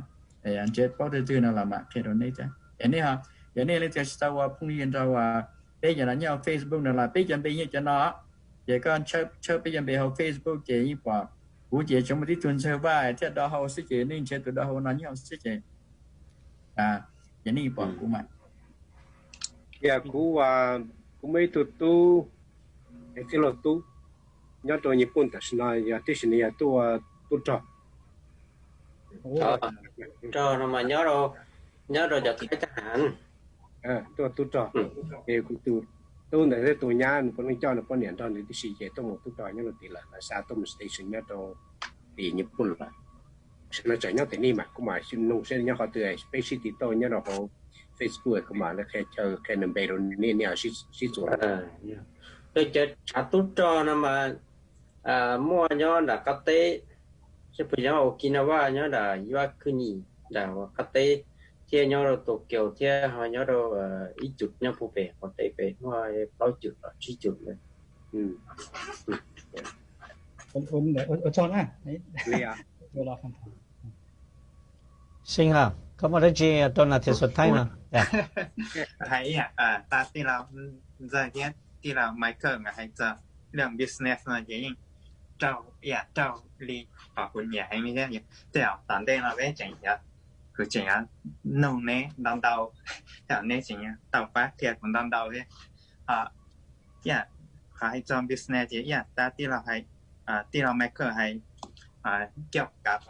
Ntshe paub twg twg no los mam qhia rau nej thiab. Es nej, yog nej leej twg tsis tau ua phooj ywg nrog peb cov no nyob hauv Facebook no los peb cov npe nyob cov no. Ces koj tshawb peb cov npe hauv Facebook ces yeej pom. Kuv ces tsuas muaj tib tug ntxawg Vaj thiab Do Hau xwb ces nej nrhiav tus Do Hau no nyob hauv xwb ces ces nej yeej pom kuv mas. Yog kuv, kuv muaj ib tug tub, tij laug tub nyob rau Nyij Pooj tam sim no yog tib si no yog tub, tub rog. Rog no mas nyob, nyob rau cov thaib tag tuaj tub rog. Kuv tus tub ntawd thiab tus nyab nws puav leej coj nws poj niam nrog nws tib si ces tuaj mus tub rog nyob rau tim lawm, lawv xa tuaj mus station nyob rau tim Nyij Pooj lawm. Tam sim no tseem nyob tim nej mas kuv mam nug seb nyob qhov twg, peb sib tiv tauj nyob rau hauv Facebook kuv mam li qhia chaw qhia nws npe rau nej, nej sib txuas. Cov tsav tub rog no mas muaj nyob nram qab teb, seb puas nyob Okinawa, nyob nram Iwakuni nram qab teb, thiab nyob rau Tokyo thiab ho nyob rau ib cum nyob puag pem qaum teb pem muaj plaub cum los tsib cum ntawd. Xeeb, koj muaj dab tsi rau Nas Thias Xus Thaib no? Hais ib yam tas tij laug Ntxawg thiab tij laug Michael nkawd hais txog lub business no ces yeej raug, ib yam raug li qhov kuv nyiam heev li thiab. Tej zaum tom ntej no peb tseem yuav, kuv tseem yuav nug neb ntau ntau, tej zaum neb tseem yuav tau pab qhia kuv ntau ntau thiab. Ib yam qhov hais txog business ces ib yam tas tij laug, tij laug Michael hais kiaus kav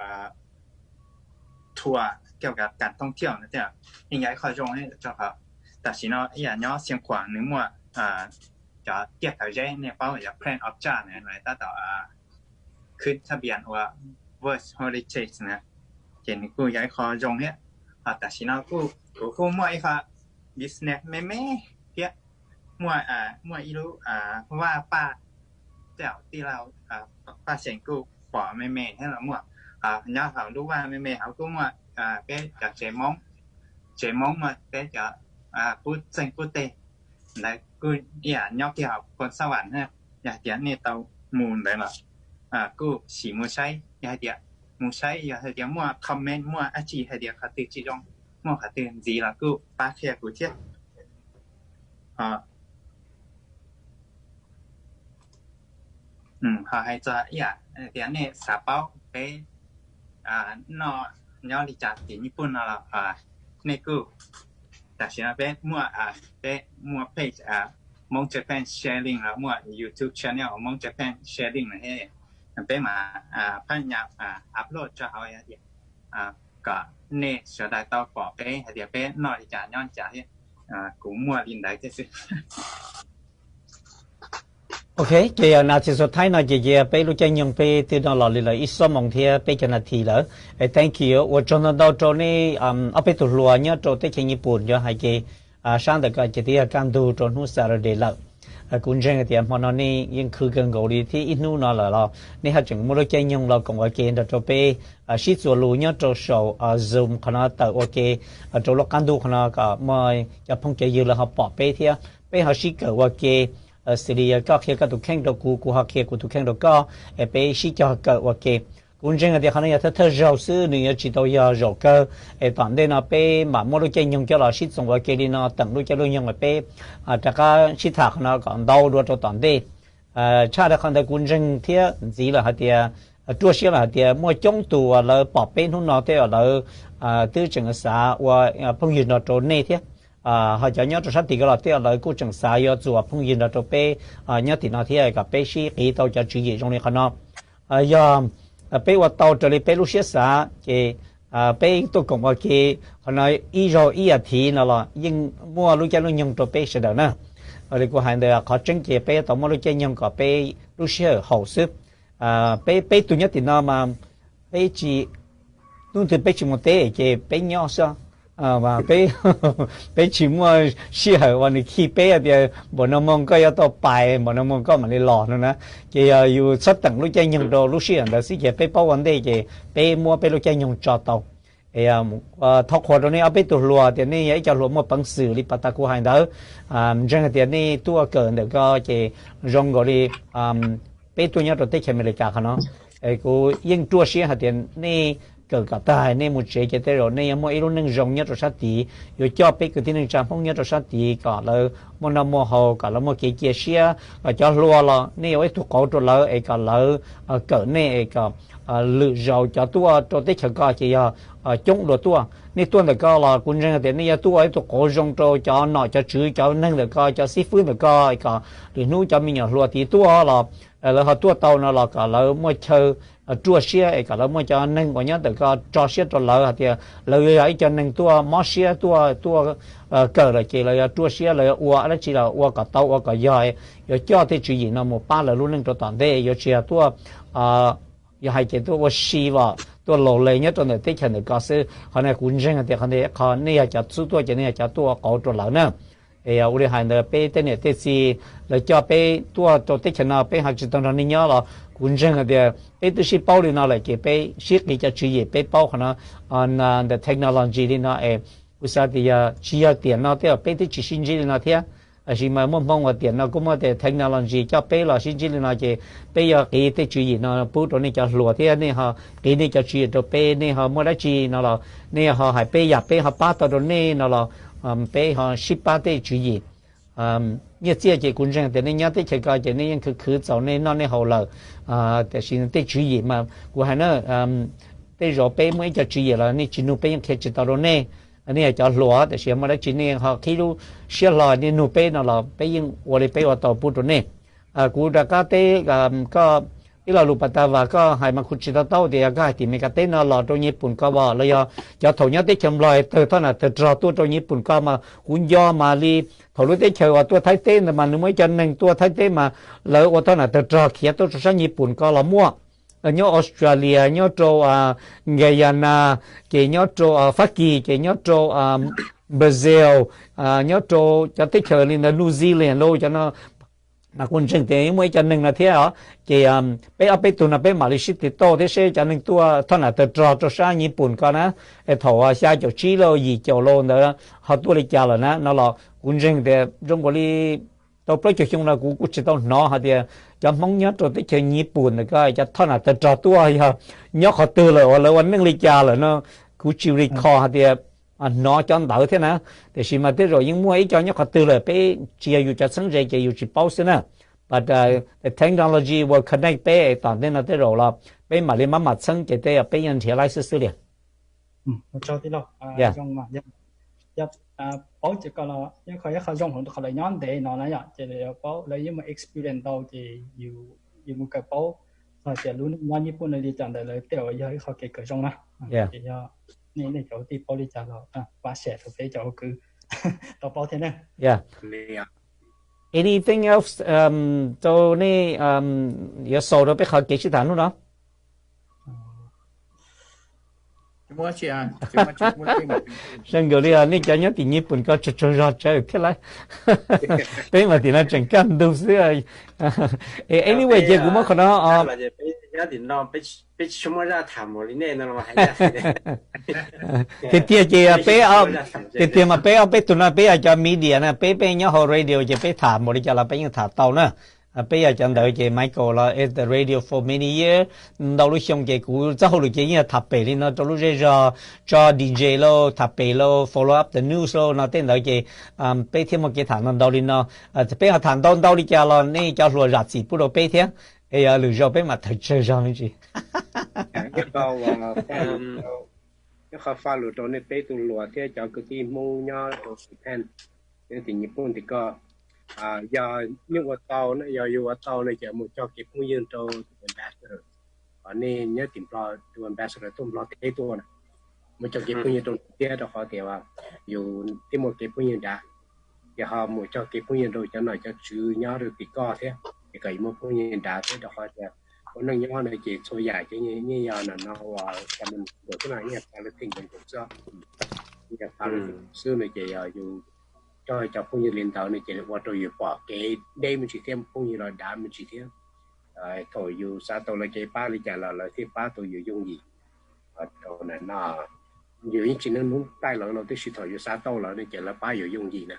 tour, kiaus kav kas thoob thiauj no thiab, yeej yog ib qho zoo rau qhov tam sim no ib yam nyob Xeev Khuam nws muaj cov tiaj kawm zeb, nej paub cov plan of job na, lawv tab tom khwb thav pias ua World Heritage na, ces nws kuj yog ib qho zoo thiab. Ho tam sim no kuj, kuv kuj muaj ib qho business me me thiab, muaj, muaj ib lub vaj paj, tej zaum tij laug Paj Xeem kuj pom me me thiab los muaj. Nyob hauv lub vaj me me hauv kuj muaj peb cov tsev Hmoob, tsev Hmoob muaj peb cov qub txeeg qub teg ntawd kuj ib yam nyob kiag hauv Phoo Xab Vam na. Yog hais tias nej tau mus ntawd los kuj sim mus saib, yog hais tias mus saib, yog hais tias muaj comment muaj dab tsi hais tias qhov twg tsis zoo, muaj qhov twg ntxiv los kuj pab qhia kuv thiab. Ho hais txog ib yam tias nej xav paub peb noj nyob li cas tim Nyij Pooj no los nej kuj, tam sim no peb muaj, peb muaj page Hmoob Japan Sharing los muaj YouTube channel Hmoob Japan Sharing no thiab, peb mam phab nyas upload rau hauv tias kom nej sawv daws tau pom peb hais tias peb noj li cas nyob li cas thiab. Kuv muaj li ntawd thiab xwb. Ok, ces yog nas this xus thaib no ces cia peb lub caij nyoog peb twb noj los li lawm ib xuab moos thiab peb caug nas this lawm. Thank you, ua tsaug ntau ntau rau nej ob peb tug hluas nyob rau teb chaws Nyij Pooj, yog hais ces sab ntawm ko ces twb yog kaj ntug rau hnub Saturday lawm. Kuv ntseeg tias hmo no nej yeej khwv kawg nkaus li thiab ib hnub no lawm los nej haj tseem muaj lub caij nyoog los koom ua ke nrog rau peb sib txuas lus nyob rau saum Zoom qhov no tawm ua ke rau lub qab ntuj qhov no kom muaj cov phooj cov ywg lawv ho pom peb thiab peb ho sib kawm ua ke. Xws li yog koj qhia koj tus kheej rau kuv, kuv ho qhia kuv tus kheej rau koj, es peb sib cog kawm ua ke. Kuv ntseeg tias qhov no yog thawj thawj zaug xwb, nws yuav tsis tau yog zaum kawg. Es tom ntej no peb mam muaj lub caij nyoog coj los sib txuas ua ke li no teem lub caij lub nyoog es peb rov qab sib tham qhov no kom ntau dua rau tom ntej. Tshaj rau qhov ntawd kuv ntseeg thiab ntxiv lawm hais tias, ruaj siab lawm hais tias muaj coob tus uas lawv pom peb hnub no tej uas lawv twb tseem xav ua phooj ywg nrog rau nej thiab. Ho cov nyob rau sab tim ko los tej uas lawv kuj tseem xav yuav txuas phooj ywg nrog rau peb nyob tim no thiab kom peb sib qiv tau cov tswv yim zoo li qhov no. Yog peb ua tau raws li peb lub siab xav ces Peb tuaj koom ua ke qhov no ib zaug ib as thiv no los yeej muaj lub caij lub nyoog rau peb sawv daws na. Li kuv hais ntawd, qhov tseeb ces peb tau muaj lub caij nyoog kom peb lub sij hawm haum xwb. Peb peb tug nyob tim no mas peb tsis, hnub twg peb tsis mus teb ces peb nyob xwb. Peb tsis muaj sij hawm uas nws khi peb tias npaum no moo koj yuav tau pais, npaum no moo koj mam li los no na. Ces yog yus txhob teem lub caij nyoog rau lub sij hawm ntawd xwb ces peb paub ua ntej ces peb muab peb lub caij nyoog tso tau. Thov qhuas rau nej ob peb tug hluas tias nej yog ib co hluas muaj peev xwm li pas tas kuv hais ntawd. Ntseeg hais tias nej tuaj kawm ntawm ko ces zoo nkaus li peb tuaj nyob rau teb chaws Amelikas qhov no. Kuv yeej ruaj siab hais tias nej kawm kom tag nej mus tsev ces tej zaum nej yuav muaj ib lub neej zoo nyob rau sab tid, yuav coj peb kwv tij neej tsa Hmoob nyob rau sab tid kom lawv muaj noj muaj haus, kom lawv muaj kev cia siab, kom cov hluas los nej ua ib tug qauv rau lawv es kom lawv kawm nej es kom lwm zaus cov tuaj rau teb chaws ko ces yog coob dua tuaj. Nej tuaj ntawm ko los kuv ntseeg tias nej yuav tuaj ua ib tug qauv zoo rau cov nom cov tswv, cov neeg ntawm ko, cov xib fwb ntawm ko, kom lwm hnub cov me nyuam hluas tid tuaj los lawv ho tuaj tau no los kom lawv muaj chaw ruaj siab es kom lawv muaj cov neeg uas nyob ntawm ko tso siab rau lawv hais tias lawv yog ib co neeg tuaj mob siab tuaj tuaj kawm lawm ces lawv yuav ruaj siab, lawv yuav ua dab tsi los ua kom tau ua kom yog, yuav coj tej tswv yim no mus pab lawv lub neej rau tom ntej, yuav tsis yog tuaj, yog hais ces tuaj ua si os, tuaj laus les nyob rau ntawm teb chaws ntawm ko xwb. Qhov no kuv ntseeg tias qhov ntawd qhov nej yog cov xub tuaj ces nej yog cov tuaj ua qauv rau lawv na. Es ua li hais ntawd peb tej niam tej txiv lawv coj peb tuaj rau teb chaws no peb ho tsis tau nrog nej nyob los kuv ntseeg tias peb twb sib paub li no lawm ces peb sib qiv cov tswv yim peb paub qhov no ntawm technology li no es kuv xav tias yog tsis yog tiam no tej zaum peb twb tsis sib ntsib li no thiab. Tab sis mas muaj hmoo uas tiam no kuj muaj tej technology coj peb los sib ntsib li no ces peb yuav qiv tej tswv yim no pub rau nej cov hluas thiab nej ho qiv nej cov tswv yim rau peb, nej ho muaj dab tsi no los nej ho hais peb yam peb ho pab tau rau nej no los peb ho sib pab tej tswv yim. Nyiaj txiaj ces kuv ntseeg tias nej nyob teb chaws ko ces nej yeej khwv khwv txaus nej noj nej haus lawm. Tiam sis tej tswv yim mas kuv hais na, tej zaum peb muaj ib co tswv yim los nej tsis nug peb yeej qhia tsis tau rau nej. Nej yog cov hluas tiam sis muaj dab tsi nej ho qhib lub siab hlo nej nug peb no los peb yeej ua li peb ua tau pub rau nej. Kuv rov qab teb koj ib lo lus pas tas vas koj hais mas kuv tsis to taub tias yog koj hais tim Meskas teb no los rau Nyij Pooj ko los yog cov thaum nyob teb chaws Nplog tawg thoj nam tawg rog tuaj rau Nyij Pooj ko mas kuv nco mas li thaum lub teb chaws uas tuaj Thaib teb ntawd mas nws muaj ib co neeg tuaj Thaib teb mas lawv ua thoj nam tawg rog khiav tuaj rau sab Nyij Pooj ko los muaj, nyob Australia, nyob rau Guyana, ces nyob rau Fab Kis, ces nyob rau Brazil, nyob rau cov teb chaws li ntawd New Zealand lauj cov no. Mas kuv ntseeg tias muaj ib co neeg no thiab os. Ces peb ob peb tug no peb mam li sib tiv tauj thiab seb cov neeg tuaj thoj nam tawg rog rau sab Nyij Pooj ko na, es thaum xya caum tsib lauj yim caum lauj ntawd ho tuaj li cas lawm na no los kuv ntseeg tias zoo nkaus li tau plaub caug xyoo no kuv kuj tsis tau hnov hais tias cov Hmoob nyob rau teb chaws Nyij Pooj ntawm ko cov thoj nam tawg rog tuaj yog nyob qhov twg lawm uas lawv ua neej li cas lawm no, kuv tsis recall hais tias hnov cov ntawd thiab na. Tiam sis mas tej zaum yeej muaj ib co nyob qhov twg lawm peb tsis yog yus cov txheeb ze ces yus tsis paub xwb na. But the technology will connect peb tom ntej no tej zaum los peb mam li maj mam txheeb ces tej zaum peb yeej nrhiav laib xwb xwb li. Ua tsaug tij laug, zoo mas yog paub ces koj los ib qho ib qho zoo hauv qhov lawv nyob ntev no na yom, ces lawv paub lawv yeej muaj experience ntau ces yus mus kawm paub txog tias lub neej nyob Nyij Pooj no li cas ntawd lawv tej zaum yog ib qho kev kawm zoo na. Ces yog nej cov kwv tij paub li cas los pab share rau peb cov kwv tau paub thiab na. Anything else rau nej yuav xaus rau peb qhov kev sib tham hnub no? Zoo nkaus li nej cov nyob tim Nyij Pooj ko tsaug tsaug zog tsawv thiab lauj. Peb mas tim no tseem kaj ntug xwb. Anyway ces kuv muab qhov no tiag tiag ces peb, tiag tiag mas peb ob peb tug no peb yog cov media na, peb peb nyob hauv radio ces peb tham npaum li cas los peb yeej tham tau na. Peb yog cov ntawd ces Michael los is the radio for many years, ntau lub xyoo ces kuv txoj hauj lwm ces yeej yog tham pem li no rau lub zej zog, tso D J lauj, tham pem lauj, follow up the news lauj no tej ntawd ces peb thiaj muaj kev tham ntau ntau li no. Peb ho tham ntau ntau li cas los nej cov hluas zam txim pub rau peb thiab. Es lwm zaus peb mam tham tsawg zog me ntsis. Nyob qhov faj lus rau nej peb tug hluas thiab cov kwv tij Hmoob nyob rau Japan, nyob tim Nyij Pooj tim ko, yog yeej ua tau, yog yus ua tau no ces mus cog kev phooj ywg rau tus ambassador, nej nyob tim Nplog tus ambassador tuaj Nplog teb tuaj na. mus cog kev phooj ywg rau thiab, rau qhov tias yus twb muaj kev phooj ywg dav, ces ho mus cog kev phooj ywg rau cov nom cov tswv nyob rau tim koj thiab, ces kom yus muaj phooj ywg dav thiab, rau qhov tias ua neej nyob no ces txhua yam ces yeej yog no no uas xav li ntawd xwb no, yeej yog xav li theej nkaus xwb, yeej yog xav li xwb no ces yog yus coj cov phooj ywg li ntawd no ces ua rau yus pom kev deb me ntsis thiab, phooj ywg los dav me ntsis thiab. Thaum yus xav tau lawv kev pab li cas los lawv thiaj pab tau yus yooj yim. Rau na no, yus yeej tsis nyob hnub taij lawv no, tiam sis thaum yus xav tau lawv no ces lawv pab yus yooj yim na.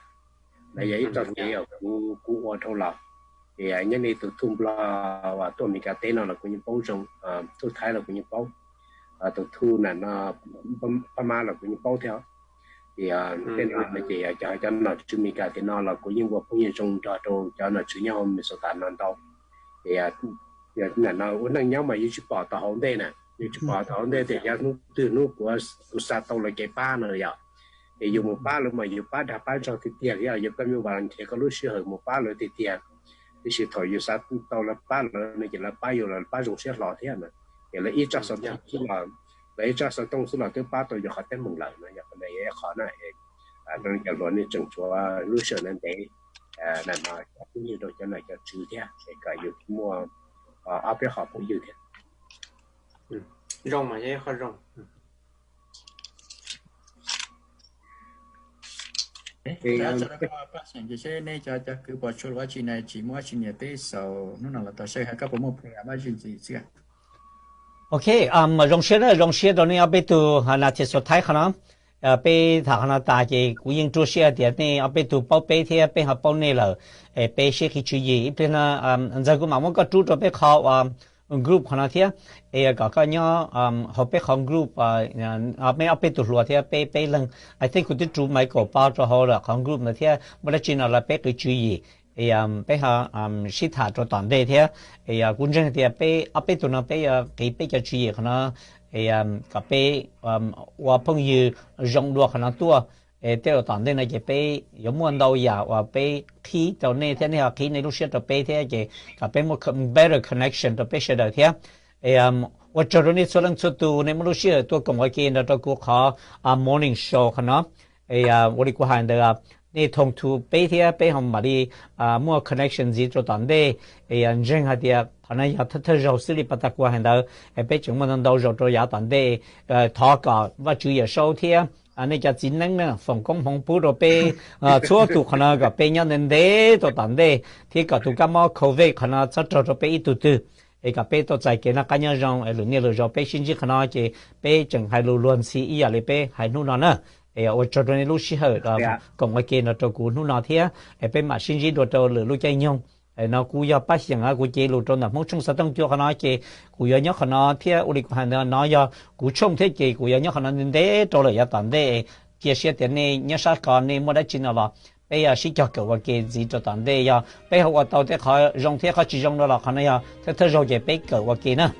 Lawv yog ib txoj kev uas kuv, kuv ua dhau los. Ces nyob li tus Thuj Nplog uas tuaj Amelikas teb no los kuv yeej paub zoo, Thuj Thaib los kuv yeej paub, tus Thuj na no, Pab Mab los kuv yeej paub thiab. Ces tej no ces cov, cov nom tswv Amelikas tiam no los kuv yeej ua phooj ywg zoo nrog rau cov nom tswv nyob hauv Minnesota no ntau. Ces ua neej nyob mas yus tsis pom tau hauv ntej na, yus tsis pom tau hauv ntej tias yog hnub twg hnub kuv, kuv xav tau lawv kev pab no yom, ces yus mus pab lawv mas yus pab dag pab zog tiag tiag li, yus koj me vas nrhiav koj lub sij hawm mus pab lawv tiag tiag. Tiam sis thaum yus xav tau lawv pab lawm no ces lawv pab yus los pab zoo siab hlo thiab na. Ces lawv ib tsob xov tooj xwb los, lawv ib tsob xov tooj xwb los twb pab tau yus qhov teeb meem lawm no, yog qhov ntawd yog ib qhov na. Rau cov hluas nej tseem tshuav lub sij hawm no ntev, na no cov phooj ywg rau cov nom cov tswv thiab es kom yus muaj ob peb qhov phooj ywg thiab. Zoo mas yog ib qho zoo. Pab xeem, ces seb nej cov, cov kwv pom tshuaj dab tsi na, tsis muaj dab tsi niam peb xaus hnub no los tau seb koj puas muaj program dab tsi ntxiv xwb. Ok, zoo siab na, zoo siab rau nej ob peb tug na, thiab xua thaib qhov no. Peb tham qhov no tas ces kuv yeej ruaj siab tias nej ob peb tug paub peb thiab peb ho paub nej lawm, es peb sib qhib tswv yim ib pliag no. Ntxawg kuv mam muab koj rub rau peb qhov uas group qhov no thiab, es kom koj nyob hauv peb qhov group, peb ob peb tug hluas thiab peb peb leeg. I think kuv twb rub Michael Pov rau hauv lawm qhov group ntawd thiab, muaj dab tsi no los peb qhib tswv yim, peb ho sib tham rau tom ntej thiab. Kuv ntseeg tias peb ob peb tug no peb yuav qhib peb cov tswv yim qhov no, kom peb ua phooj ywg zoo dua qhov no tuaj. Tej zaum tom ntej no ces peb yuav muaj ntau yam uas peb qhib rau nej thiab nej ho qhib nej lub siab rau peb thiab, ces kom peb muaj better connection rau peb sawv daws thiab. Ua tsaug rau nej txhua leej txhua tus nej muaj lub sij hawm tuaj koom ua ke nrog rau kuv qhov morning show qhov no. Ua li kuv hais ntawd, nej thov thov peb thiab peb ho mam li muaj connection ntxiv rau tom ntej. Ntseeg hais tias qhov no yog thawj thawj zaug xwb li pas tas kuv hais ntawd, peb tseem muaj ntau ntau zaus rau yav tom ntej. Thov kom Vajtswv Yawm Saub thiab nej cov txiv neeb na foom koob hmoov pub rau peb txhua tus qhov no kom peb nyob ntev ntev rau tom ntej thiab kom tus kab mob covid qhov no txhob raug rau peb ib tug twg, es kom peb tau txais kev noj qab nyob zoo es lwm niaj lwm zaus peb sib ntsib qhov no ces peb tseem hais lus luag ntxhi ib yam li peb hais hnub no na. Ua tsaug rau nej lub sij hawm koom ua ke no rau kuv hnub no thiab, es peb mam sib ntsib dua rau lwm lub caij nyoog. No kuv yog Paj Xyeem, kuv cev lus rau ntawm Hmoob Tshooj xov tooj cua qhov no ces kuv yuav nyob qhov no thiab ua li kuv hais ntawd no yog kuv tshooj thiab ces kuv yuav nyob qhov no ntev ntev rau lawm yav tom ntej. Cia siab tias nej nyob sab ko nej muaj dab tsi no los peb sib cog kawm ua ke ntxiv rau tom ntej, yog peb ho ua tau tej qhov zoo thiab qhov tsis zoo no los qhov no yog thawj thawj zaug ces peb kawm ua ke na.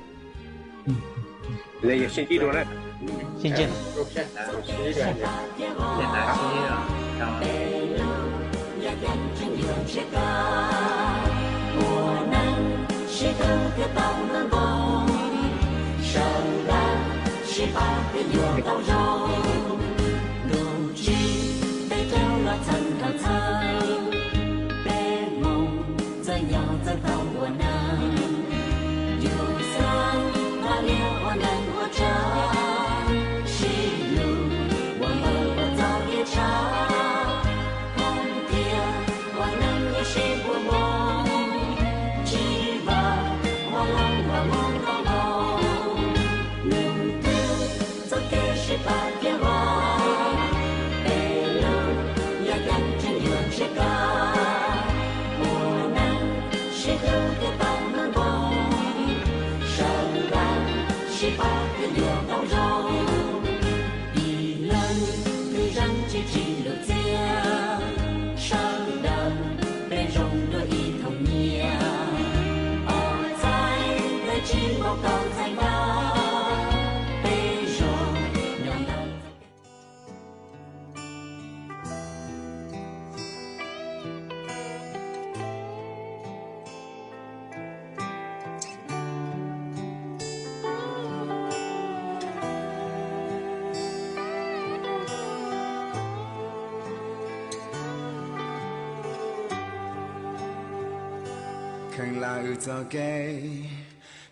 Kheev lawm wb txoj kev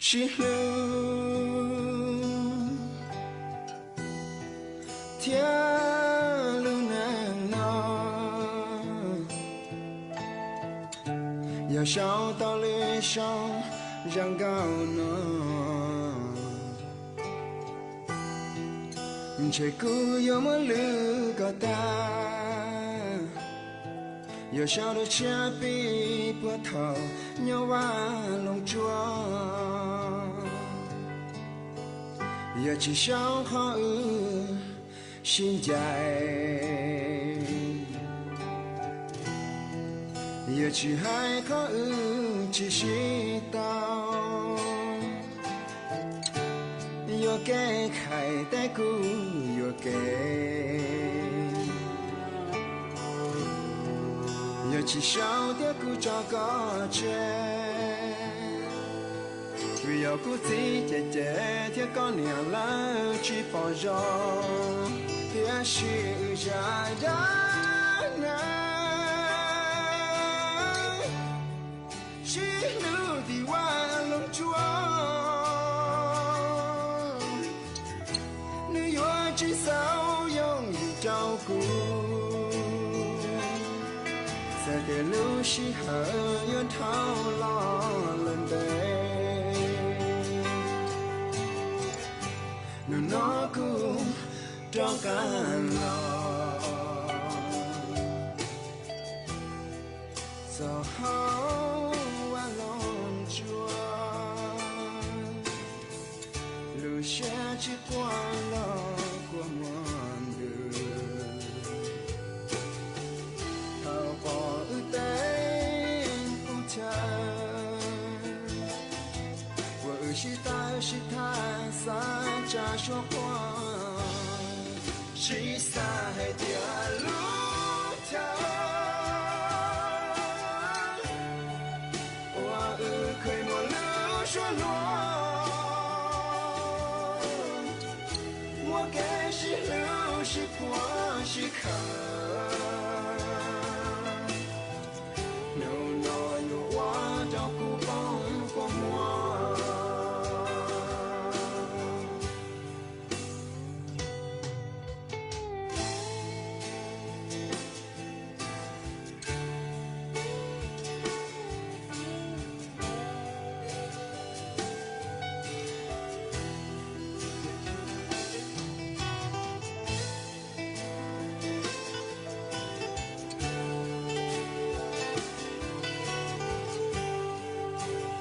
sib hlub thiab lub neej no, yog sau tau li sau zoo nkauj no, ntshe kuv yuav muab lwm kom tag. Yog sau rau tshiab pib puag thaum nyob Vaj Loog Tsuas, yog tsis sau qhov wb sib ncaim, yog tsis hais qhov wb tsis sib tau. Yuam kev, hais tias kuv yuam kev, yog tsis sau thiab kuv tso koj tseg. Vim yog kuv txiv cem cem thiab koj niam lawv tsis pom zoo, tiam sis wb zam dab neeg sib hlub tim Vaj Loog Tsuas, nws yuav tsis xaus yooj yim rau kuv. Txawm tias lub sij hawm yuav dhau los lawm ntev, hnub no kuv rov qab los txog hauv Vaj Loog Tsuas, lub siab tsis quaj los kua muag ntws. Thaum pom wb tej qub chaw, uas wb sib tawm sib tham xav tsa suab quaj, sib xav hais tias lub chaw uas wb kheev muaj lub suab hluas, muaj kev sib hlub sib puag sib khawm, hnub no yuav ua rau kuv poob kua muag.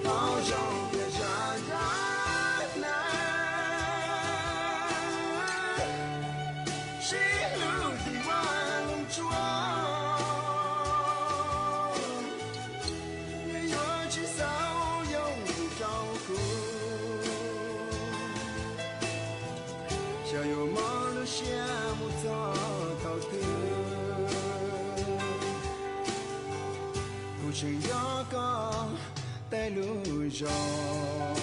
Paub zoo tias zaj dab neeg sib hlub tim Vaj Loog Tsuas, nws yuav tsis xaus yooj yim rau kuv. Xyov yuav mob lub siab mus txog thaum twg, kuv tseem nco koj tej lus zoo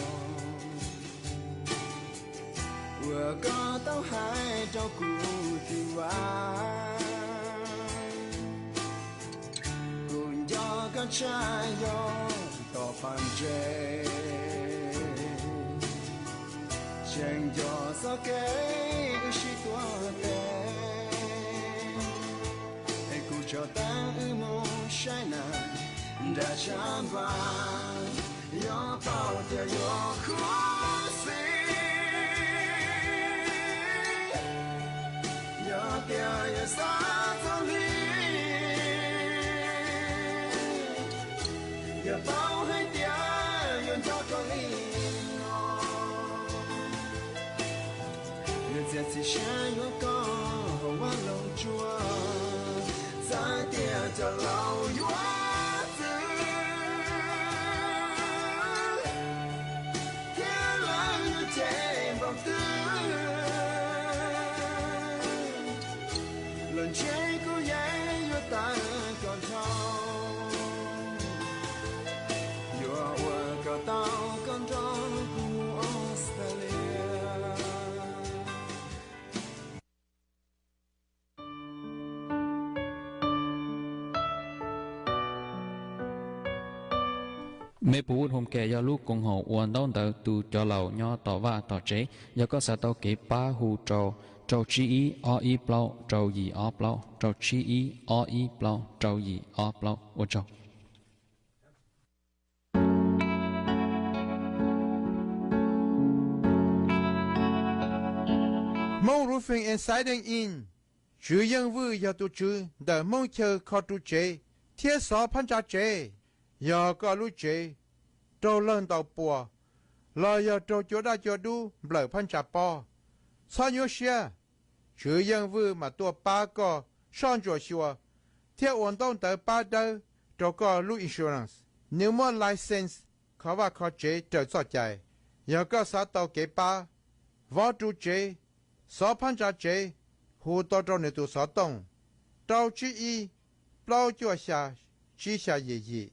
uas koj tau hais rau kuv tim Vaj. Kuv nco koj tshaj yog tom paj ntseg, tseem nco txoj kev wb sib tuav tes, es kuv tso teeb wb mus saib neeg nram tshav npag, yog paub tias yuav khuv xim, yog tias yuav xav txog li, yog paub hais tias yuav nco koj li no. Nws txiav txim siab yuav koj hauv Vaj Loog Tsuas, xav tias cov laus yuav txwv thiab lawv yuav cem npaum twg los ntshe kuv yeej yuav tawm koj dhau, yuav ua kom tau koj nrog kuv mus Australia. Maplewood Home Care yog lub koom haum ua ntaub ntawv tu cov laus nyob tom vaj tom tsev. Yog koj xav tau kev pab hu rau rau tsib ib ob ib plaub rau yim ob plaub, rau tsib ib ob ib plaub rau yim ob plaub. Ua tsaug. Hmoob Roofing and Siding Inc, Tswv Yeej Vwj yog tus tswv ntawm Hmoob chaw kho ru tsev thiab xov phab ntsa tsev. Yog koj lub tsev raug lawg ntaus puas los yog raug cua daj cua dub nplawm phab ntsa pob, txhob nyuaj siab, Tswv Yeej Vwj mam tuaj pab koj soj ntsuam xyuas thiab ua ntaub ntawv pab dawb rau koj lub insurance. Nws muaj license kho vaj kho tsev raws txoj cai. Yog koj xav tau kev pab vov ru tsev, xov phab ntsa tsev, hu tau rau nws tus xov tooj rau tsib ib plaub cuaj xya tsib xya yim yim,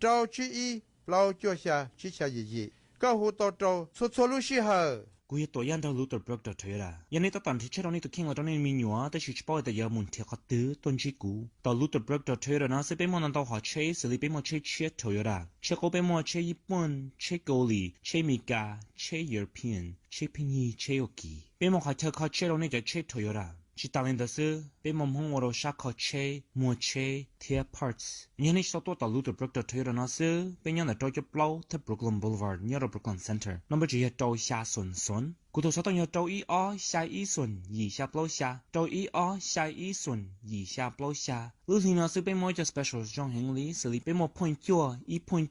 rau tsib ib plaub cuaj xya tsib xya yim yim. Koj hu tau rau txhua txhua lub sij hawm. Kuv yog Tuam Yaj nrog Luther Brook Toyota. Yog nej tab tom nrhiav tsheb rau nej tus kheej los rau nej me nyuam tab sis tsis paub tias yuav mus nrhiav qhov twg tuaj ntsib kuv. Tom Luther Brook Toyota no xwb peb muaj ntau ntau hom tsheb xws li peb muaj tsheb tshiab Toyota, tsheb qaub peb muaj tsheb Yiv Pooj, tsheb Kaus Lim, tsheb Amelikas, tsheb European, tsheb pheej yig, tsheb Yuam Kis. Peb muaj qhov chaw kho tsheb rau nej cov tsheb Toyota. Tsis tas li ntawd xwb, peb muaj Hmoob ua rau sab kho tsheb, muag tsheb thiab parts. Yog nej tsis tau tuaj tom Luther Brook Toyota no xwb, peb nyob ntawm rau cuaj plaub thawj Brooklyn Boulevard nyob rau Brooklyn Center. Number tsev yog rau xya xoom xoom. Kuv tus xov tooj yog rau ib ob xya ib xoom yim xya plaub xya, rau ib ob xya ib xoom yim xya plaub xya. Lub hli no xwb peb muaj ib co special zoo heev li xws li peb muaj phooj cuaj ib phooj